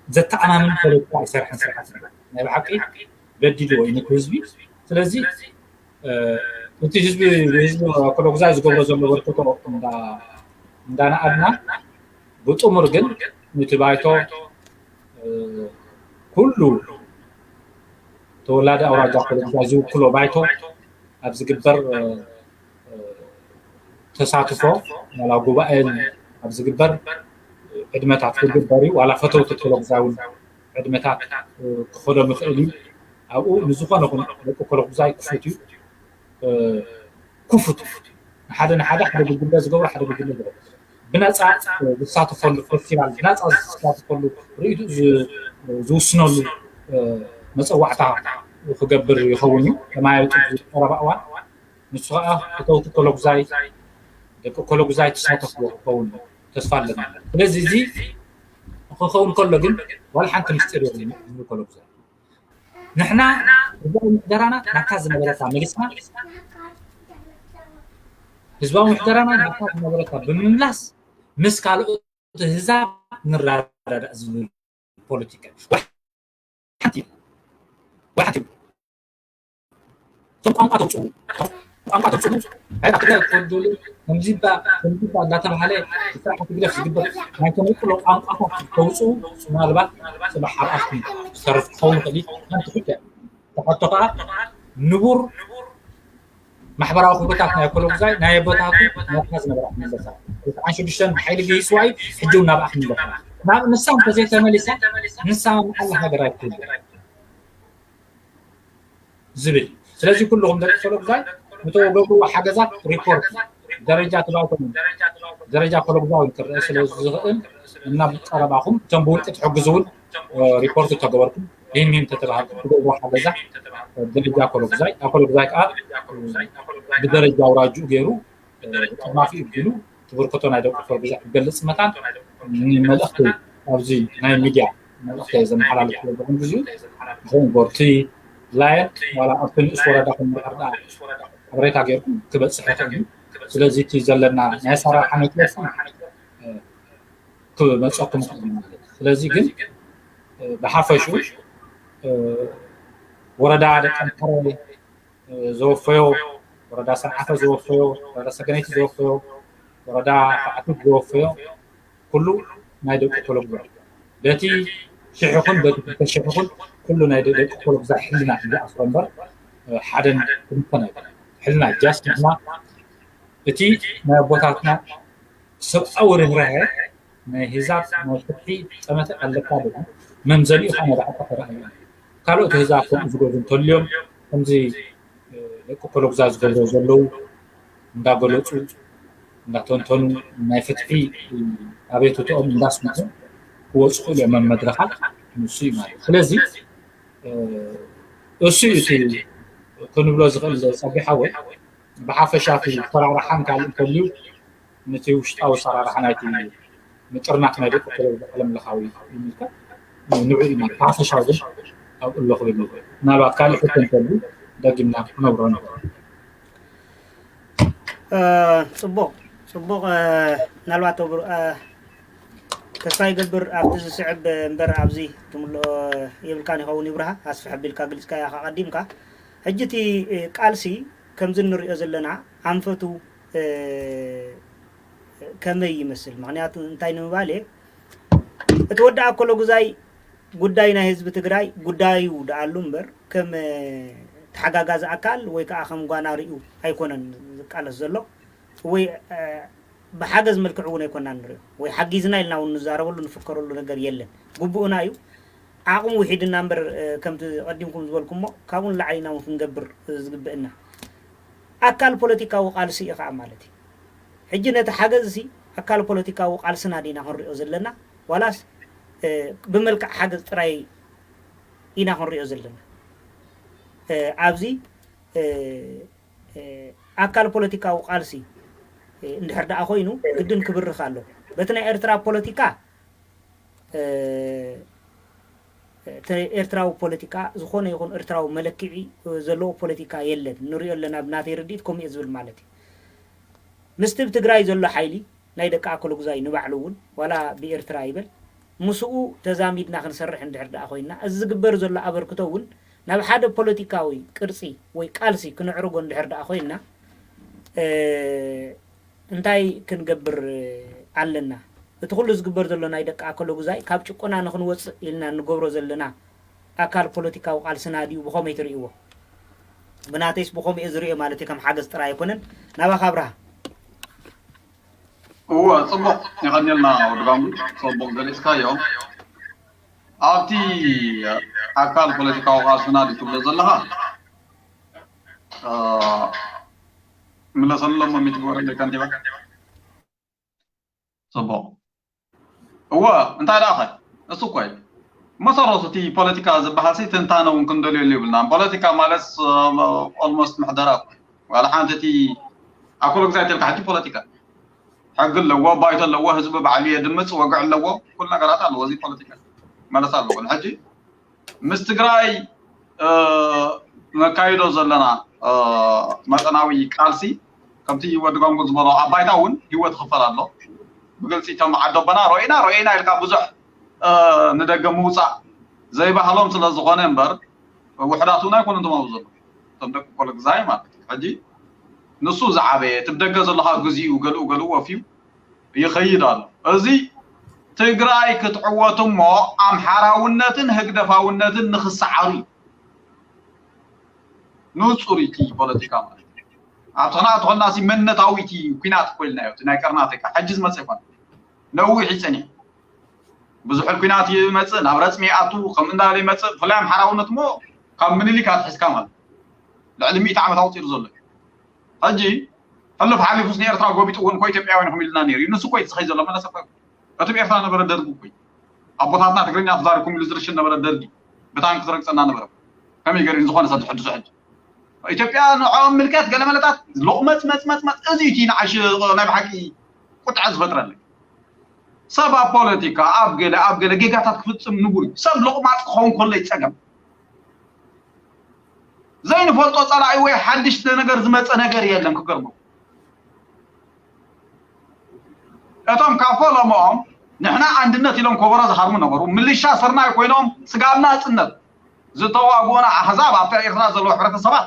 ዘተኣማምን ፖለቲካ ኣይሰርሐን ስርዓት ናይ ብሓቂ በዲሉ ወይ ነቲ ህዝቢ ስለዚ እቲ ህዝቢ ህዝቢ ኮሎጉዛይ ዝገብሮ ዘሎ በርክቶ እንዳነኣድና ብጥሙር ግን ነቲ ባይቶ ኩሉ ተወላዲ ኣውራጃ ኮሎጉዛይ ዝውክሎ ባይቶ ኣብ ዝግበር ተሳትፎ ዋላ ጉባኤ ኣብ ዝግበር ዕድመታት ክግበር እዩ ዋላ ፈተውቲ ኮሎጉዛይ እውን ዕድመታት ክኸዶም ይኽእል እዩ ኣብኡ ንዝኾነ ኹን ደቂ ኮሎጉዛይ ክፉት እዩ ክፉት ሓደ ንሓደ ሓደ ጉጅለ ዝገብሩ ሓደ ጉጅለ ዝገብሩ ብነፃ ዝሳተፈሉ ፌስቲቫል ብነፃ ዝሳተፈሉ ርእይቱ ዝውስነሉ መፀዋዕታ ክገብር ይኸውን እዩ ተማያየጡ ዝቀረባ እዋን ንሱ ከዓ እተውቲ ኮሎጉዛይ ደቂ ኮሎጉዛይ ተሳተፍዎ ክኸውን ተስፋ ኣለና ስለዚ እዚ ክኸውን ከሎ ግን ዋላ ሓንቲ ምስጢር የለን ህዝቢ ኮሎጉዛይ ንሕና ህዝባዊ ምሕደራና ናብታ ዝነበረታ መሊስና ህዝባዊ ምሕደራና ናብታ ዝነበረታ ብምምላስ ምስ ካልኦት ህዛብ ንረዳዳእ ዝብል ፖለቲካ እቶም ቋንቋ ተውፅኡ ቋንቋ ተውፅኡ ዕዳ ትግራይ ትወደሉ ከምዚባ ከምዚባ እናተባሃለ ስራሕ ትግደፍ ዝግበር ናይ ተመቅሎ ቋንቋታት ተውፅኡ ምናልባት ፅባሕ ኣብኣትኩም ዝተርፍ ክኸውን ይኽእል ሓንቲ ሕጂ ተሓቶ ከዓ ንቡር ማሕበራዊ ክብርታት ናይ ኮሎጉዛይ ናይ ኣቦታቱ ናብታ ዝነበራ ክምለሳ ተስዓን ሽዱሽተን ብሓይሊ ገይስዋ እዩ ሕጂ እውን ናብኣ ክምለሳ ናብ ንሳ እንተዘይተመሊሳ ንሳ መዓላ ሃገር ኣይትህሉ ዝብል ስለዚ ኩልኹም ደቂ ኮሎጉዛይ ንተገብርዎ ሓገዛት ሪፖርት ደረጃ ትባይቶም ደረጃ ኮሎጉዛይ ክረአ ስለ ዝኽእል እና ብቀረባኹም እቶም ብውልቂ ትሕግዙ እውን ሪፖርት ተገበርኩም ይህን ይህን ተተባሃልኩም ትገብርዎ ሓገዛት ደረጃ ኮሎጉዛይ ኣብ ኮሎጉዛይ ከዓ ብደረጃ ኣውራጅኡ ገይሩ ቅድማፊ እቢሉ ትብርክቶ ናይ ደቂ ኮሎጉዛይ ክገልፅ መታን ንመልእኽቲ ኣብዚ ናይ ሚድያ መልእኽቲ ዘመሓላልፍ ዘለኹም ግዚኡ ዝኾን ቦርቲ ላየን ዋላ ኣብቲ ንእስ ወረዳኹም ድሕር ደኣ ሓበሬታ ጌርኩም ክበፅሕ ይኽእል እዩ ስለዚ እቲ ዘለና ናይ ኣሰራርሓ መግለፂ ክመፀኩም ይኽእል ማለት እዩ ስለዚ ግን ብሓፈሹ ወረዳ ደቀምሓረ ዘወፈዮ ወረዳ ሰንዓፈ ዘወፈዮ ወረዳ ሰገነይቲ ዘወፈዮ ወረዳ ፋዕቲት ዘወፈዮ ኩሉ ናይ ደቂ ኮሎጉዛይ በቲ ሽሕ ይኹን በቲ ክልተ ሽሕ ይኹን ኩሉ ናይ ደቂ ኮሎጉዛይ ሕልና እዩ ዝኣስሮ እምበር ሓደን ክልተን ኣይኮነን ሕልና just ንሕና እቲ ናይ ኣቦታትና ሰብኣዊ ርህራሄ ናይ ህዛብ ናይ ፍትሒ ጠመተ ኣለካ ዶ መምዘኒኡ ከዓ ናይ ብሓቂ ተረኣዩ ካልኦት ህዛብ ከምኡ ዝገብሩ እንተልዮም ከምዚ ደቂ ኮሎጉዛይ ዝገብሮ ዘለዉ እንዳገለፁ እንዳተንተኑ ናይ ፍትሒ ኣቤቱትኦም እንዳስምዑ ክወፁ ክእሉ እዮም ኣብ መድረኻት። ንሱ እዩ ማለት። ስለዚ እሱ እዩ እቲ ክንብሎ ዝኽእል። ፀቢሓወይ ብሓፈሻ እቲ ሰራርሓን ካልእ እንተልዩ ነቲ ውሽጣዊ ሰራርሓ ናይቲ ምጥርናፍ ናይ ደቂ ተለቪ ዓለም ለኻዊ ይምልከት። ንዑ እዩ ማለት ሓፈሻዊ ግን ኣብኡ ኣሎ ክብል እዩ። ምናልባት ካልእ ሕቶ እንተልዩ ደጊምና ክነብሮ ንኽእል። ፅቡቕ ፅቡቕ። ምናልባት ተስፋ ይገብር ኣብቲ ዝስዕብ እምበር ኣብዚ ትምልኦ የብልካን ይኸውን። ይብርሃ ኣስፍሕ ኣቢልካ ግልፅካ ኢኻ ቀዲምካ። ሕጂ እቲ ቃልሲ ከምዚ እንሪኦ ዘለና ኣንፈቱ ከመይ ይመስል? ምክንያቱ እንታይ ንምባል እየ፣ እቲ ወዲ ኣኮሎ ጉዛይ ጉዳይ ናይ ህዝቢ ትግራይ ጉዳዩ ደኣሉ እምበር ከም ተሓጋጋዚ ኣካል ወይ ከዓ ከም ጓና ርእዩ ኣይኮነን ዝቃለስ ዘሎ ወይ ብሓገዝ መልክዕ እውን ኣይኮና ንሪኦ ወይ ሓጊዝና ኢልና እውን ንዛረበሉ ንፍከረሉ ነገር የለን። ግቡእና እዩ። ዓቕሙ ውሒድና እምበር ከምቲ ቀዲምኩም ዝበልኩሞ ካብኡ ንላዕሊ ኢና እውን ክንገብር ዝግብእና። ኣካል ፖለቲካዊ ቃልሲ እዩ ከዓ ማለት እዩ። ሕጂ ነቲ ሓገዝ ሲ ኣካል ፖለቲካዊ ቃልስና ዲና ክንሪኦ ዘለና ዋላስ ብመልክዕ ሓገዝ ጥራይ ኢና ክንሪኦ ዘለና? ኣብዚ ኣካል ፖለቲካዊ ቃልሲ እንድሕር ደኣ ኮይኑ ግድን ክብርኽ ኣሎ። በቲ ናይ ኤርትራ ፖለቲካ ኤርትራዊ ፖለቲካ ዝኾነ ይኹን ኤርትራዊ መለክዒ ዘለዎ ፖለቲካ የለን። ንሪኦ ኣለና ብናተይ ርድኢት ከምኡ እየ ዝብል ማለት እዩ። ምስቲ ብ ትግራይ ዘሎ ሓይሊ ናይ ደቂ ኣከለጉዛይ ንባዕሉ እውን ዋላ ብኤርትራ ይበል ምስኡ ተዛሚድና ክንሰርሕ እንድሕር ደኣ ኮይንና እዚ ዝግበር ዘሎ ኣበርክቶ እውን ናብ ሓደ ፖለቲካዊ ቅርፂ ወይ ቃልሲ ክነዕርጎ እንድሕር ደኣ ኮይንና እንታይ ክንገብር ኣለና? እቲ ኩሉ ዝግበር ዘሎ ናይ ደቂ ኣከለጉዛይ ካብ ጭቆና ንክንወፅእ ኢልና እንገብሮ ዘለና ኣካል ፖለቲካዊ ቃልስና ድዩ? ብኸመይ ትርእይዎ? ብናተይስ ብኸምኡ እየ ዝርእዮ ማለት እዩ፣ ከም ሓገዝ ጥራይ ኣይኮነን። ናባኻ ኣብርሃ። እወ፣ ጽቡቕ። የቐንየልና ወዲ ባንጉ፣ ጽቡቕ ገሊጽካዮ። ኣብቲ ኣካል ፖለቲካዊ ቃልስና ድዩ ትብሎ ዘለኻ? ምለሰሎም ሚት ግበረለይ ከንቲባ። ጽቡቕ። እወ፣ እንታይ ደኣ ኸ? እሱ እኮ እዩ። መሰረቱ እቲ ፖለቲካ ዝበሃል ሲ ትንታነ እውን ክንደልየሉ ይብልናን። ፖለቲካ ማለት ኦልሞስት ምሕደራ እኮ እዩ። ዋላ ሓንቲ እቲ ኣኮሎ ግዛይ ተልካ ሕጂ ፖለቲካ ሕጊ ኣለዎ፣ ባይቶ ኣለዎ፣ ህዝቢ ባዕሉ የድምፅ፣ ወግዒ ኣለዎ፣ ኩሉ ነገራት ኣለዎ። እዚ ፖለቲካ ማለት ኣለዎ። ንሕጂ ምስ ትግራይ ነካይዶ ዘለና መጠናዊ ቃልሲ ከምቲ ወዲ ጋንጉ ዝበሎ ኣብ ባይታ እውን ህይወት ይኽፈል ኣሎ። ብግልፂ እቶም ዓደቦና ሮኢና ሮኢና ኢልካ ብዙሕ ንደገ ምውፃእ ዘይባህሎም ስለ ዝኾነ እምበር ውሕዳት እውን ኣይኮኑን እቶም ኣብኡ ዘሎ እቶም ደቂ ኮሎ ግዛይ ማለት እዩ። ሕጂ ንሱ ዝዓበየ እቲ ብደገ ዘለኻ ግዚኡ ገልኡ ገልኡ ወፍዩ ይኸይድ ኣሎ። እዚ ትግራይ ክትዕወት እሞ ኣምሓራውነትን ህግደፋውነትን ንኽሰዓሩ እዩ። ንጹር እቲ ፖለቲካ ማለት እዩ። ኣብቲ ክና ተኾንና ሲ መንነታዊ እቲ ኩናት እኮ ኢልናዮ። እቲ ናይ ቀርናተይ ከዓ ሕጂ ዝመፀ ይኮነ ነዊሕ ይፀኒሕ። ብዙሕ ኩናት ይመፅእ፣ ናብ ረፅሚ ይኣቱ፣ ከም እንዳለ ይመፅእ። ብፍላይ ኣምሓራውነት እሞ ካብ ምኒልክ ኣትሒዝካ ማለት ልዕሊ ሚእቲ ዓመት ኣውፂሩ ዘሎ እዩ። ሕጂ ሕሉፍ ሓሊፉስ ንኤርትራ ጎቢጥዎ እኮ ኢትዮጵያውያን ኢኹም ኢሉና ነይሩ እዩ። ንሱ እኮ እዩ ዝኸይ ዘሎ መለሰ እኮ እዩ። እቲ ብኤርትራ ነበረ ደርጊ እኮ እዩ። ኣቦታትና ትግርኛ ተዛሪብኩም ኢሉ ዝርሽን ነበረ ደርጊ። ብታንክ ዝረግጸና ነበረ። ከመይ ገይሩ ዝኾነ ሰብ ዝሕድሶ ሕጂ? ኢትዮጵያ ንዕኦም ምልከት ገለ መለታት ሎቕመጽ መጽ መጽ መጽ እዚ እቲ ንዓሽ ናይ ብሓቂ ቁጥዐ ዝፈጥረለይ። ሰብ ኣብ ፖለቲካ ኣብ ገለ ኣብ ገለ ጌጋታት ክፍጽም ንቡር እዩ። ሰብ ሎቕማጽ ክኸውን ከሎ እዩ ጸገም። ዘይንፈልጦ ጸላኢ ወይ ሓድሽ ነገር ዝመጸ ነገር የለን። ክገርመኩም እቶም ካብ ፈለምኦም ንሕና ኣንድነት ኢሎም ኮበሮ ዝሃርሙ ነበሩ። ምልሻ ስርናይ ኮይኖም ስጋብ ናጽነት ዝተዋግኡና ኣህዛብ ኣብታ ኤርትራ ዘለዉ ሕብረተሰባት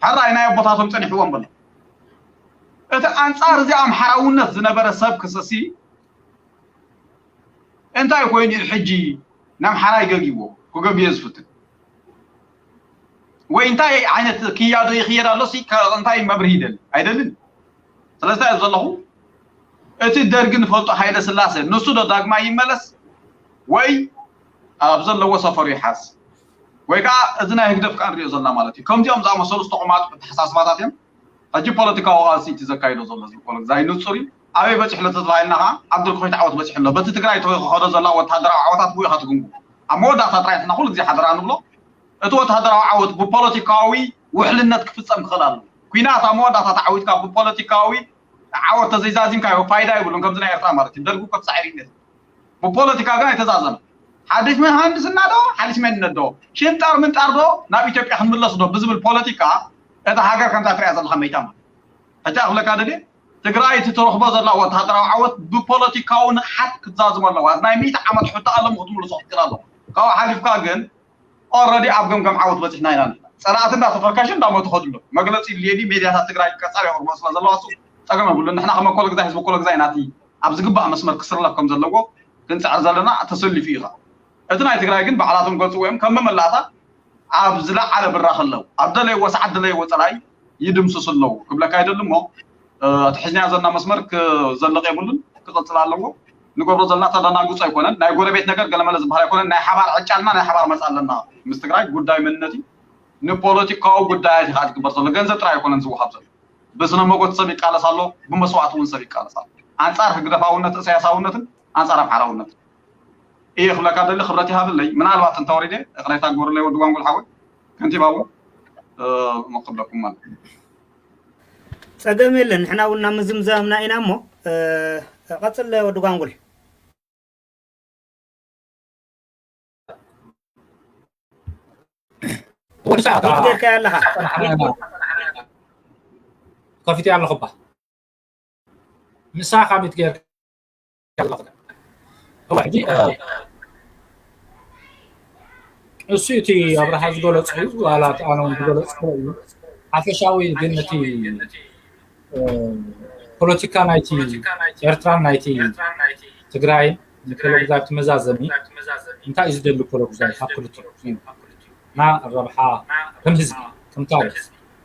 ሕራይ ናይ ኣቦታቶም ጸኒሕዎም በሎ። እቲ ኣንጻር እዚ ኣምሓራውነት ዝነበረ ሰብ ክሰሲ እንታይ ኮይኑ እዩ ሕጂ ናምሓራይ ገጊዎ ክገቢዮ ዝፍትን ወይ እንታይ ዓይነት ክያዶ ይኽየድ ኣሎ ሲ እንታይ መብርሂ ይደሊ ኣይደልን። ስለዚ እንታይ ዘለኹ እቲ ደርጊ ንፈልጦ ሃይለ ስላሴ ንሱ ዶ ዳግማይ ይመለስ ወይ ኣብ ዘለዎ ሰፈሩ ይሓዝ ወይ ከዓ እዚ ናይ ህግደፍ ከዓ ንሪኦ ዘለና ማለት እዩ። ከምዚኦም ዝኣመሰሉ ዝተቑማጡ ተሓሳስባታት እዮም። ሕጂ ፖለቲካዊ ቃልሲ እቲ ዘካይዶ ዘሎ ህዝቢ ኮለግዛይ ንጹር እዩ። ኣበይ በፂሑ ኣሎ ተባሂልና ከዓ ኣብ ድርኩኺት ዓወት በፂሑ ኣሎ። በቲ ትግራይ ተኸዶ ዘላ ወታደራዊ ዓወታት ብኡ ኢኻ ትግምግሞ። ኣብ መወዳእታ ጥራይ ንሕና ኩሉ ግዜ ሓደራ ንብሎ፣ እቲ ወታደራዊ ዓወት ብፖለቲካዊ ውሕልነት ክፍፀም ክኽእል ኣለዎ። ኲናት ኣብ መወዳእታ ተዓዊትካ ብፖለቲካዊ ዓወት ተዘይዛዚምካዮ ፋይዳ የብሉን። ከምዚ ናይ ኤርትራ ማለት እዩ። ደርጉ ከብሳዕ ይርኢነት ብፖለቲካ ግን ኣይተዛዘም። ሓዲሽ መሃንድስና ዶ ሓዲሽ መንነት ዶ ሽንጣር ምንጣር ዶ ናብ ኢትዮጵያ ክንምለስ ዶ ብዝብል ፖለቲካ እታ ሃገር ከምዛ ትሪኣ ዘለካ መይታ ማለት። ሕጂ ኣኽለካ ደልየ ትግራይ እቲ ትረኽቦ ዘላ ወታደራዊ ዓወት ብፖለቲካዊ ንቕሓት ክትዛዝሞ ኣለዋ። ናይ ሚእቲ ዓመት ሕቶ ኣለሙ ክትምልሶ ክትክእል ኣለዎ። ካብኡ ሓሊፍካ ግን ኦረዲ ኣብ ገምገም ዓወት በፂሕና ኢና ንሕና። ፀላእቲ እንዳተፈከሹ እንዳሞቱ ከድሎ መግለፂ ሌሊ ሜድያታት ትግራይ ቀፃሊ የቕርቦ ስለ ዘለዋ እሱ ፀገም የብሉ። ንሕና ከመ ኮለግዛይ ህዝቢ ኮለግዛይ ናቲ ኣብ ዝግባእ መስመር ክስርለፍ ከም ዘለዎ ክንፅዕር ዘለና ተሰሊፉ እዩ። እቲ ናይ ትግራይ ግን ባዕላቶም ገልፅዎ እዮም ከም መመላእታ ኣብ ዝለዓለ ብራኽ ኣለዉ። ኣብ ደለይዎ ሰዓት ደለይዎ ፀላኢ ይድምስሱ ኣለዉ ክብለካ ይደሊ እሞ እቲ ሕዝናዮ ዘለና መስመር ክዘልቕ የብሉን፣ ክቕፅል ኣለዎ። ንገብሮ ዘለና ተደናግፆ ኣይኮነን። ናይ ጎረቤት ነገር ገለመለ ዝበሃል ኣይኮነን። ናይ ሓባር ዕጫልና ናይ ሓባር መፃ ኣለና ምስ ትግራይ ጉዳይ መንነት እዩ። ንፖለቲካዊ ጉዳያት ይኸዓ ዝግበር ዘሎ ገንዘብ ጥራይ ኣይኮነን ዝወሃብ ዘሎ። ብስነ መጎት ሰብ ይቃለስ ኣሎ፣ ብመስዋእቲ እውን ሰብ ይቃለስ ኣሎ። ኣንፃር ህግደፋውነት እሳያሳውነትን ኣንፃር ኣምሓራውነትን እየ ክብለካ ደሊ ክብረት ይሃብለይ። ምናልባት እንተወሪደ እቕሬታ ግበሩለይ ወዲ ጓንጉል ሓወይ ከንቲባ እውን መክብለኩም ማለት ጸገም የለን። ንሕና እውን ናብ ምዝምዛምና ኢና እሞ ቀጽል ወዲ ጓንጉል። ወዲ ሰዓት ጌርካ ኣለኻ ከፊት ኣለኹባ ምሳ ካሚት ጌር እሱ እቲ ኣብርሃ ዝገለፀ እዩ ዋላ ኣነ ዝገለፅኩ እዩ ሓፈሻዊ ግን እቲ ፖለቲካ ናይቲ ኤርትራን ናይቲ ትግራይን ንኮሎጉዛይ ትመዛዘኒ እንታይ እዩ ዝደሊ ኮሎጉዛይ ካብ ክልቲኡ እዩ እና ረብሓ ከም ህዝቢ ከም ታሪክ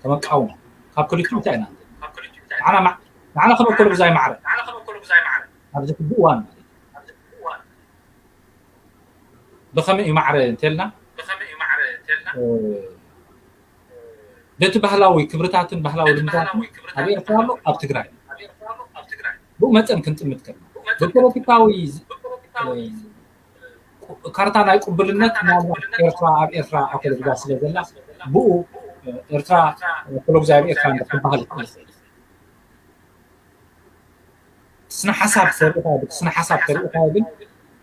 ከም ኣቃውማ ካብ ክልቲኡ እንታይ ኢና ንዓና ከም ኮሎጉዛይ ማዕረ ኣብዚ ሕጂ እዋን ማለት እዩ ብኸመይ እዩ ማዕረ እንተልና በቲ ባህላዊ ክብርታትን ባህላዊ ልምዳትን ኣብ ኤርትራ ኣሎ ኣብ ትግራይ ብኡ መጠን ክንጥምት ከለና ብፖለቲካዊ ካርታ ናይ ቅቡልነት ምናልባት ኤርትራ ኣብ ኤርትራ ኣኮሎግዛ ስለ ዘላ ብኡ ኤርትራ ኮሎግዛ ኣብ ኤርትራ እንዳ ክበሃል ይኽእል ስነ ሓሳብ ተሪእኻ ስነ ሓሳብ ተሪእኻ ግን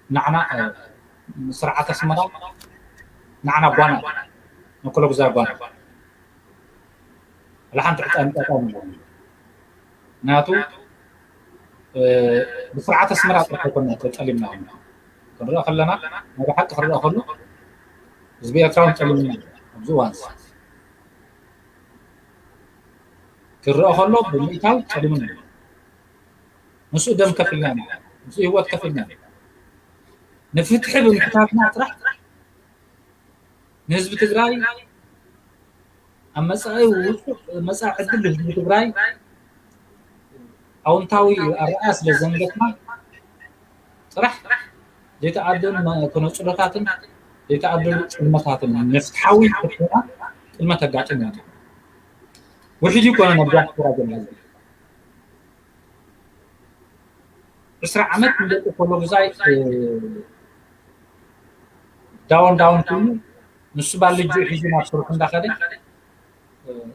ንዓና ስርዓት ኣስመራ ንዓና ጓና መኮለጉዛ ጓና ወላ ሓንቲ ዕጣን ጣጣ ምናቱ ብስርዓት ኣስመራ ጥራሕ ኣይኮና ተጠሊምና ክንረአ ከለና ናይ ብሓቂ ክረአ ከሎ ህዝቢ ኤርትራ እውን ጠሊምና ኣብዚ እዋን ክረአ ከሎ ብምእታው ጠሊምና ምስኡ ደም ከፊልና ኢና ምስኡ ህይወት ከፊልና ኢና ንፍትሒ ብምሕታትና ጥራሕ ንህዝቢ ትግራይ ኣብ መፃኢ ውፁእ መፃኢ ዕድል ህዝቢ ትግራይ ኣውንታዊ ኣረኣያ ስለ ዘንገትና ጥራሕ ዘይተኣደኑ ተነፅሎታትን ዘይተኣደኑ ጥልመታትን ንፍትሓዊ ሕቶና ጥልመት ኣጋጢሙ እዩ ውሕድ ይኮነ ናብ ዲያስፖራ ዘሎ ህዝቢ ዕስራ ዓመት ንደቂ ኮሎጉዛይ ዳውን ዳውን ኮይኑ ንሱ ባልጅኡ ሒዙ ናብ ስርሑ እንዳኸደ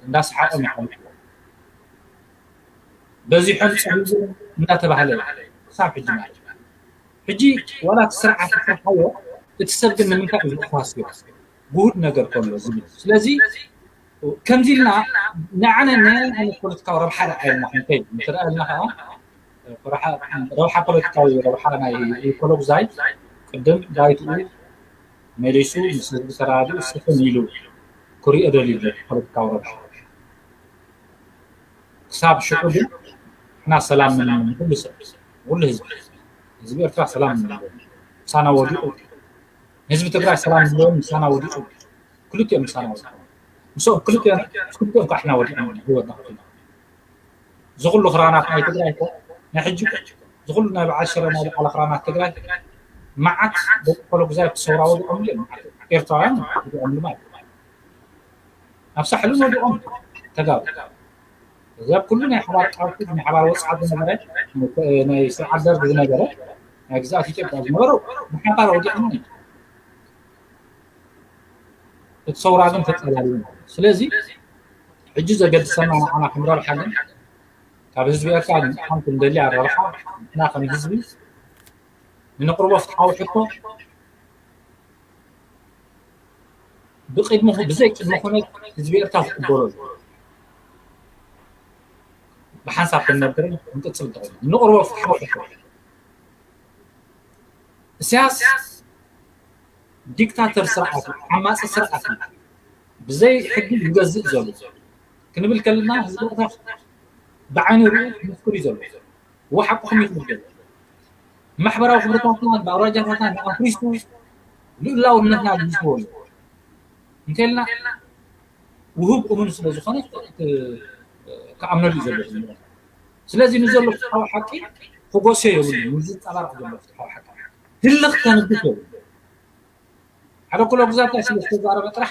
እንዳሰሓቆም ይሓልፍ በዚሖም ፀቢቡ እንዳተባህለ ክሳብ ሕጂ ማለት ሕጂ ዋላ እቲ ስርዓት ይሰርሓዮ እቲ ሰብ ግን ንምንታይ እዩ ዝወሃስዮ ጉሁድ ነገር ከሎ ዝብል ስለዚ ከምዚ ኢልና ንዓነ ናይ ዓይነት ፖለቲካዊ ረብሓ ደኣ ኢልና ክንከይድ እንተደኣ ኢልና ከዓ ረብሓ ፖለቲካዊ ረብሓ ናይ ኢኮሎግዛይ ቅድም ባይትኡ መሊሱ ምስ ህዝቢ ተራዲኡ ስፍን ኢሉ ክሪኦ ደልዩ ፖለቲካዊ ረብሓ ክሳብ ሽዑ ግን ንሕና ሰላም ንመነ ንኩሉ ሰብ ንኩሉ ህዝቢ ህዝቢ ኤርትራ ሰላም ንመነ ምሳና ወዲቁ ንህዝቢ ትግራይ ሰላም ንመነ ምሳና ወዲቁ ክልቲኦም ምሳና ወዲቁ ምስኦም ክልቲኦም ክልቲኦም ካሕና ወዲቁ ህይወትና ክፍልና ዝኩሉ ክራናት ናይ ትግራይ እኮ ናይ ሕጂ እኮ ዝኩሉ ናይ በዓል ሽረ ናይ በዓል ክራናት ትግራይ መዓት ደቂ ኮሎጉዛይ ሰውራ ወዲቆም እዮም ኤርትራውያን ወዲቆም ማለት ኣብ ሳሕልን ወዲቆም ተጋሩ እዛ ኩሉ ናይ ሓባር ቃልሲ ናይ ሓባር ወፅዓት ዝነበረ ናይ ስርዓት ደርግ ዝነበረ ናይ ግዛኣት ኢትዮጵያ ዝነበሩ ብሓባር ወዲቕና ኢና። እቲ ሰውራ ግን ተፀላሊና። ስለዚ ሕጂ ዘገድሰና ንዓና ከም ረብሓ ግን ካብ ህዝቢ ኤርትራ ሓንቲ እንደልያ ረብሓ ንሕና ከም ህዝቢ ንነቕርቦ ፍትሓዊ ሕቶ ብቅድሚ ብዘይ ቅድሚ ኩነት ህዝቢ ኤርትራ ክቅበሎ ብሓንሳብ ክንነብር ንቅፅል እንተኾይኑ ንቅርቦ ፍትሓዊ ሕቶ ኢሳያስ ዲክታተር ስርዓት ዓማፂ ስርዓት ብዘይ ሕጊ ይገዝእ ዘሎ ክንብል ከለና ህዝቢ ኤርትራ ብዓይኑ ሪኡ ምስክር እዩ ዘሎ። እዎ ሓቅኹም እዩ ዝብል ዘሎ። ማሕበራዊ ክብርታትና ብኣውራጃታትና ኣፍሪሱ ልኡላውነትና ግዝዎ ኣሎ እንተልና ውሁብ እሙን ስለ ዝኾነ ክኣምነሉ እዩ ዘሎ። ስለዚ ንዘሎ ፍትሓዊ ሓቂ ክጎሶ የብሉ ንዝንፀባረቕ ዘሎ ፍትሓዊ ሓቂ ህልኽ ከንብት የብሉ። ሓደ ኮሎጉዛይ ስለ ዝተዛረበ ጥራሕ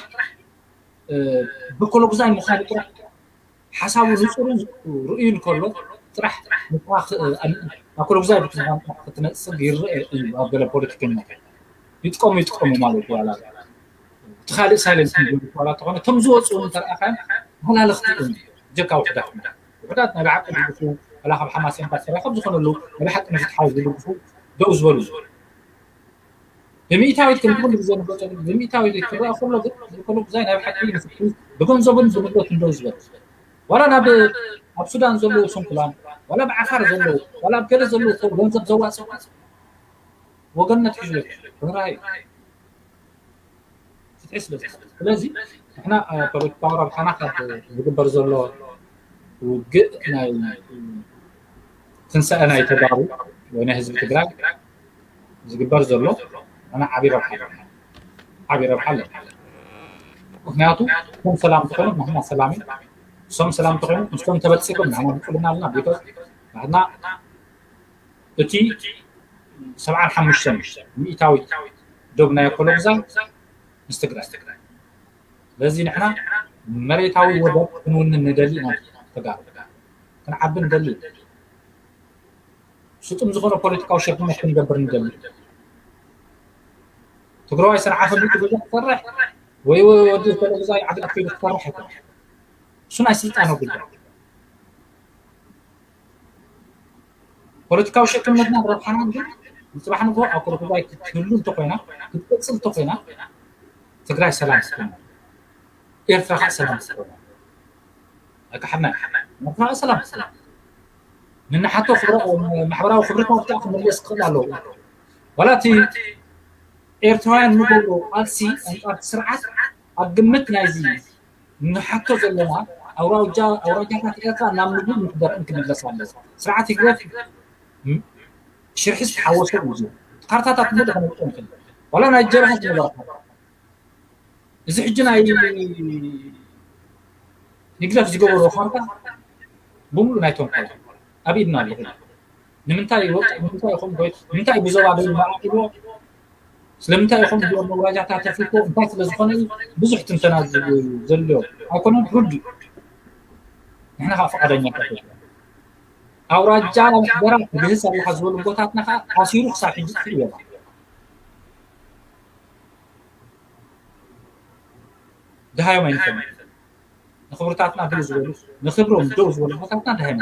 ብኮሎጉዛይ ምዃኑ ጥራሕ ሓሳቡ ንፁርን ርእዩን ከሎ ጥራሕ ንስኻ ኮሎጉዛይ ብትምዃን ጥራሕ ክትነፅግ ይረአ እዩ ኣብ ገለ ፖለቲከኛታት ይጥቀሙ ይጥቀሙ ማለት እዩ ዋላ እቲ ካልእ ሳይለንት ዋላ ተኾነ እቶም ዝወፁ እውን እንተረኣኻዮም መላለኽቲ እዮም ጀካ ውሕዳት ውሕዳት ናይ ብሓቂ ዝድግፉ ዋላ ካብ ሓማሴንታት ተረኸብ ዝኾነሉ ናይ ብሓቂ ንፍትሓዊ ዝድግፉ ደው ዝበሉ ብሚእታዊት ከም ኩሉ ግዜ ንገጸሉ ብሚእታዊት ክረኣ ከሎ ግን ዝኮሎ ብዛይ ናይ ብሓቂ ንፍትሒ ብገንዘቡን ብንብረቱን ደው ዝበል ዋላ ናብ ኣብ ሱዳን ዘለዉ ስንኩላን ዋላ ብዓፋር ዘለዉ ዋላ ኣብ ገለ ዘለዉ ገንዘብ ዘዋፅኡ ወገንነት ሒዙ ራይ ፍትሒ ስለ ስለዚ ንሕና ፖለቲካዊ ረብሓና ካብ ዝግበር ዘሎ ውግእ ናይ ትንሳኤ ናይ ተጋሩ ወይ ናይ ህዝቢ ትግራይ ዝግበር ዘሎ ኣነ ዓብዪ ረብሓ ዓብዪ ረብሓ ኣሎ። ምክንያቱ እቶም ሰላም ተኮይኖም ንሕና ሰላም እዩ። እሶም ሰላም ተኮይኖም ንሶም ተበልፂጎም ንሕና ብልፅግና ኣለና። ቢኮዝ ንሕና እቲ ሰብዓን ሓሙሽተን ሚእታዊት ዶብ ናይ ኮሎምዛ ምስ ትግራይ ስለዚ ንሕና መሬታዊ ወደብ ክንውንን ንደሊ ኢና ተጋሩ ክንዓቢ ንደሊ ስጡም ዝኾነ ፖለቲካዊ ሸክነት ክንገብር ንደሊ ትግራዋይ ሰንዓፈ ቤቱ ገዛ ክሰርሕ ወይ ወዲ ተለግዛይ ዓዲ ኣትከይዱ ክሰርሕ ኣይኮነ እሱ ናይ ስልጣን ጉዳይ ፖለቲካዊ ሸክነትና ረብሓናን ግን ንፅባሕ ንግሆ ኣብ ኮረኩባይ ክትህሉ እንተኮይና ክትቅፅል እንተኮይና ትግራይ ሰላም ትኮና ኤርትራ ከዓ ሰላም ትኮና ኣይካሓድና ኤርትራ ሰላም ትኮና ንናሓቶ ማሕበራዊ ክብርታት ከዓ ክምለስ ክኽእል ኣለዎ ዋላ እቲ ኤርትራውያን ንገብሮ ቃልሲ ኣንጻር ስርዓት ኣብ ግምት ናይዚ ንሓቶ ዘለና ኣውራጃ ኣውራጃታት ኤርትራ ናብ ምግቢ ምሕደርን ክምለስ ኣለዎ። ስርዓት ህግደፍ ሽርሒ ዝተሓወሶ እዩ። ካርታታት ሙሉ ከነውፅኦ ንኽእል። ዋላ ናይ ጀብሃ ዝነበረ ካርታ እዚ ሕጂ ናይ ህግደፍ ዝገበሮ ካርታ ብሙሉ ናይ ተንኮል ኣብ ኢድና ኣሎ። ንምንታይ ይወፅእ ንምንታይ ይኹም ንምንታይ ብዞባ ደይ ማዕቂቦ ስለምንታይ ይኹም ብዞም መውራጃታ ተፊቶ እንታይ ስለ ዝኾነ እዩ ብዙሕ ትንተና ዘድልዮ ኣይኮነን ርዱ ንሕና ከዓ ፈቃደኛ ኣውራጃ ምሕደራ ትግህስ ኣለካ ዝበሉ ቦታትና ከዓ ኣሲሩ ክሳብ ሕጂ ጥፍእ ይበላ ድሃዮም ኣይንፈልጥ ንክብርታትና ደው ዝበሉ ንክብሮም ደው ዝበሉ ቦታትና ድሃዮም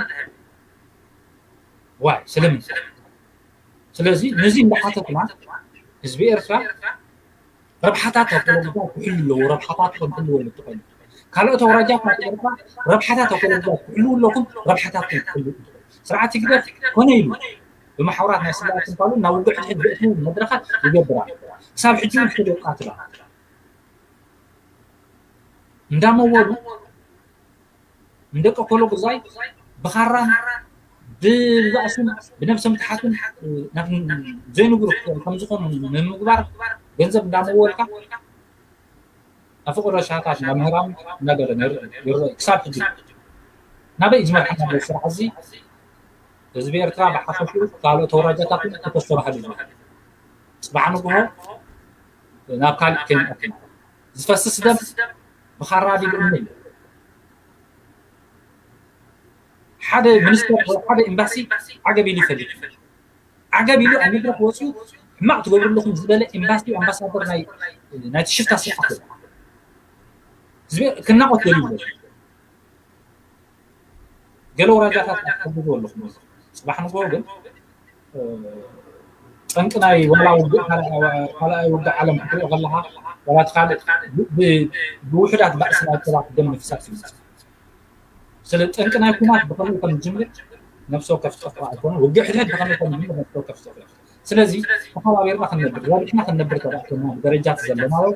ዋይ ስለምንታይ ስለዚ ነዚ እንዳሓተትና ህዝቢ ኤርትራ ረብሓታት ኣኮሎጉዛ ክሕሉ ኣለዎ ረብሓታት ከም ክህልዎ ኣለዎ ትኾይኑ ካልኦት ኣውራጃት ናይ ኤርትራ ረብሓታት ኣኮሎጉዛ ክሕሉ ኣለኩም ረብሓታት ከም ክህሉ ስርዓት ህግደፍ ኮነ ኢሉ ብማሕበራት ናይ ስላትን ካልኡ ናብ ውግእ ሕድሕድ ዘእትዉ መድረኻት ይገብራ ክሳብ ሕጂ እውን ተደቃትላ እንዳመወሉ ንደቂ ኮሎጉዛይ ብኻራን ብባእስን ብነብሰ ምትሓትን ዘይንቡር ከም ዝኾኑ ንምግባር ገንዘብ እንዳመወልካ ኣብ ፈቀዶ ሻታት እንዳምህራም እንዳገለ ይረአ ክሳብ ሕጂ ናበይ ዝመርሓና ዘሎ ስራሕ እዚ ህዝቢ ኤርትራ ብሓፈሽኡ ካልኦት ኣውራጃታት እውን ክተስተባህሉ እዩ ፅባሕ ንግሆ ናብ ካልእ ከይንኣትና ዝፈስስ ደም ብኻራ ዲብ እምኒ እዩ ሓደ ሚኒስተር ወይ ሓደ ኤምባሲ ዓገብ ኢሉ ይፈልጥ። ዓገብ ኢሉ ኣብ መድረኽ ወፂኡ ሕማቕ ትገብሩ ኣለኹም ዝበለ ኤምባሲ ኣምባሳደር ናይ ናይቲ ሽፍታ ስርዓት እዩ። ህዝቢ ክናቆት ደልዩ ዘሎ። ገለ ወራጃታት ኣትሕግዙ ኣለኹም። ፅባሕ ንግሆ ግን ጠንቂ ናይ ዋላ ውግእ ካልኣይ ውግእ ዓለም ክትሪኦ ከለካ ዋላ እቲ ካልእ ብውሕዳት ባእሲ ናይ ሰባት ደም ምፍሳስ እዩ። ስለ ጠንቂ ናይ ኩናት ብከመይ ከም ዝጅምር ነፍሲ ወከፍ ዝጠፍኦ ኣይኮነ ውግእ ሕድሕድ ብከመይ ከም ዝጅምር ነፍሲ ወከፍ ዝጠፍኦ። ስለዚ ተሓባቢርና ክንነብር ረቢሕና ክንነብር ተባእቶና ብደረጃት ዘለናዮ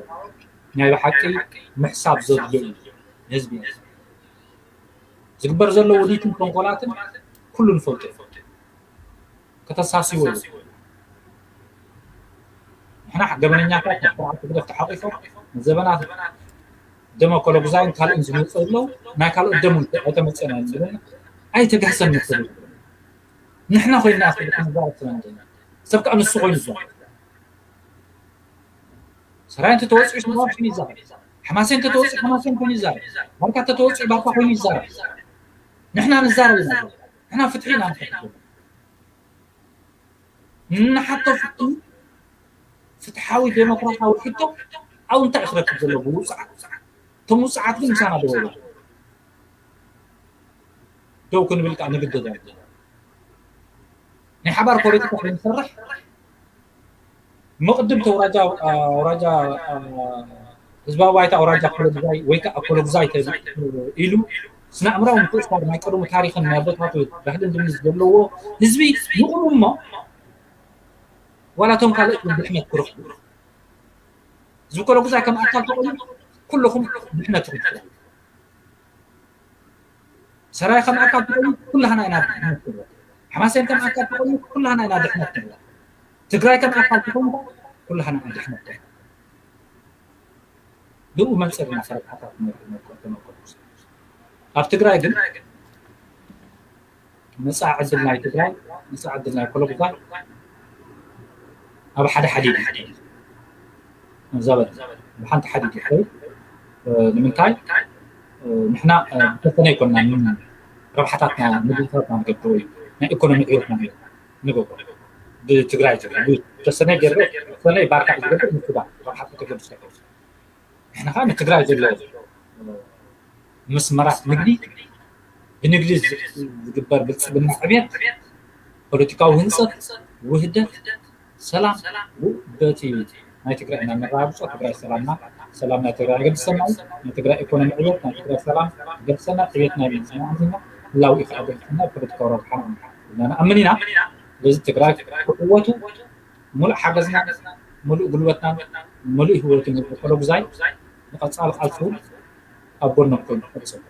ናይ ብሓቂ ምሕሳብ ዘድልዮ እዩ። ንህዝቢ ዝግበር ዘሎ ውዲትን ተንኮላትን ኩሉ ንፈልጦ እዩ። ከተሳስይዎ እዩ። ንሕና ገበነኛታት ናይ ስርዓት ህግደፍ ተሓቂፎም ንዘበናት ደመ ኮሎጉዛይን ካልእን ዝመፁ ኣለዉ። ናይ ካልኦት ደም እውን ኣይተመፅአና ዝብለና ኣይተጋህሰን ንክብል ንሕና ኮይንና ክብል ክንዛረብ ስለምንታይ ሰብ ከዓ ንሱ ኮይኑ ይዛረብ። ሰራይ እንተተወፂኡ ሽማሽ ይዛረብ። ሓማሴን እንተተወፂኡ ሓማሴን ኮይኑ ይዛረብ። ባርካ እንተተወፂኡ ባርካ ኮይኑ ይዛረብ። ንሕና ንዛረብ ኢና። ንሕና ፍትሒ ኢና ንፈልጥ። ንሓቶ ፍትሒ ፍትሓዊ ዴሞክራሲያዊ ሕቶ ኣብ እንታይ ክረክብ ዘለዎ ውፅዓት እቶም ውፅዓት ግን ምሳና ደው ይበሉ። ደው ክንብል ከዓ ንግደድ ኣለና። ናይ ሓባር ፖለቲካ ከይንሰርሕ መቕድም ተውራጃ ኣውራጃ ህዝባዊ ባይታ ኣውራጃ ኮሎግዛይ ወይ ከዓ ኮሎግዛይ ኢሉ ስነ ኣእምራዊ ምትእስሳር ናይ ቀደሙ ታሪክን ናይ ኣቦታቱ ባህልን ድምዝ ዘለዎ ህዝቢ ይቑም እሞ ዋላ እቶም ካልኦት ድሕነት ክረኽቡ ህዝቢ ኮሎግዛይ ከም ኣካል ተቆዩ ኩልኹም ድሕነት ትረኽቡ። ሰራይ ከም ኣካል ተኾይኑ ኩላህና ኢና ድሕነት ንረክብ። ሓማሴን ከም ኣካል ተኾይኑ ኩላህና ኢና ድሕነት ንረክብ። ትግራይ ከም ኣካል ተኾይኑ ኩላህና ኢና ድሕነት ንረክብ። ብኡ መንፅር ኢና ፈረቃታት ተመልከቱ። ኣብ ትግራይ ግን መፃኢ ዕድል ናይ ትግራይ መፃኢ ዕድል ናይ ኮሎጉዛይ ኣብ ሓደ ሓዲድ እዩ። ዘበን ብሓንቲ ሓዲድ ይኸይድ። ንምንታይ ንሕና ብተሰነ ይኮንና ረብሓታትና ንግልታት ንገብሮ እዩ ናይ ኢኮኖሚ ዕዮት ንገብሮ ብትግራይ ተሰነ ገረ ተሰነ ባርካ ዝገብር ንሱዳን ረብሓ ተገብር ንሕና ከዓ ንትግራይ ዘሎ መስመራት ንግዲ ብንግዲ ዝግበር ብልፅግና ዕብየት ፖለቲካዊ ህንፀት ውህደት ሰላም በቲ ናይ ትግራይ ኢና ነረጋግፆ። ትግራይ ሰላምና ሰላም ናይ ትግራይ ኣገድሰና እዩ። ናይ ትግራይ ኢኮኖሚ ዕብየት ናይ ትግራይ ሰላም ኣገድሰና ዕብየት ናይ መንፅና ኣምና ህላዊ እዩ ከኣገድሰና ፖለቲካዊ ረብሓና ኢና ንኣምን ኢና። ስለዚ ትግራይ ክዕወቱ ሙሉእ ሓገዝና ሙሉእ ጉልበትና ሙሉእ ህይወትን ኮሎጉዛይ ንቐፃሊ ቃልሱ ኣብ ጎኖም ኮይኑ ክቕፅል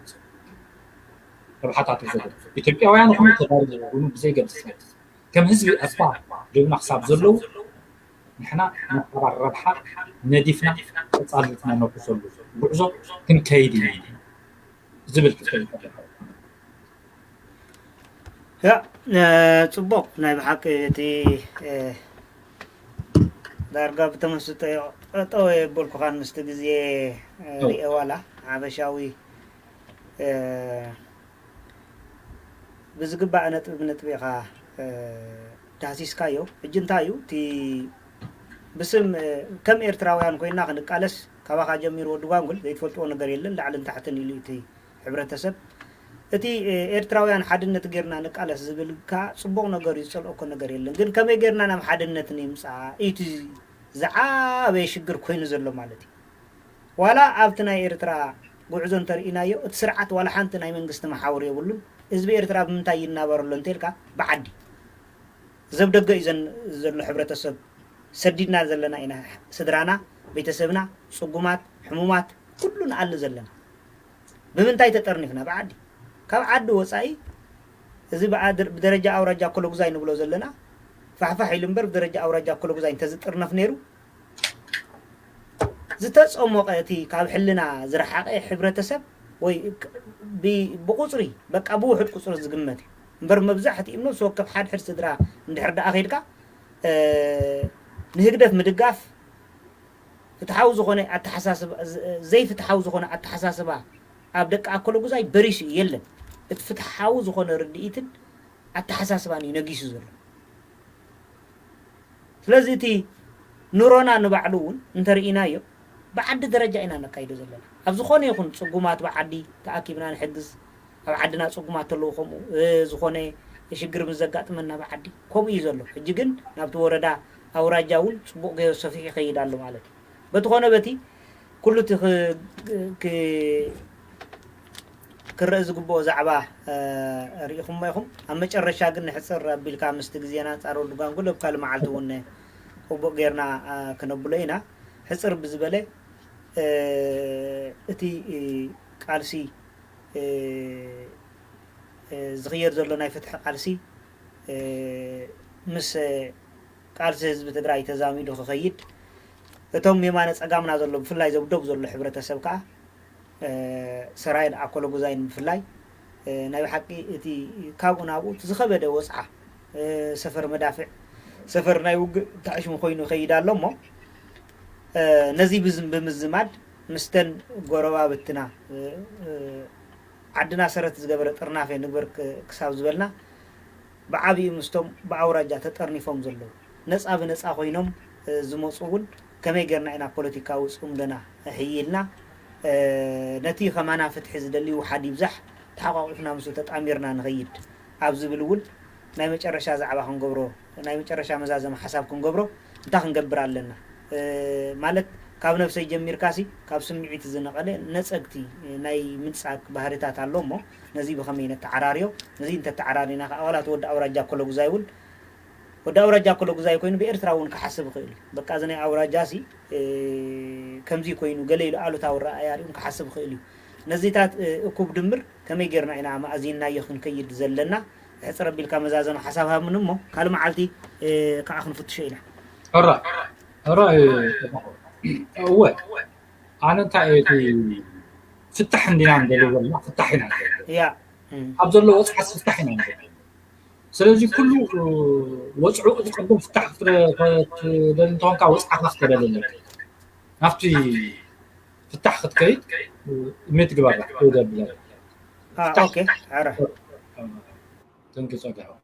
ረብሓታት ይዘግብ ኢትዮጵያውያን ይኹኑ ተጋሩ ይኹኑ ብዘይገድስ ከም ህዝቢ ኣባ ጀግና ክሳብ ዘለዉ ንሕና ናይ ሓባር ረብሓ ነዲፍና ቀፃልነትና ነኩሰሉ ጉዕዞ ክንከይድ ኢና ዝብል ክፍተት ይፈጥር። ያ ጽቡቕ ናይ ብሓቂ እቲ ዳርጋ ብተመስጦ ጠጠው የበልኩኻን ምስቲ ግዜ ሪኤ ዋላ ሓበሻዊ ብዝግባእ ነጥቢ ብነጥቢ ኢኻ ዳህሲስካዮ። ሕጂ እንታይ እዩ እቲ ብስም ከም ኤርትራውያን ኮይና ክንቃለስ ካባኻ ጀሚሩ ወዲ ጓንጉል ዘይትፈልጥዎ ነገር የለን ላዕልን ታሕትን ኢሉ እቲ ሕብረተሰብ እቲ ኤርትራውያን ሓድነት ጌርና ንቃለስ ዝብል ከዓ ፅቡቕ ነገር እዩ ዝፀልኦ እኮ ነገር የለን ግን ከመይ ጌርና ናብ ሓድነት ንምፃእ እዩ እቲ ዝዓበየ ሽግር ኮይኑ ዘሎ ማለት እዩ ዋላ ኣብቲ ናይ ኤርትራ ጉዕዞ እንተርኢናዮ እቲ ስርዓት ዋላ ሓንቲ ናይ መንግስቲ መሓውር የብሉን ህዝቢ ኤርትራ ብምንታይ ይናበር ኣሎ እንተልካ ብዓዲ ዘብ ደገ እዩ ዘሎ ሕብረተሰብ ሰዲድና ዘለና ኢና ስድራና ቤተሰብና ፅጉማት ሕሙማት ኩሉ ንኣሊ ዘለና ብምንታይ ተጠርኒፍና ብዓዲ ካብ ዓዲ ወፃኢ እዚ ብደረጃ ኣውራጃ ኮሎጉዛይ ንብሎ ዘለና ፋሕፋሕ ኢሉ እምበር ብደረጃ ኣውራጃ ኮሎጉዛይ እንተዝጥርነፍ ነይሩ ዝተፀሞቐ እቲ ካብ ሕልና ዝረሓቐ ሕብረተሰብ ወይ ብቁፅሪ በቃ ብውሕድ ቁፅሪ ዝግመት እዩ እምበር መብዛሕትኡ ነብሲ ወከፍ ሓድሕድ ስድራ እንድሕር ደኣ ከይድካ ንህግደፍ ምድጋፍ ፍትሓዊ ዝኾነ ኣተሓሳስባ ዘይፍትሓዊ ዝኾነ ኣተሓሳስባ ኣብ ደቂ ኣኮለጉዛይ በሪሱ እዩ የለን እቲ ፍትሓዊ ዝኾነ ርድኢትን ኣተሓሳስባን እዩ ነጊሱ ዘሎ። ስለዚ እቲ ኑሮና ንባዕሉ እውን እንተርኢናዮ ብዓዲ ደረጃ ኢና ነካይዶ ዘለና። ኣብ ዝኾነ ይኹን ጽጉማት ብዓዲ ተኣኪብና ንሕግዝ፣ ኣብ ዓድና ጽጉማት ተለዉ ከምኡ፣ እ፣ ዝኾነ ሽግር ምስ ዘጋጥመና ብዓዲ ከምኡ እዩ ዘሎ። ሕጂ ግን ናብቲ ወረዳ ኣውራጃ እውን ጽቡቕ ገይሩ ሰፊሑ ይኸይድ ኣሎ ማለት እዩ። በቲ ኾነ በቲ ኩሉ እቲ ክ-፣ ክ-፣ ክረአ ዝግብኦ ዛዕባ፣ እ፣ ርኢኹሞ ኢኹም። ኣብ መጨረሻ ግን ንሕጽር ኣቢልካ ምስቲ ግዜና ኣንጻር ወዲ ጓንጉል ኣብ ካልእ መዓልቲ እውን ጽቡቕ ጌርና፣ እ፣ ክነብሎ ኢና። ሕጽር ብዝበለ፣ እ፣ እቲ፣ እ፣ ቃልሲ፣ እ፣ እ፣ ዝኽየድ ዘሎ ናይ ፍትሒ ቃልሲ፣ እ፣ ምስ ቃልሲ ህዝቢ ትግራይ ተዛሚዱ ክኸይድ፣ እቶም የማነ ጸጋምና ዘሎ ብፍላይ ዘብደቡ ዘሎ ሕብረተሰብ ከኣ፣ እ፣ ሰራይን ኣኮለጉዛይን ብፍላይ፣ እ፣ ናይ ብሓቂ እቲ ካብኡ ናብኡ እቲ ዝኸበደ ወጽዓ፣ እ፣ ሰፈር መዳፍዕ፣ ሰፈር ናይ ውግእ ታዕሽሙ ኮይኑ ይኸይድ ኣሎ እሞ፣ እ፣ ነዚ ብዝ-፣ ብምዝማድ ምስተን ጎረባብትና፣ እ፣ እ፣ ዓድና ሰረት ዝገበረ ጥርናፈ ንግበር ክ-፣ ክሳብ ዝበልና ብዓቢኡ ምስቶም ብኣውራጃ ተጠርኒፎም ዘለዉ ነጻ ብነጻ ኮይኖም፣ እ፣ ዝመጹ እውን ከመይ ጌርና ኢና ፖለቲካዊ ጽምዶና ሕይልና፣ እ፣ ነቲ ከማና ፍትሒ ዝደሊ ውሓድ ይብዛሕ ተሓቋቑፍና ምስኡ ተጣሚርና ንኸይድ ኣብ ዝብል እውን ናይ መጨረሻ ዛዕባ ክንገብሮ፣ ናይ መጨረሻ መዛዘሚ ሓሳብ ክንገብሮ እንታይ ክንገብር ኣለና? እ፣ ማለት ካብ ነብሰይ ጀሚርካሲ ካብ ስምዒት ዝነቐለ ነጸግቲ ናይ ምንጻግ ባህርታት ኣሎ እሞ ነዚ ብኸመይ ነተዓራርዮ? ነዚ እንተተዓራሪና ከኣ ዋላ እቲ ወዲ ኣውራጃ ኮለጉዛይ እውን ወዲ ኣውራጃ ኮለጉዛይ ኮይኑ ብኤርትራ እውን ክሓስብ ይኽእል እዩ። በቃ እዚ ናይ ኣውራጃሲ፣ እ፣ ከምዚ ኮይኑ ገለ ኢሉ ኣሉታዊ ረኣያ ሪኡ ክሓስብ ይኽእል እዩ። ነዚታት፣ እ፣ እኩብ ድምር ከመይ ጌርና ኢና ኣማእዚንናዮ ክንከይድ ዘለና? ሕጽር ኣቢልካ መዛዘሚ ሓሳብ ሃብኒ እሞ ካልእ መዓልቲ፣ እ፣ ከኣ ክንፍትሾ ኢና። ሕራይ፣ ሕራይ፣ እወ፣ ኣነ እንታይ እየ እቲ ፍታሕ እንዲና ንደሊ ዘለና፣ ፍታሕ ኢና ንደሊ። ያ፣ እም። ኣብ ዘሎ ወጽዓስ ፍታሕ ኢና ንደሊ። ስለዚ ኩሉ፣ እ፣ ወጽዑ ዝቅድም ፍታሕ ክትረ-፣ ክትደሊ እንተኾንካ ወጽዓኻ ክትደሊ ኣለካ። ናብቲ ፍታሕ ክትከይድ፣ እ፣ እሜት ግበራ፣ ከይደ ብለካ። አ፣ ፍታሕ ኦኬ፣ ሕራይ። ተንኪ ጸጋው።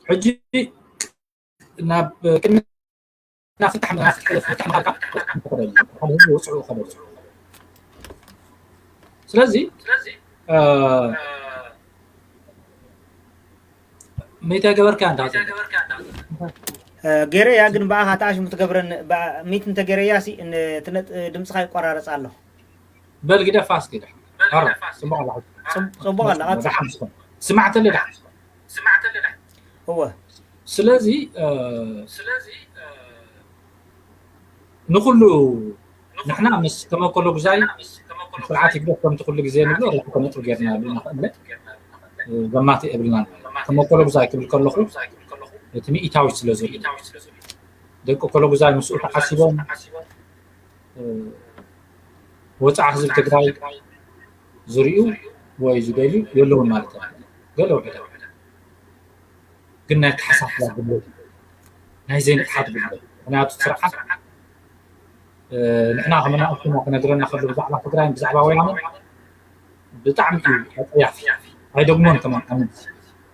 ሕጂ ናብ ቅድሚ ናብ ፍታሕ፣ ናብ ፍታሕ፣ ፍታሕ ምሃብካ ሓደ ህዝቢ ወጽዑ ከበጽ። ስለዚ፣ እ፣ መይታ ገበርካ እንዳ እ፣ ገይረያ ግን ብኣኻ ተኣሽሙ ትገብረን፣ ብኣ-፣ ሚት እንተ ገይረያ ሲ፣ ን-፣ ትነጥ-፣ ድምፅኻ ይቆራረጽ ኣሎ። በል ግደፋ እስኪ ድሓን። ኧረ፣ ጽቡቕ ኣላ። ጽብ-፣ ጽቡቕ ኣላ፣ ቀጽል። ደሓን ዝኾነ። ስማዕተለ ደሓን። እወ። ስለዚ፣ እ፣ ንኹሉ ንሕና ምስ ተመኮሎ ጉዛይ ስርዓት ህግደፍ ከምቲ ኩሉ ግዜ ንብሎ ርኢቶ ነጥቢ ጌርና ንኽእል ዘማቲ የብልናን። ተመኮሎ ጉዛይ ክብል ከለኹ እቲ ሚኢታዊት ስለ ዘሎ ደቂ ኮሎ ጉዛይ ምስኡ ተዓሲቦም፣ እ፣ ወፃዕ ህዝቢ ትግራይ ዝርእዩ ወይ ዝደልዩ የለውን ማለት ኣይኮነን። ገለ ውሕዳት ግን ናይ ኣተሓሳስባ ጉድለት እዩ። ናይ ዘይንቕሓት ጉድለት። ምኽንያቱ ስርዓት፣ እ፣ ንሕና ከም ኣናእሽቱና ክነግረና ከሎ ብዛዕባ ትግራይን ብዛዕባ ወያነ ብጣዕሚ እዩ ኣጸያፊ። ኣይደግሞን ከማን ኣነ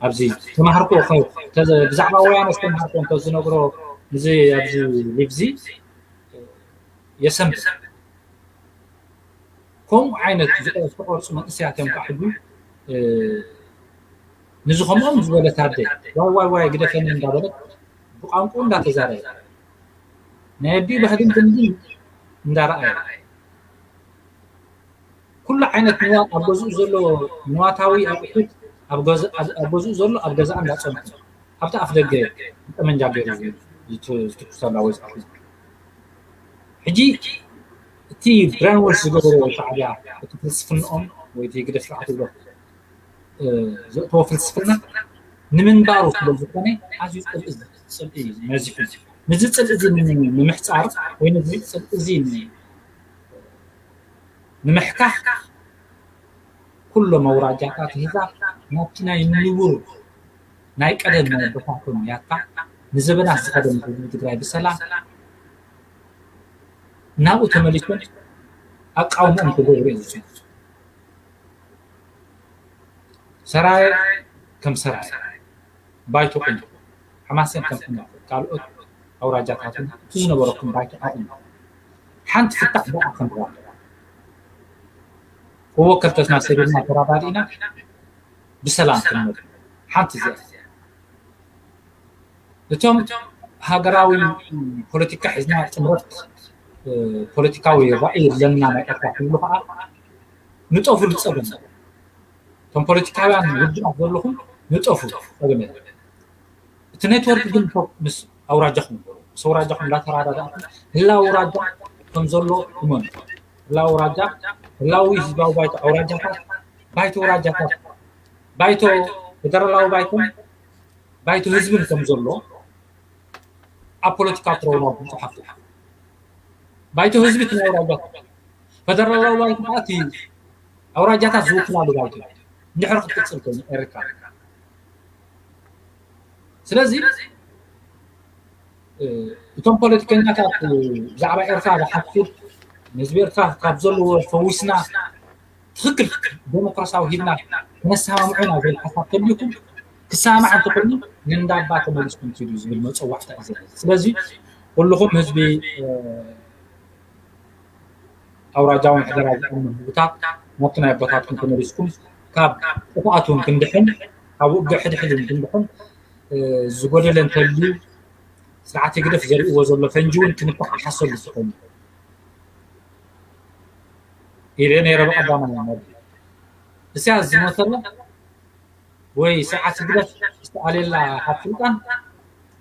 ኣብዚ ተማሃርኩ እኮ ተዘ-፣ ብዛዕባ ወያነ ዝተማሃርኩ እንተ ዝነግሮ እዚ ኣብዚ ሊቭዚ የሰንብድ። ከምኡ ዓይነት ዝቀ-፣ ዝተቐርጹ መንእሰያት እዮም ከዓ ሕጂ፣ እ፣ ንዝኸምኦም ዝበለት ኣደ ዋይ ዋይ ዋይ ግደፈኒ እንዳበለት ብቋንቋኡ እንዳተዛረበ ናይ ኣዲኡ ባህልን ልምድን እንዳረኣየ ኩሉ ዓይነት ንዋት ኣብ ገዝኡ ዘሎ ንዋታዊ ኣቑሑት ኣብ ገዛ-፣ ኣብ፣ ኣብ ገዝኡ ዘሎ ኣብ ገዛኣ እንዳጸንሑ ኣብቲ ኣፍ ደገ ጠመንጃ ገይሩ ዝት-፣ ዝትኩሰላ ወይ ዝኣቱ። ሕጂ እቲ ብራንወሽ ዝገበሮ ሻዕብያ እቲ ፍልስፍንኦም ወይ እቲ ህግደፍ ስርዓት ይብሎ፣ እ፣ ዘእተዎ ፍልስፍና ንምንባሩ ስለ ዝኾነ ኣዝዩ ጽልኢ፣ ጽልኢ ነዚሑ። ነዚ ጽልኢ እዚ ን-፣ ንምሕጻር ወይ ነዚ ጽልኢ እዚ ን-፣ ንምሕካኽ ኩሎም ኣውራጃታት ሒዛ ናብቲ ናይ ንቡር ናይ ቀደም ናይ ኣቦታቶም ያታ ንዘበናት ዝኸደ ህዝቢ ትግራይ ብሰላም ናብኡ ተመሊሶም ኣቃውሞኦም ክገብሩ እዮም ዝፅንሑ። ሰራየ ከም ሰራየ፣ ባይቶ ቁሙ፣ ሓማሴን ከም ኩናት፣ ካልኦት ኣውራጃታትን እቲ ዝነበረኩም ባይቶ ኣቑሙ። ሓንቲ ፍታሕ ብኣ ክንረኽብ። እዎ ከልተስና ሰዲድና ተራዳዲእና ብሰላም ክንነብር። ሓንቲ እዚኣ። እቶም ሃገራዊ ፖለቲካ ሒዝና ጥምረት ፖለቲካዊ ራእይ ኣለና ናይ ኤርትራ ክብሉ ከዓ ንጠፉ ዝፀገም። እቶም ፖለቲካውያን ውድባት ዘለኹም ንጠፉ ፀገም የለን። እቲ ኔትወርክ ግን ምስ ኣውራጃኹም፣ ምስ ኣውራጃኹም እንዳተራዳዳእኩም ህላው ኣውራጃ ከም ዘሎ እመኑ። ህላው ኣውራጃ፣ ህላዊ ህዝባዊ ባይቶ ኣውራጃታት፣ ባይቶ ኣውራጃታት፣ ባይቶ ፌደራላዊ ባይቶን ባይቶ ህዝብን ከም ዘሎ ኣብ ፖለቲካ ትረውና ጽሓፍ። ባይቶ ህዝቢ እቲ ናይ ኣውራጃ፣ ፈደራላዊ ባይቶ ከዓ እቲ ኣውራጃታት ዝውክላሉ ባይቶ እንድሕር ክትቅጽል ኮይኑ ኤርትራ። ስለዚ እቶም ፖለቲከኛታት ብዛዕባ ኤርትራ ዝሓስብ፣ ንህዝቢ ኤርትራ ካብ ዘለዎ ፈዊስና ትኽክል ዴሞክራሲያዊ ሂብና ክነሰማምዖ ኢና ዝብል ሓሳብ ተልዩኩም ክሰማማዕ እንተኮይኑ ንእንዳባ ተመሊስኩም ኪዱ ዝብል መፀዋዕታ እዩ ዘለና። ስለዚ ኩልኹም ህዝቢ ኣውራጃዊ ምሕደራ ዝኣምን ህዝብታት ናብቲ ናይ ኣቦታትኩም ተመሊስኩም ካብ ጥፍኣት እውን ክንድሕን ካብ ውግእ ሕድሕድ እውን ክንድሕን ዝጎደለ እንተልዩ ስርዓት ህግደፍ ዘርእዎ ዘሎ ፈንጂ እውን ክንፈሓሓሰሉ ዝኸውን ኢለ ነይረ ብቐዳማይ መርሒ። እስያስ ዝሞተላ ወይ ስርዓት ህግደፍ ዝተኣልየላ ካብ ስልጣን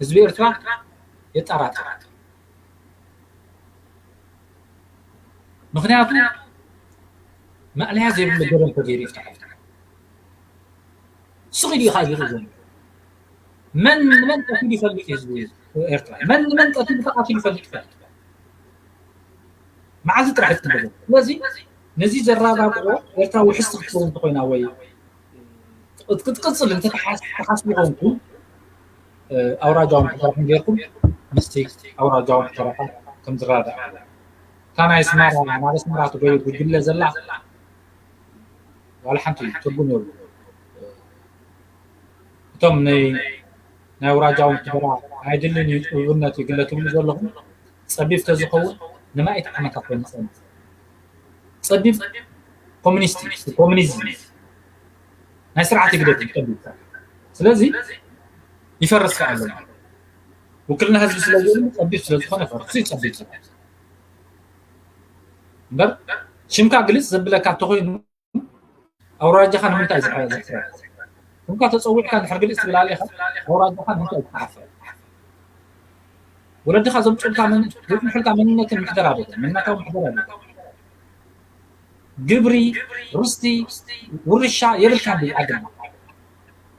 ህዝቢ ኤርትራ የጠራጥር። ምኽንያቱ ማእለያ ዘይብሉ ገበን ተገይሩ እዩ ተሓልዩ። ስቕ ኢሉ እዩ ከዓ ዝርኢ ዘሎ። መን ንመን ቀቲሉ ይፈልጥ እዩ ህዝቢ ኤርትራ። መን ንመን ቀቲሉ ተቐቲሉ ይፈልጥ ይፈልጥ። መዓልቲ ጥራሕ እዩ ዝጥበብ። ስለዚ ነዚ ዘረጋግኦ ኤርትራ ውሕስቲ ክትከውን እንተኮይና ወይ ክትቅጽል እንተተሓስቡ ኮንኩም ኣውራጃዊ ምሕደራ ጌርኩም ምስቲ ኣውራጃዊ ምሕደራታት ከም ዝረዳዳእ እታ ናይ ኣስመራ ናብ ኣስመራ ትጎዩ ጉጅለ ዘላ ዋላ ሓንቲ ትርጉም የብሉ። እቶም ናይ ናይ ኣውራጃዊ ምሕደራ ኣይድልን እዩ ጥቡብነት ይግለ ትብሉ ዘለኹም ጸቢብ ተዝኸውን ንማእት ዓመታት ኣይመጸና። ጸቢብ ኮሚኒስት ኮሚኒዝም ናይ ስርዓት ህግደፍ እዩ ጸቢብ። ስለዚ ይፈርስ ከኣ ኣሎ ማለት ውክልና ህዝቢ ስለ ዘይብሉ ጸቢብ ስለ ዝኾነ ፈርሱ እዩ ጸቢብ ስርዓት እምበር ሽምካ ግልጽ ዘብለካ እንተኾይኑ ኣውራጃኻ ንምንታይ ዝሕረድ ሽምካ ተጸዊዕካ እንድሕር ግልጽ ትብል ኣለኻ ኣውራጃኻ ንምንታይ ዝሓፈር ወለድኻ ዘምፅኡልካ ዘፅንሑልካ መንነትን ምሕደራ ቤት መንነታዊ ምሕደራ ቤት ግብሪ ርስቲ ውርሻ የብልካ ብ ዓድና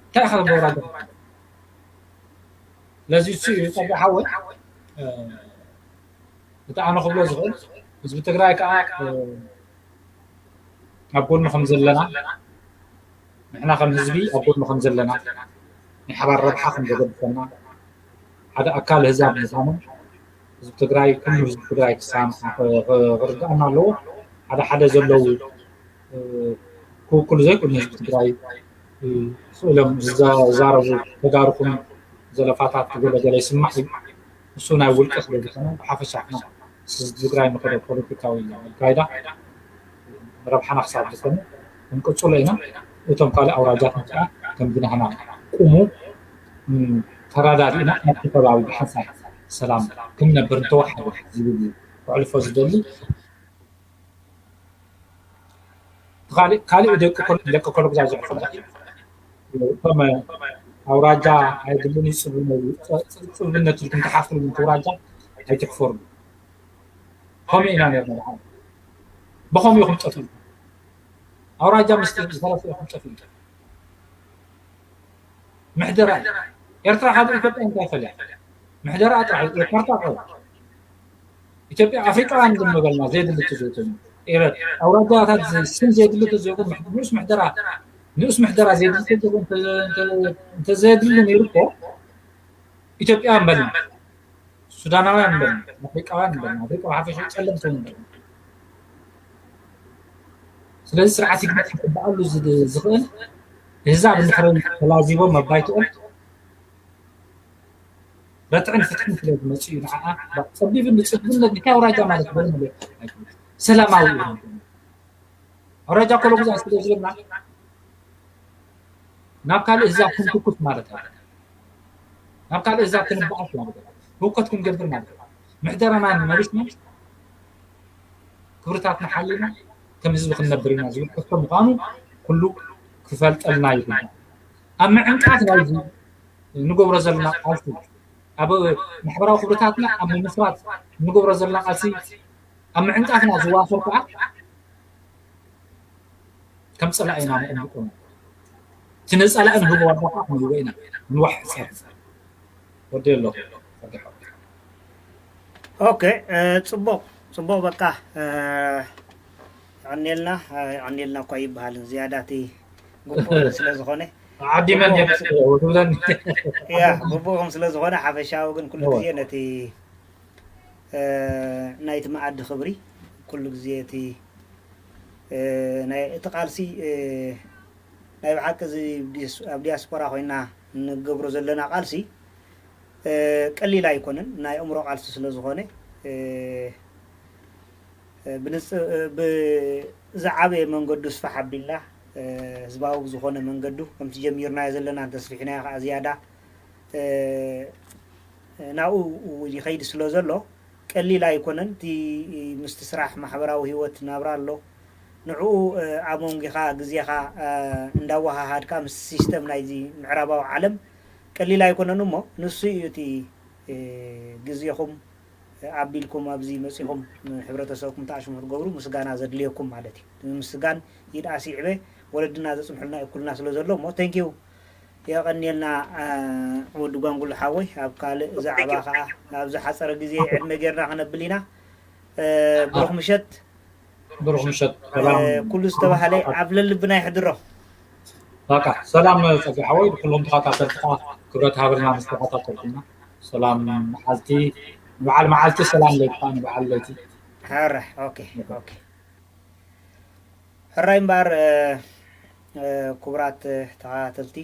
እንታይ ኢኻ በውራጃ ስለዚ እሱ እዩ ፀጋ ሓወ እቲ ኣነ ክብሎ ዝኽእል ህዝቢ ትግራይ ከዓ ኣብ ጎኑ ከም ዘለና ንሕና ከም ህዝቢ ኣብ ጎኑ ከም ዘለና ናይ ሓባር ረብሓ ከም ዘገድሰና ሓደ ኣካል ህዛብ ምዃኑ ህዝቢ ትግራይ ኩሉ ህዝቢ ትግራይ ክሳም ክርዳእና ኣለዎ ሓደ ሓደ ዘለዉ ክውክሉ ዘይኮኑ ህዝቢ ትግራይ ስእሎም ዝዛረቡ ተጋርኹም ዘለፋታት ገለገለ ይስማዕ እዩ እሱ ናይ ውልቂ ስለ ዝኾነ ብሓፈሻ ሕና ስዝ ትግራይ ንኸደ ፖለቲካዊ ኣካይዳ ረብሓና ክሳብ ዝኾነ ክንቅፅሎ ኢና እቶም ካልእ ኣውራጃት ከዓ ከም ግናህና ቁሙ ተራዳዲእና ኣብቲ ከባቢ ብሓንሳብ ሰላም ክንነብር እንተወሓደ ዝብል ከዕልፎ ዝደሊ ካልእ ደቂ ኮሎግዛ ዝሕፈ እቶም ኣውራጃ ኣይድልን ፅብብነት ኢልኩም ተሓፍሩ ኣውራጃ ኣይትሕፈሩ ከምኡ ኢና ነርና ብሓ ብኸምኡ ኢኹም ጠፍኡ ኣውራጃ ምስ ዝፈረሰ ኢኹም ጠፍኡ ምሕደራ እዩ ኤርትራ ካብ ኢትዮጵያ እንታይ ይፈልያ ምሕደራ ጥራሕ እዩ ካርታ ቀ ኢትዮጵያ ኣፍሪቃውያን ዝመበልና ዘየድሊ ተዘይኮኑ ኤረ ኣውራጃታት ስም ዘየድሊ ተዘይኮኑ ንኡስ ምሕደራ ንኡስ ምሕደራ ዘየድሊ ተዘይኮኑ እንተዘየድሊ ነይሩ እኮ ኢትዮጵያ እንበልና ሱዳናውያን እንበልና ኣፍሪቃውያን እንበልና ኣፍሪቃ ብሓፈሻ ጨለምቲ እንበልና ስለዚ ስርዓት ይግመት ክበኣሉ ዝኽእል ህዛብ እንድሕር ተላዚቦም ኣብ ባይትኦም ረትዕን ፍትሕን ስለ ዝመፅእ እዩ። ንዓኣ ጸቢብን ንፅብብነት እንታይ ኣውራጃ ማለት በለ ሰላማዊ እዩ። ኣውራጃ ኮሎጉዛ ስለ ዝብልና ናብ ካልእ ህዛብ ክንትኩስ ማለት ኣለ። ናብ ካልእ ህዛብ ክንበኣስ ማለት ኣለ። ህውከት ክንገብር ማለት ኣለ። ምሕደራና መሪስና ክብርታትና ሓሊና ከም ህዝቢ ክንነብር ኢና ዝብል ሕቶ ምዃኑ ኩሉ ክፈልጠልና ይግባእ። ኣብ ምዕንቃፍ ናይዚ ንገብሮ ዘለና ቃልሲ ኣብ ማሕበራዊ ክብርታትና ኣብ ምምስራት ንገብሮ ዘለና ቃልሲ ኣብ ምዕንቃፍና ዝዋፈር ከዓ ከም ፀላኢና ንቕምጦ እቲ ንፀላኢ ንህቦ ዋጋ ከዓ ክንህቦ ኢና ንዋሕ ፀር ወዲ ኣለኹ ኦኬ። ፅቡቅ ፅቡቅ በቃ። የቀኔልና የቀኔልና እኳ ይበሃል ዝያዳ እቲ ግቡእ ስለ ዝኾነ ዓዲመን ትብለኒ ያ ግቡእ ከም ስለ ዝኾነ ሓፈሻዊ ግን ኩሉ ግዜ ነቲ ናይቲ መኣዲ ክብሪ ኩሉ ግዜ እቲ ናይ እቲ ቃልሲ ናይ ብሓቂ እዚ ኣብ ዲያስፖራ ኮይና ንገብሮ ዘለና ቃልሲ ቀሊል ኣይኮነን። ናይ ኣእምሮ ቃልሲ ስለ ዝኾነ ብዝዓበየ መንገዱ ስፋሕ ኣቢልና ህዝባዊ ብዝኾነ መንገዱ ከምቲ ጀሚርናዮ ዘለና እንተስፊሕናዮ ከዓ ዝያዳ ናብኡ ይኸይድ ስለ ዘሎ ቀሊል ኣይኮነን። እቲ ምስቲ ስራሕ ማሕበራዊ ህይወት ናብራ ኣሎ። ንዕኡ ኣሞንጊኻ ግዜኻ እንዳወሃሃድካ ምስ ሲስተም ናይዚ ምዕራባዊ ዓለም ቀሊል ኣይኮነን እሞ ንሱ እዩ እቲ ግዜኹም ኣቢልኩም ኣብዚ መፂኹም ንሕብረተሰብኩም ተኣሽሙ ክትገብሩ ምስጋና ዘድልየኩም ማለት እዩ። ንምስጋን ይድኣስ ይዕበ ወለድና ዘፅንሑልና ይኩልና ስለ ዘሎ እሞ thank you የቐንየልና ወዲ ጓንጉሉ ሓወይ ኣብ ካልእ ዛዕባ ከዓ ኣብ ዝሓፀረ ግዜ ዕድመ ጌርና ክነብል ኢና ብሩክ ምሸት ብሩክ ምሸት ሰላም ኩሉ ዝተባሃለ ኣብ ለልብና ይሕድሮ በቃ ሰላም ፀጋ ሓወይ ኩሎም ተኸታተልትኻ ክብረት ሃበልና ምስ ተኸታተልኩና ሰላም መዓልቲ በዓል መዓልቲ ሰላም ለይትካ ንበዓል ለይቲ ሕረ ኦኬ ኦኬ ሕራይ እምበኣር ክቡራት ተኸታተልቲ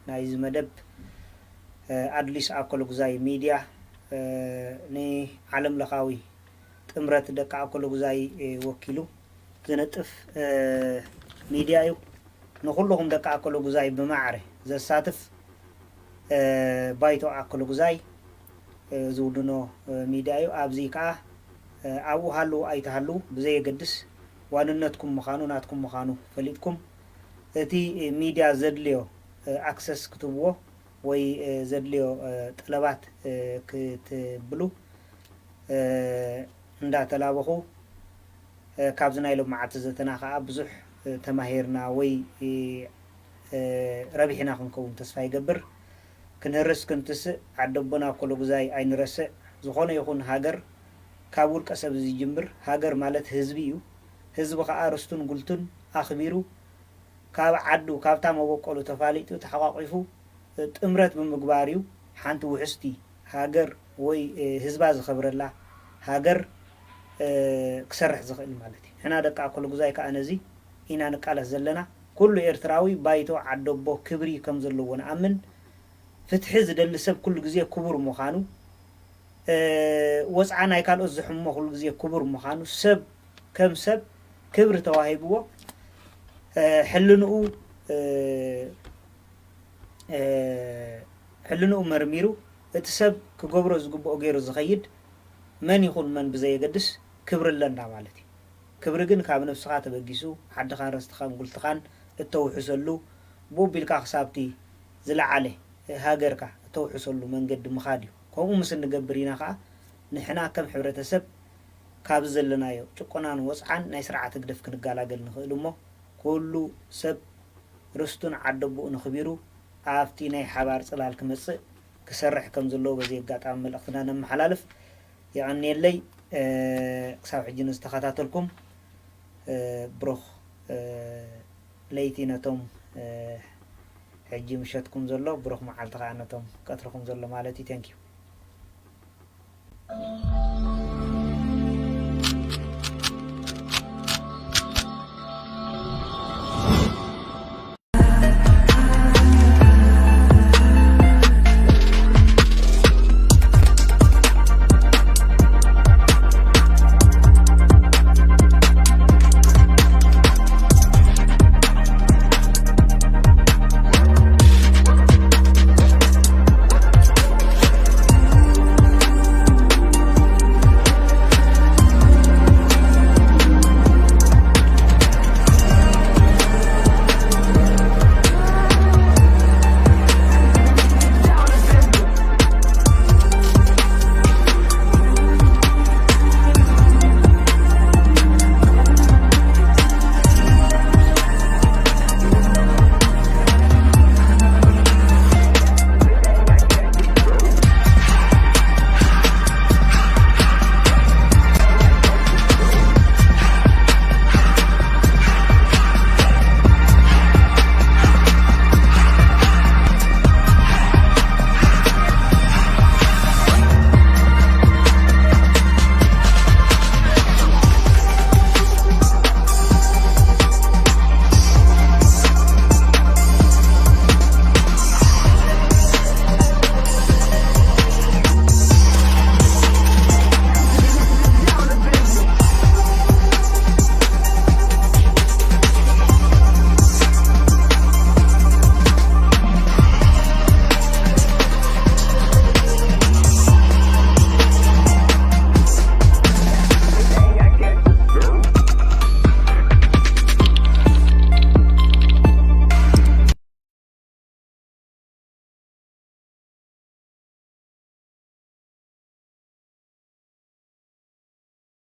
ናይዚ መደብ ኣድሊስ ኣኮሎጉዛይ ሚድያ ንዓለም ለኻዊ ጥምረት ደቂ ኣኮሎጉዛይ ወኪሉ ዝነጥፍ ሚድያ እዩ። ንኩልኹም ደቂ ኣኮሎጉዛይ ብማዕረ ዘሳትፍ ባይቶ ኣኮሎጉዛይ ዝውድኖ ሚድያ እዩ። ኣብዚ ከዓ ኣብኡ ሃልዉ ኣይትሃልዉ ብዘየገድስ ዋንነትኩም ምዃኑ ናትኩም ምዃኑ ፈሊጥኩም እቲ ሚድያ ዘድልዮ ኣክሰስ ክትብዎ ወይ ዘድልዮ ጠለባት ክትብሉ እንዳተላበኹ ካብዚ ናይ ሎም መዓልቲ ዘተና ከዓ ብዙሕ ተማሂርና ወይ ረቢሕና ክንከውን ተስፋ ይገብር። ክንህርስ ክንትስእ ዓደቦና ኮሎጉዛይ ኣይንረስዕ። ዝኾነ ይኹን ሃገር ካብ ውልቀ ሰብ ዝጅምር። ሃገር ማለት ህዝቢ እዩ። ህዝቢ ከዓ ርስቱን ጉልቱን ኣኽቢሩ ካብ ዓዱ ካብታ መበቆሉ ተፋሊጡ ተሓቋቒፉ ጥምረት ብምግባር እዩ ሓንቲ ውሕስቲ ሃገር ወይ ህዝባ ዝኸብረላ ሃገር ክሰርሕ ዝኽእል ማለት እዩ። ንሕና ደቂ ኣኮሎጉዛይ ከዓ ነዚ ኢና ንቃለስ ዘለና። ኩሉ ኤርትራዊ ባይቶ ዓደቦ ክብሪ ከም ዘለዎ ንኣምን። ፍትሒ ዝደሊ ሰብ ኩሉ ግዜ ክቡር ምዃኑ፣ ወፅዓ ናይ ካልኦት ዝሕሞ ኩሉ ግዜ ክቡር ምዃኑ፣ ሰብ ከም ሰብ ክብሪ ተዋሂብዎ ሕልንኡ ሕልንኡ መርሚሩ እቲ ሰብ ክገብሮ ዝግብኦ ገይሩ ዝኸይድ መን ይኹን መን ብዘየገድስ ክብሪ ኣለና ማለት እዩ። ክብሪ ግን ካብ ነብስኻ ተበጊሱ ዓድኻን ረስትኻን ጉልትኻን እተውሕሰሉ ብኡ ቢልካ ክሳብቲ ዝለዓለ ሃገርካ እተውሕሰሉ መንገዲ ምኻድ እዩ። ከምኡ ምስ እንገብር ኢና ከዓ ንሕና ከም ሕብረተሰብ ካብ ዘለናዮ ጭቆናን ወፅዓን ናይ ስርዓት ህግደፍ ክንገላገል ንኽእል እሞ ኩሉ ሰብ ርስቱን ዓደቦኡን ኣኽቢሩ ኣብቲ ናይ ሓባር ፅላል ክመፅእ ክሰርሕ ከም ዘለዎ በዚ ኣጋጣሚ መልእኽትና ነመሓላልፍ። የቐንየለይ ክሳብ ሕጂ ንዝተኸታተልኩም ብሩኽ ለይቲ ነቶም ሕጂ ምሸትኩም ዘሎ ብሩኽ መዓልቲ ከዓ ነቶም ቀትርኹም ዘሎ ማለት እዩ። Thank you.